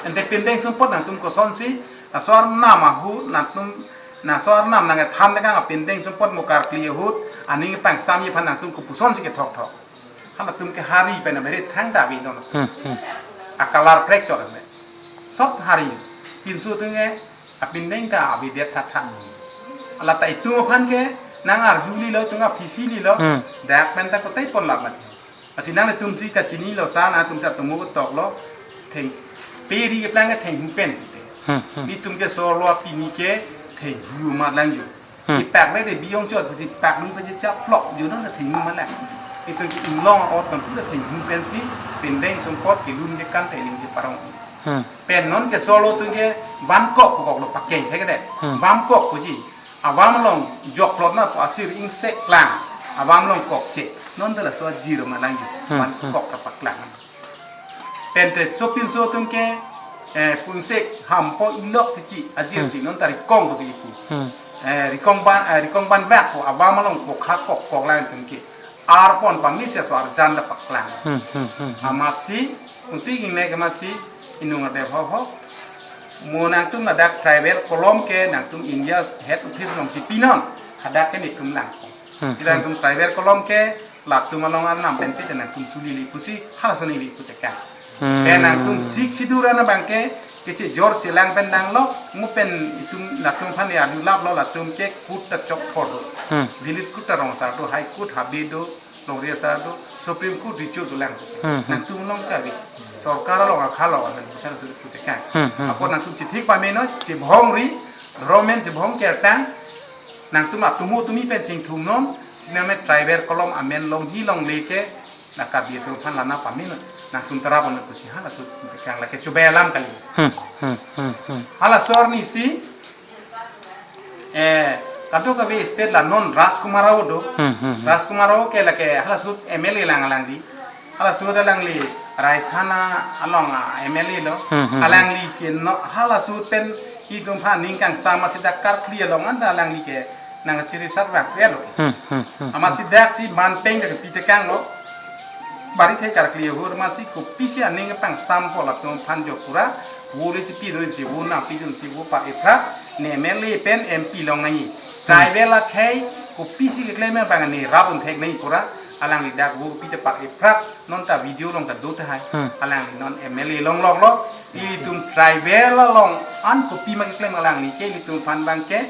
Ante pindeng sumpot nangtum kosonsi, laso arnam ahut nangtum, laso arnam nangkethan tekang apindeng sumpot mo karkli ahut, aning pangsamji aphan nangtum kopusonsi kethokthok. Halatum ke hari pen abere thangta avedetlo. Hmm, hmm. A colour prek chot ame. Sot hari. Pinso atum ke apindeng ta avedet thattha. Hala ta itum aphan ke nang arjulilo, itum aphisililo. Hmm. Dak pen ta kotai pon lap mati. Lasi nanglitumsi kachinilo, sa nangtumsi atomo toklo. Thengpi ri keplang ke thenghu pen. Hmm, hmm. Nelitum ke solo pini ke thenghu ma lang jo. Hmm. Ipak le de biyong chot, si pak lun pe si chap plok, jo non ta thenghu ma lang. Itum ke inglong ot kan pu ta thenghu pensi, pindeng sumpot kelun kekan ta ining si parong. Hmm. Pen non ke solo atum ke vamkok koklo pakeng, he ke de. Hmm. Vamkok puji. Avam along jokplot na pu asir ingsek klang. Avam along kokche. Non ta laso ajir ma lang jo. Hmm, hmm. Vamkok kapaklang. Pen te sopinso atum ke, eh, pungsek hampo ilok titi ajir, hmm, si non ta rikong pusi kipu. Hmm. Eh, rikong ban, eh, rikong ban vak pu avam along kokha kok kok lang atum ke. Arpon pamisi aso arjan ta paklang. Hmm, hmm, hmm, hmm. Amatsi, unti ingnek amatsi, inung ade ho ho. Mo nangtum ladak tribal kolom ke nangtum India head office alongsi pinon. Hadak ke nelitum lang. Hmm, kita hmm. Nangtum tribal kolom ke, latum along arnam pen pite nangtum sulili pusi, halaso neli pu tekang. Hmm. Pen nangtum Sixth Schedule arnam abang ke, kechejor chelang pen danglo, mo pen itum latum aphan ya dulap lo, latum ke court ta chok thor do. Hmm. Village court ta rong asar do, High Court habe do, longri asar do, Supreme Court recho dolang. Hmm, hmm. Nangtum along kave. Sorkar along akhalo, nangtum san suri pu tekang. Hmm, hmm, hmm. Apot nangtum chithik pameno, chebhong ri, dhorom amen chebhong kertang, nangtum atomo tumi pen chingthum non, sitame tribal kolom amen longji longle ke, na Karbi atum aphan lana pameno, nangtum tarap ono pusi halaso pu tekang, lake chubai alam kali. Hmm, hmm, hmm, hmm. Halaso arnisi, eh, kadokave state la non Rajkumar Rao do. Hmm, hmm, hmm. Rajkumar Rao ke lake halaso M L A lang alangli. Halaso alangli Raisana along a M L A lo. Hmm, hmm, hmm. Alangli ke no halaso pen itum aphan ning kangsam amatsi dak karkli along anta alangli ke nang siri sat vak ya lo. Hmm, hmm, hmm, hmm. Amatsi dak si man peng dak pi tekang lo. Bari the karkli ahut amatsi kopisi aning pangsampo latum aphan jo pura. Vo le si pidun si vo nangpidun si vo par eprat ne M L A pen M P long nangji. Hmm. Tribal akhei kopisi keklem abang ne rap un thek nangji pura. Alangli dak vo pite par eprat. Non ta video along ta do tahai. Hmm. Alangli non M L A longlok lo. Ilitum tribal along an kopima keklem alangli ke ilitum aphan abang ke,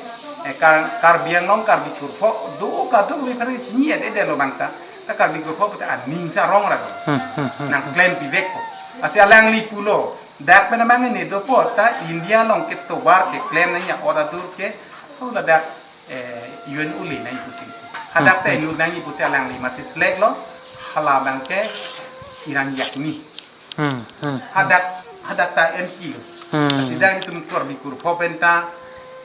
eh, Kar-, Karbi Anglong, Karbi kurpho do kadokave aphan chini ede de lo bang ta. Ta Karbi kurpho puta aning sarong ra. Hmm, hmm, hmm. Nangklem pivek ko. Lasi alangli pulo. Dak pen abang ne dopo ta India along ketovar keklem nangji a-order atur ke. Hau ladak eh, U N ole nangji pusi. Hadak ta, hmm, inut nangji pusi alangli amatsi select lo, hala abang ke Iran yakni. Hmm, hmm. Hadak, hadak ta M P lo. Hmm. Lasi dak itum Karbi kurpho pen ta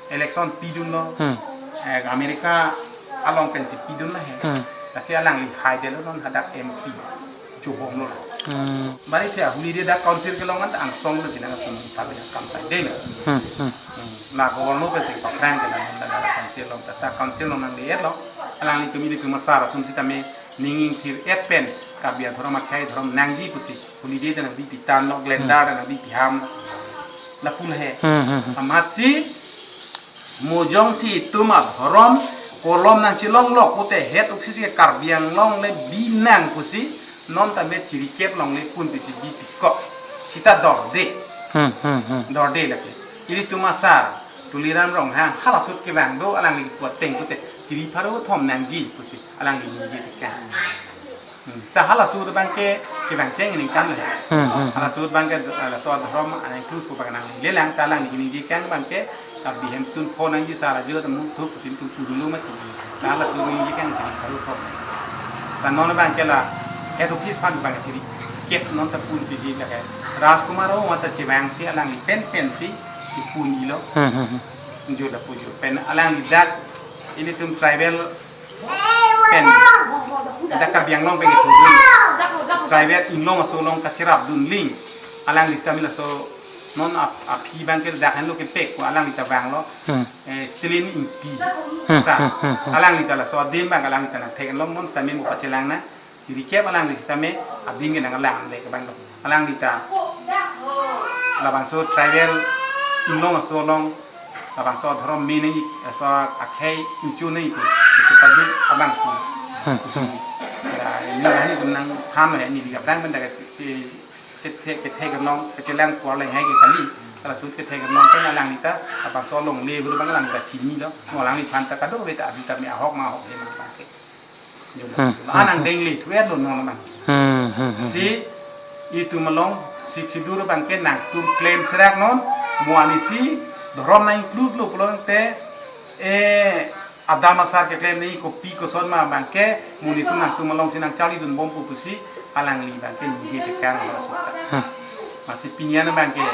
election pidun lo. Hmm. Eh, America along pensi pidun lo he. Hmm. Lasi alangli haidetlo non hadak M P. Chubom lo. Hmm. Bari the holiday dak council kelong anta angsong lo jinang atum thabi kam sai de lo. Hmm, hmm. Hmm. Na governor pensi paprang ke nang anta dak council along ta, ta council along nangle-etlo. Alanglitum ilitum asar atum sitame ning ingthir-et pen Karbi adhorom akhei adhorom nangji pusi holiday ta nangpi pitan lo, calendar ta nangpi piham. Lapu lo he. Hmm, hmm, hmm. Amatsi mo jongsi itum adhorom kolom nangchelonglok pute head office ke Karbi Anglong le binang pusi non tame chirikep longle pun pusi bipikok. Sita dorde. Hmm, hmm, hmm. Dorde lake. Ilitum asar Tuliram Ronghang halaso ahut kevang do alangli pu ateng pute chiri pharo thom nangji pusi alangli ningje tekang. Hmm. Ta halaso ahut abang ke kevang cheng ningkan lo he. Hmm, hmm, hmm. Halaso ahut abang ke, halaso adhorom anang thus pu abang nanglelang ta alangli ningje tekang abang ke, abi hemtun pho nangji sara jo tamu thuk pusi tum churu lo mati. Ta halaso ahut ningje tekang chiri pharo thom. Ta non abang ke la head office aphan abang chirikep non ta pun pusi lake. Rajkumar Rao mata chevangsi alangli pen pensi ipun-ilo. Hmm, hmm, hmm. Jur lapu jur pen alangli dak ilitum tribal pen dak Karbi Anglong pen ithudun. Tribal inglong aso along kacherapdun ling. Alangli sitame laso Non ap-, aphi abang ke dak henlo kepek ko alangli ta vanglo. Hmm. Eh, Stalin Ingti. Hmm, Sa. Hmm, hmm, hmm. Alangli ta laso adim abang alangli ta nangthek long non sitame mo pachelang na. Siri kep alangli sitame adim ke nanglang le ke abang lo. Alangli ta labangso tribal inglong aso along, labangso dhorom mene aso akhei inchu ne ipu. Isi padu abang ku. Hmm, hmm. Ya, ini lah ini benang ham ya, ini dia abang benda ke, ke, chethe, kethe kenong, kechelang kuar leng hai ke kali. Kalau sut kethe kenong kan alangli ta, labangso along le hulu abang alangli ta chinilo. Mo alangli aphan ta kadokave ta abi ta me ahok ma ahok he ma abang ke. Hmm. Anang deng le thuet lo non abang. Hmm, hmm, hmm. Si itum along Sixth Schedule abang ke nangtum claim serak non, mo ani si dhorom nang-include lo pulo tangte, eh, adam asar ke claim nei kopi koson ma abang ke, mo netum nangtum along si nangcharlidun bompo pusi, alangli abang ke ningje tekang lo sota. Hmm. Masi pini an abang ke,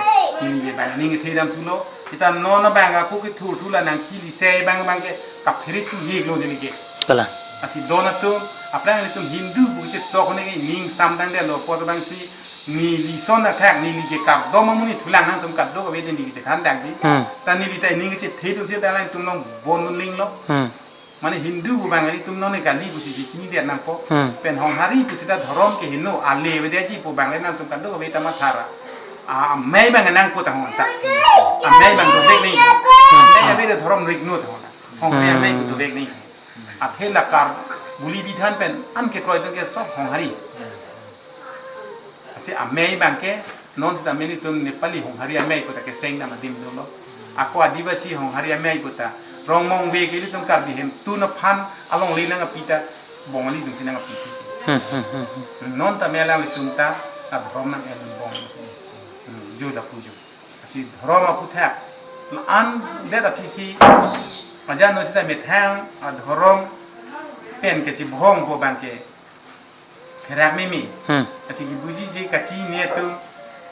ningje abang ning the dam thulo. Seta non abang ako kethur thu la nangchili se abang abang ke kaphere chu yek lo neli ke. Kalang. Asi don atum, aphrang nelitum Hindu pu chetok ne ke ning samdang detlo apot abang si neli son athak neli ke kardom amonit thulang nangtum kadokave neli ke chethan dang di. Hmm. Ta neli ta ning chethe dun seta alangtum long bon dun ling lo. Hmm. Mane Hindu pu abang nelitum non ne kali pusi si chini det nangpo. Hmm. Pen Honghari pu seta dhorom ke heno ale avedet ji pu abang le nangtum kadokave ta mathara. A, amei abang nangpo ta hon ta. Amei abang dovek nei. Amei ave de dhorom rik no ta hon ta. Honghari amei Hmm. dovek nei. Athe la kar buli bidhan pen an kekroi atum ke sob Honghari. Asi amei abang ke non seta nelitum Nepali Honghari amei pu ta keseng dam adim dolo. Ako Adivasi Honghari amei pu ta rongmong ve ke ilitum Karbi hemtun aphan along le nangpi ta Bongali atum si nangpi. Hmm, hmm, hmm, hmm. Non ta me alanglitum ta, ta dhorom nang-en bom. Hmm, jo lapu jo. Asi dhorom aputhak. La an det aphi si, ajan no seta methang, a dhorom pen kechibhong pu abang ke therak mimi. Hmm. Asi kebujiji kachini atum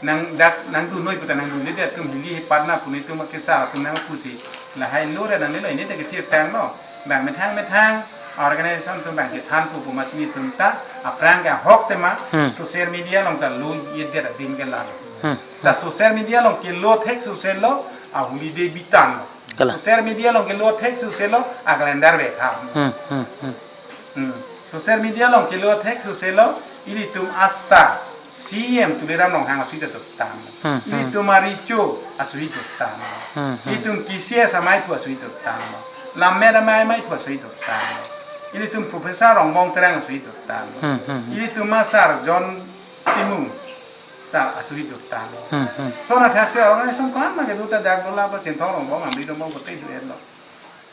nang dak nangdun noi pu ta nangdunledet atum hili he patna pu netum akesar atum nangpusi. Lahai lo ra nanglelo, ini ta kethir tanglo. Abang methang methang organization atum abang chethanpo pu masi netum ta aphrang ke ahok tema Hmm. social media along ta lo yedet adim ke lalo. Hmm. Ta social media along kelo thek social lo, a holiday bitan lo. Kalang. Social media along kelo thek social lo, a calendar ve tham. Hmm, hmm, hmm. Hmm. Social media along kelo thek social lo, ilitum asar C E M Tuliram Ronghang asui ta dottam. Hmm, hmm. Ilitum arecho asui dottam. Hmm, hmm. Ilitum K C S amei pu asui dottam. Lammet amei amei pu asui dottam. Ilitum Professor Rongbong Terang asui dottam. Hmm, hmm, hmm. Ilitum asar John Timung asar asui dottam. Hmm, hmm. Lason athak si organization ko-an ma kedo ta dak dola ba Chinthong Rongbong, Amri Rongbong kote do-et lo.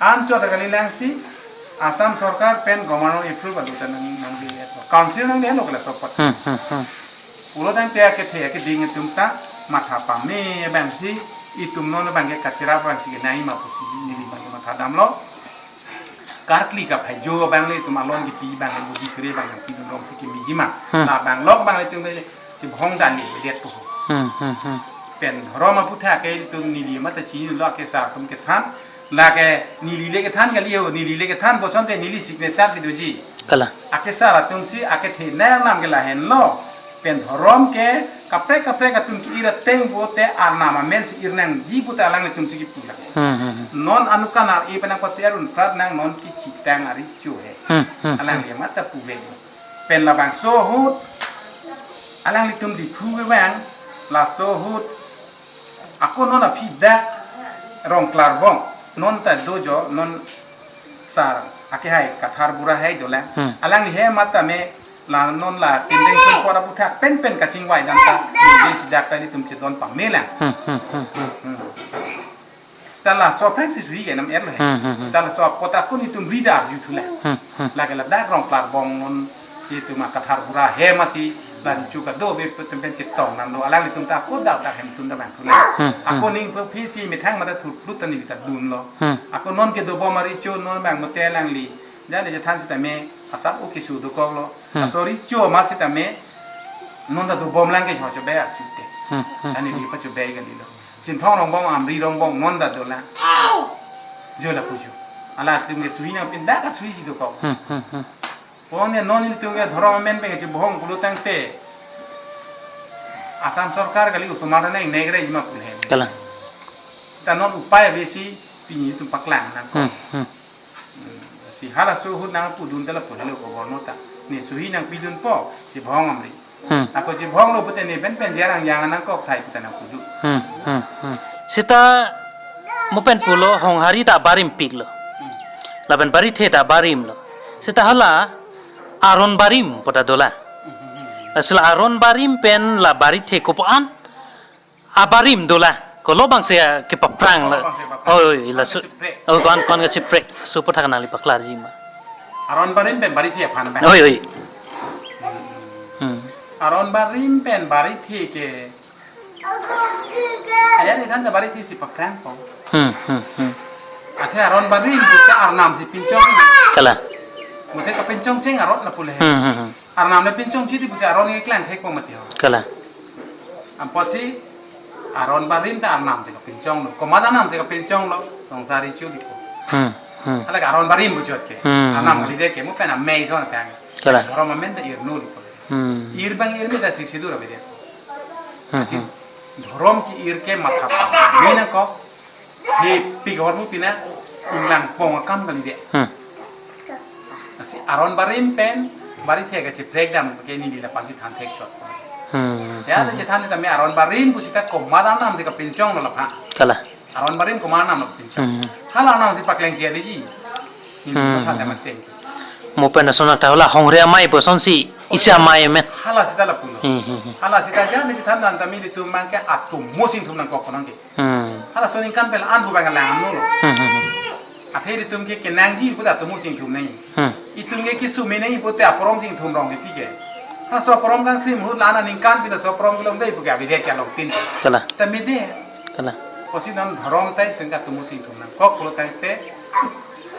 Anchot kali lang si Assam Sorkar pen Governor approve adu ta nang, nangdetlo. Council nangdetlo kala sopot. Hmm, hmm, hmm. Pulo tangte akethe akeding atum ta matha pame abang si itum non abang ke kachira abang si kenai ma pusi neli abang ke matha damlo. Karkli kaphai jo abang le itum alon kipi abang le budi suri abang nangpidun rong si kimi jima. Hmm. Labang lok abang le itum ke chibhong dan ni det pu. Hmm, hmm, hmm. Pen dhorom aputhak ke itum neli mata chinilo akesar atum kethan. Lake neli le kethan kali ho, neli le kethan boson te neli signature video ji. Kalang. Akesar atum si akethe ner nam ke lahenlo. Pen dhorom ke kaprek kaprek atum ke-ir ateng pu te arnam amen si ir nangji pu te alanglitum si kipu lake. Hmm, hmm, hmm. Non anukan ar-e penang pasi arun prat nang non kichitang ari chu he. Hmm, hmm, hmm. Alangli mata puve. Pen labangso ahut alanglitum Diphu kevang, laso ahut ako non aphi dak Rongklarbong, non ta do jo, non sar, akehai Kathar Bura hai dolang. Hmm. Alangli he mata me, la non la pendeng sungkor aputhak pen pen kachingvai dam ta, ni si dak ta ilitum chedon pamelang. Hmm, hmm, hmm, hmm. Hmm. Ta laso aphrang si sui ke nam er lo he. Hmm, hmm, hmm. Ta laso apot ako netum ridar juthu le. Hmm, hmm. Lake ladak Rongklarbong non itum a Kathar Bura he masi la chu kadokave pen pen chetong nam lo. Alanglitum ta ako dak dak hem tum ta bang thu le. Hmm, hmm. Ako ning phe si methang mata thurplut ta neli ta dunlo. Hmm. Ako non kedobom arecho non abang mote alangli. Jale je than sitame asap o kesu dokoklo. Hmm. Laso arecho ma sitame non ta dobom lang ke ho chobe archute. Hmm, hmm, hmm. Ani di pa chobe kalilo. Chinthong Rongbong, Amri Rongbong, non ta dolang. Jo lapu jo. Alangtum ke sui nangpin dak asui si dokok. Hmm, hmm, hmm. Pon ne non ilitum ke dhorom amen pen kechibhong pulo tangte. Assam sorkar kali osomar nang nek re ima pule. Kalang. Ta non upai ave si pini itum paklang nangkok. Hmm, hmm. Hmm, si halaso ahut nangpudun ta lapu helo governor ta. Ne suhi nangpidunpo, chibhong amri. Hmm. Ako chibhonglo pute ne penpen jarang yang nangkok thai pute nangpudun. Hmm, hmm, hmm. Seta mo pen pulo Honghari ta abarimpiklo. Hmm. Lapen Barithe ta abarimlo. Seta hala aron barim pu ta dolang. Hmm, hmm, hmm. Lasi la aron barim pen la Barithe kopu-an abarim dolang. Kolo abang si, ah, kepaphrang la. Kolo abang si paphrang. Oh, oh, la su. Kachiprek. Oh, ko-an ko-an kachiprek. Supo thak nangli paklarji ma. Aron barim pen Barithe aphan bang. Oi, oi. Hmm. Aron barim pen Barithe ke. Ayan ithan ta Barithe si paphrangpo. Hmm, hmm, hmm. Athe aron barim pu ta arnam si pinchong. Kalang. Muthe kapinchong cheng aron lapu le. Hmm, hmm, hmm. Arnam le pinchong chidi pusi aron ke klang thekpo mati ho. Kalang. Anparsi aron barim ta arnam si kapinchonglo. Komat arnam si kapinchonglo. Songsari chu dipo. Hmm, hmm. Hala ke aron barim pu chot ke. Hmm, arnam hmm. Kalide ke mo pen amei son tang. Kalang. Dhorom amen ta irnu dipo. Hmm. Ir bang irmi ta sik sidur abede. Hmm, hmm. Dhorom ki-ir ke matha pa. Mena ko. He pik hormu pina inglang pong akam kalide. Hmm. Lasi aron barim pen Barithe kachiprek dam ke neli lapu si than thek chot. Hmm. Ya, hmm. Chethan tame aron barim pu seta komat arnam si kapinchonglo laphan. Kalang. Aron barim komat arnam lo pinchong. Hmm. Hala arnam si pakleng cheli ji. Neli hmm. Pathan dam ateng. Mo pen ason ta hala Honghari amei pu ason si isi amei amen. Hala seta lapulo. Hmm, hmm, hmm. Hala seta ja ne chethan dam tame ilitum abang ke atomo singthum nangkok nang ke. Hmm. Halaso aningkan pen an pu bang lang amno lo. Hmm, hmm, hmm. Athe ilitum ke kenangji pu ta atomo singthum nai. Hmm. Itum ke kesumi nai pu ta aporom singthum rong ke ti ke. Halaso aporom kangthim ahut la aningkan si laso aporom kelong dei pu ke avedet ke along tin. Kalang. Ta mede. Kalang. Kosi non dhorom ta itum ke atomo singthum nangkok pulo tangte.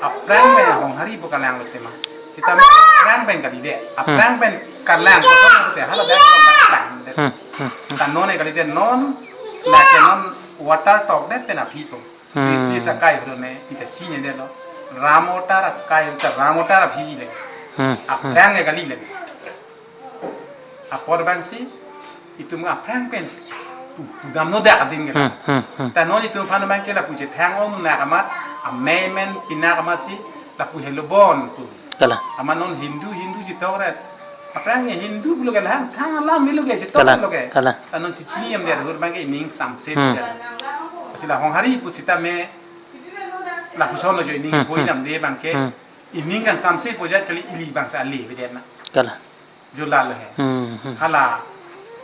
Aphrang me Honghari pu kalanglo tema. Seta me aphrang pen kalide. Aphrang pen kalang ko te hala dak kalang. Hmm, hmm, hmm. Ta non e kalide non, la ke non water tokdet pen aphi ko. Hmm. British akai horo ne, ita chinine lo. Ram water akai, ta ram water aphi le. Hmm, hmm. Aphrang e kali le. Apor bang si, itum aphrang pen. Pu, pudam no dak adim ke. Hmm, hmm, hmm. Ta non itum aphan bang ke lapu chethang om na kamat, amei amen pina kamat si, lapu helo bon pu. Kalang. Amat non Hindu, Hindu chetok ret. Aphrang ke Hindu pulo ke lang, thang alam pulo ke chetok kalang, pulo ke. Kalang. Ta non chichini yam dia hur bang ke ining samse hmm. Dia. Lasi la Honghari pu sitame lapuson lo jo ining hmm, hoi hmm. Namde bang ke hmm. Ining kan samse pu jat kali ili bang sa ali beden na. Kalang. Jo lalo he. Hmm, hmm. Hala,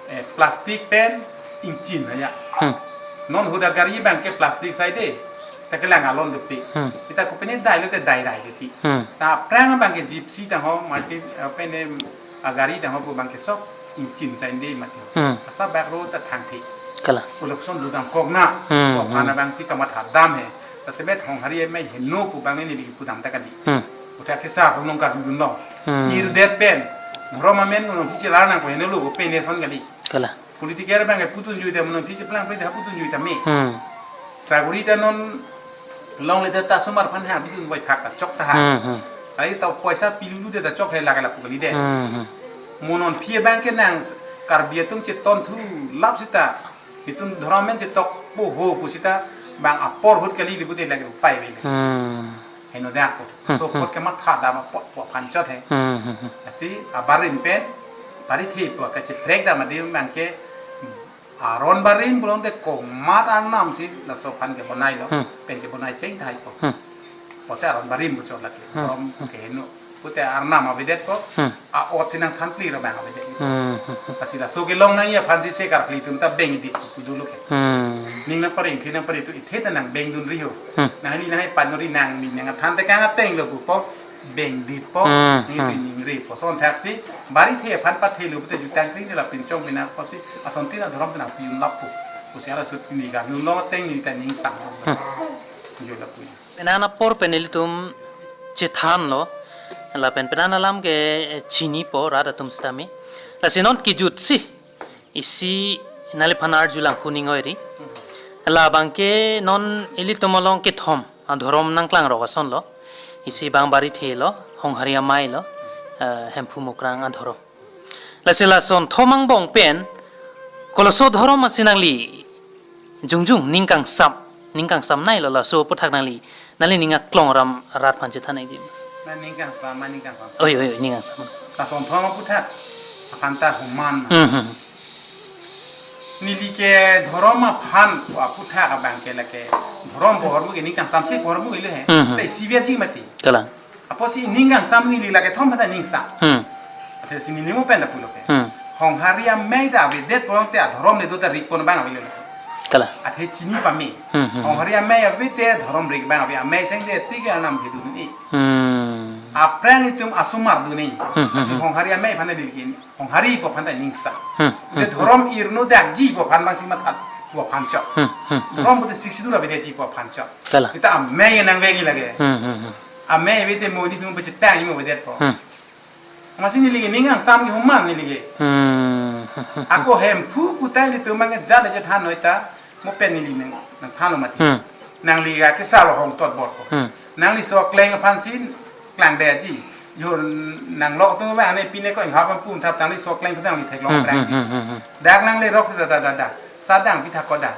eh, plastic pen ingchin aja. Hmm. Non huda gari bang ke plastic sai de. Ta kelang alon dope. Hmm. Ita kopine dai lo te dai rai dope. Hmm. Ta aphrang bang ke gypsy ta ho, Martin, eh, pene, ah, gari ta ho pu bang ke sok ingchin sai de mati. Hmm. Asa bak ro ta thangthe. Kalang. Ulokson dudam kok na. Hmm, kok hmm. Ana bang si kamatha dam he. Ta semet Honghari amei heno pu bang ne di pudam ta kali. Hmm. Uta kesa pu nong kadun lo. Hmm. Irdet pen. Dhorom amen nong phi chelar nang ko heno lo ko pen eson kali. Kalang. Politiker bang ke putun jui ta monon phi cheplang phi ta putun jui ta me. Hmm. Saguri ta non longle ta ta sumar phan ha bisun wai phak ta chok ta ha. Hmm, hmm. Ai ta poisa pilulu de ta chok he lake lapu kali de. Hmm, hmm. Monon phi bang ke nang Karbi atum cheton thu lap sita. Itum dhorom amen chetok po ho pu sita bang apor hut kali lipu de lake upai ve. Hmm. Heno dak ko. Hmm, so hmm. Kot ke matha dam apot po phan chot he. Hmm, hmm, hmm. Lasi abarim pen Barithe pu kachiprek dam adim bang ke aron barim pulote komat arnam si laso aphan ke bonai lo. Hmm. Pen ke bonai cheng thai ko. Hmm. Pote aron barim pu chot lake. Hmm. Aron hmm. Ke heno. Pute arnam avedet ko. Hmm. A-ot si nangthan pli ra bang avedet. Hmm, hmm, hmm. Lasi laso kelong nangji aphan si se Karbi atum ta beng di pu dolo ke. Hmm. Ning nangpari, ning nangpari tu ithe ta nangbeng dun ri ho. Hmm. Nangli nangpari nangri nang mi nangthan tekang ateng lo pu po beng di po. Hmm, ning hmm. Ning ri po. Son thak si Barithe aphan pathe lo pute jutang kri la pinchong pina po si ason tina dhorom tina piyun lap pu. Pusi ala sut ni ga nun lo teng ni ta ning sang. Hmm. Jo lap pu. Penan apor pen ilitum chethan lo, lapen penan alam ke chinipo rat atum sitame. Lasi non kejut si, isi neliphan arjulang kuning oiri. Labang ke non ilitum along kethom, adhorom nangklang rok ason lo. Isi bang Barithe lo, Honghari amei lo, eh, Hemphu Mukrang adhorom. Lasi lason thom angbong pen, Koloso dhorom amatsi nangli jongjong ning kangsam, ning kangsam nailo laso aputhak nangli, nangli ning aklong aram rat aphan chethan nangji. Na ning kangsam, ma ning kangsam. Oi, oi, oi, ning kangsam. Lason thom aputhak aphan ta homan. Hmm, hmm. Neli ke dhorom aphan aputhak abang ke lake dhorom bohor mu ke ning kangsam si bohor mu ile he. Hmm, hmm. Te isi biaji mati. Kalang. Apotsi ning kangsam neli lake thom pada ning sa. Hmm. Athe si neli mo pen ta pulo ke. Hmm. Honghari amei ta avedet pulote adhorom le do ta rik pon abang avelo. Kalang. Athe chini pame. Hmm, hmm. Honghari amei ave te dhorom rik abang ave, amei seng de tik anam hidu ni. Hmm. Aphrang itum asomar duni. Hmm, hmm, Asi hmm. Honghari amei aphan neli ke. Honghari pu aphan ta ning sa. Hmm, Te hmm, dhorom irnu dakji pu aphan abang si mathat pu aphan chot. Hmm, hmm, hmm. Dhorom pute sixty two la avedet ji pu aphan chot. Kalang. Kita amei nangvek lake. Hmm, hmm, hmm. Amei ave te mo di tum pecetang imo avedet po. Hmm. Amatsi neli ke ning kangsam ke homan neli ke. Hmm. Ako Hemphu putai nelitum abang ke jat le chethan noi ta mo pen neli nang nangthanlo mati. Hmm. Nangli ke kesar hong tot bor ko. Hmm. Nangli so kleng aphan si klangdetji. Jo nanglok atum abang ne pine ko inghap an pum thap tangli so kleng putang nangli theklong Hmm, prang hmm, ji. hmm, hmm, hmm. Dak nanglerok si da da da da. Sadang pithak ko da.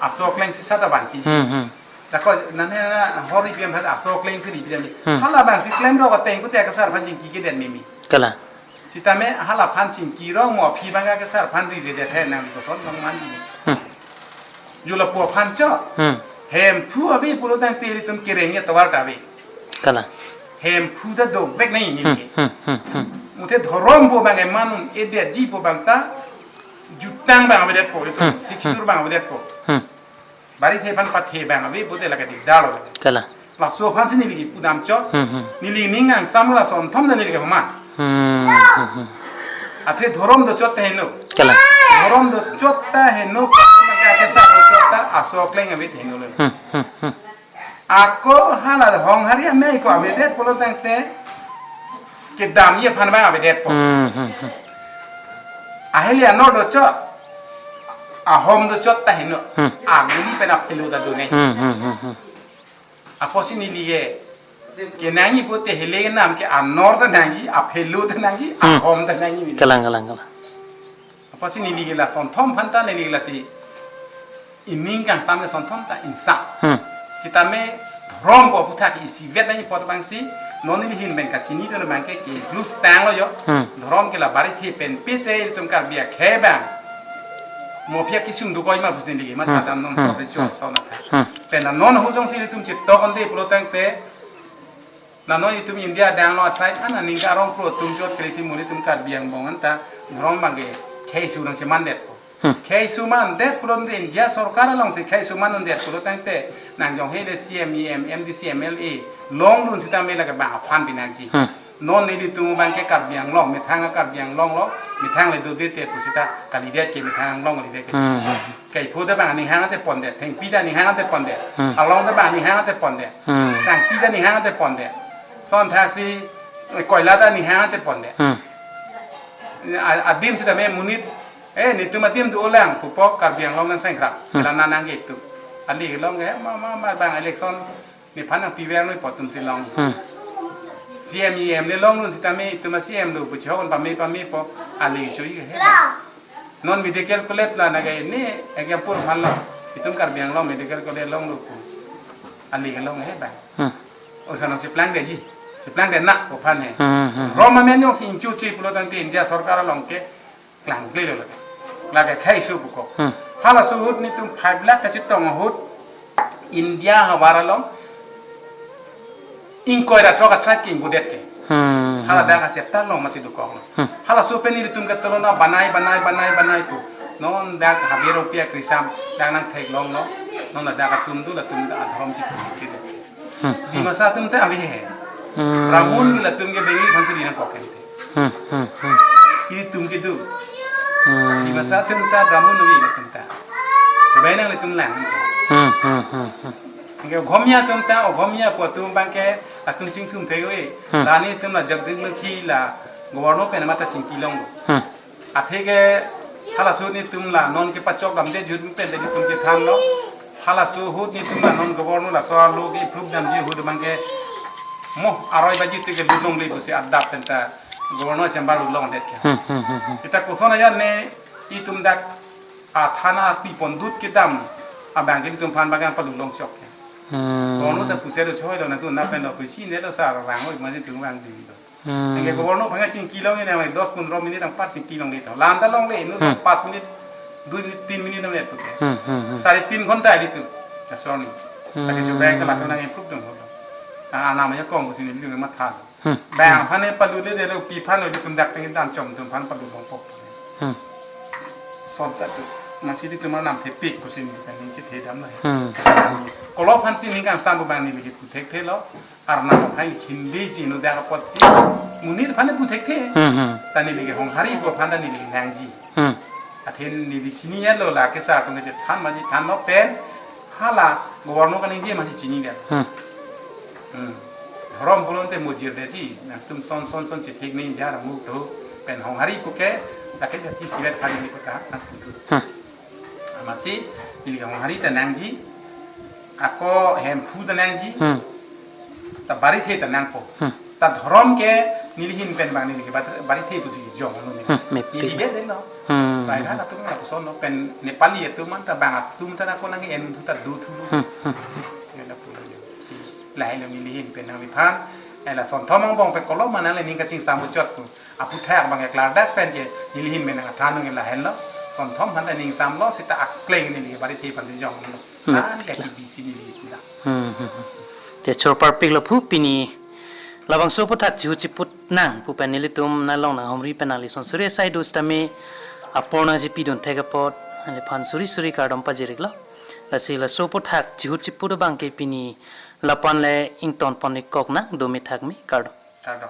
Aso kleng si sada vanti. Hmm, hmm. Dako nane na hori piam phat aso kleng si ri piam. Hmm. Hala abang si klemrok ateng pute kesar aphan chingki kedet mimi. Kalang. Sitame hala aphan chingki rong mo aphi abang kesar aphan ri ri det he nangli koson nang man di. Hmm. Jo lapu aphan chot. Hmm. Hemphu ave pulo tangte ilitum kereng atovar ta ave. Kalang. Hemphu ta dovek nai ni Hmm, ke. hmm, hmm, hmm. Muthe dhorom pu abang eman un-edetji pu abang ta jutang abang avedet po ilitum. Hmm, Sixty two hmm. abang avedet po. Hmm. Barithe aphan pathe abang ave pute lake dikdar lo lake. Kalang. Laso aphan si neli ke pudam chot. Hmm, hmm. Neli ning kangsam lason thom ta neli ke homan. Hmm, hmm, hmm. Athe dhorom do chot ta heno. Kalang. Dhorom do chot ta heno. Maka kesar do chot ta aso kleng ave heno lo. Hmm, hmm, hmm. Ako hala Honghari amei ko avedet pulo tangte kedamji aphan abang avedet po. Hmm, hmm, hmm. Ahele anor do chot. Ahom do chot ta heno. Hmm. Aguli pen aphelo ta do nai. Hmm, hmm, hmm, hmm. Apotsi neli ke kenangji pute hele kenam ke anor ta nangji, aphelo ta nangji, Hmm. ahom ta nangji neli. Kalang, kalang, kalang. Apotsi neli ke lason thom aphan ta neli lasi ining kangsam ke son thom ta ingsa. Hmm. Sitame dhorom ko aputhak isivet nangji apot abang si non neli ahin pen kachini do abang ke ke plus tanglo jo. Hmm. Dhorom ke la barithe pen pite ilitum Karbi akhei abang. Mo aphi akesung dokok ma pusi neli ke mat Hmm. padam non Hmm. so de Hmm. so na tha. Hmm. Pen la non ahut jongsi ilitum chetok onde pulo tangte. La non itum India adang lo atrai an aning karong pro atum chot kre si mo ilitum Karbi angbong an ta dhorom abang ke khei su nang cheman det po. Hmm. Khei su man det pulo tangte India sorkar along si khei su man un det pulo tangte nang jong hele C M, E M, M D C, M L A longdun sitame lake bang aphan pinangji. Hmm. Non nelitum abang ke Karbi Anglong, methang a Karbi Anglong lo, methang le dode te pusita kalidet ke methang Anglong kalidet ke. Hmm, hmm, hmm. Kaipho ta bang aning hang ate pondet, thengpi ta aning hang ate pondet. Hmm. Along ta bang aning hang ate pondet. Hmm. Sangpi ta aning hang ate pondet. Son thaksi, eh, koila ta aning hang ate pondet. Hmm. A-, adim sitame monit, eh, netum adim do-olang, pupo Karbi Anglong nang sengkrak. Hmm. Kala nanang ke itum. Ali kelong ke, ma, ma, ma, bang election nephan nangpiver noi pu atum si long. Hmm. C M E M le longdun sitame itum a C M do pu chokon pame pame po ali chui ke he. Non medical college la nage ne example aphan lo. Itum Karbi Anglong medical college longlo pu. Ali kelong he ba. Hmm. Osa nang cheplangdetji. Cheplangdet na pu aphan he. Hmm, hmm, hmm. Dhorom amen jongsi ingchu chui pulo tangte India sorkar along ke klangkle lo lake. Lake khei su puko. Hmm. Halaso ahut netum five lakh kachetong ahut India havar along ingkoi ra throk atrai ke ingbudet ke. Hmm. Hala dak achepta long masi dokok lo. Hmm. Halaso pen nelitum ke tolona banai, banai, banai, banai pu. Non dak habe rupiah krisam dak nangtheklonglo. Non dak atum do latum dak adhorom chik. Hmm. Dimasa atum ta ave he. Hmm. Ramun ke latum ke Bengali aphan si ri nangkok ke. Hmm, hmm, hmm. Ilitum ke do. Hmm. Dimasa atum ta Brahmun ave latum ta. Sebaik nang latum lang. Hmm, hmm, hmm, hmm. Anke Ogomia atum ta, Ogomia pu atum abang ke atum chingthum thek ave. Hmm. La netum la Jagdishmukhi la governor pen mata chingki longlo. Hmm. Athe ke halaso ahut netum la non kepachok damde jut pen de netum chethanlo. Halaso ahut netum la non governor laso arlo ke proof damji ahut abang ke mo aroi baji te ke lut longle pusi adap pen ta governor chamber lut longdet ke. Hmm, hmm, hmm, hmm. Kita koson aja ne itum dak Athan arti pondut kedam abang ke ilitum aphan bang palu longchok ke. Hmm. Kono ta puser do choi lo, nangtum na pen lo pusi ne lo sar rang oi ma ilitum rang di lo. Hmm. Anke governor aphan chingki long ne dos pondro minute anpar chingki longle to. Lam ta longle, nu Hmm. pas minute, dui minute, tin minute nang le puke. Hmm, hmm, hmm. Sare tin ghonta di tu. Sorry. Hmm. Lake jo bank ke langsung nang improve dong ho. Ah, anam ya kong kusin ni ma than. Hmm. Bang aphan ne palu le de lo, pi aphan lo, ilitum dak tengin dan chom atum aphan palu longpo. Hmm. Son ta tu. Masi ilitum anam thepik kusin ni kan ni chit he dam na. Hmm. Kolo aphan si ning kangsam abang neli ke pu thekthe lo. Arnam aphan khindi ji nu dak apot si. Monit aphan ne pu thekthe. Hmm, hmm. Ta neli ke Honghari pu aphan ta neli ke nangji. Hmm. Athe neli chini ya lo, lake sar atum ke than ma ji than lo pen. Hala governor kaningje ma ji chini ya. Hmm. Hmm. Dhorom pulote mojir de ji, nangtum son son son chithik ni jar mu tu pen Honghari puke, lake jati silet kali ni puta, nang putu. Hmm. Amatsi, neli ke Honghari ta nangji, ako Hemphu ta nangji, Hmm. ta Barithe ta nangpo. Hmm. Ta dhorom ke neli ahin pen bang neli ke Bat-, Barithe pusi jong lo ni. Hmm, mepik. Neli ke de no. Hmm. Bai na atum na puson lo pen Nepali atum an ta bang atum ta na ko nang en thu ta du thu. Hmm, hmm. Ye na pulo yo. Si lahai lo neli ahin pen nangliphan. Eh, la son thom angbong pen kolo ma nangle ning kachingsam uchot tu. Aphuthak bang ke klardak pen ke neli ahin pen nang than nung lahai lo. Son thom aphan ta ningsam lo seta akleng neli ke Barithe aphan si jong lo. Hmm. An ke T B C neli ke pula. Hmm, hmm, hmm. Te chorparpik lo phu pini labangso aphuthak chihu chiput nang pu pen nelitum nalong nanghumri pen nangli son suri asai do sitame apor nangchipidun thek apot neliphan suri suri kardom pajir-ik lo. Lasi laso aphuthak chihu chiput abang ke pini lapu-an le ingtonpon-ik kok nang, dome thakme, kardom. Kardom.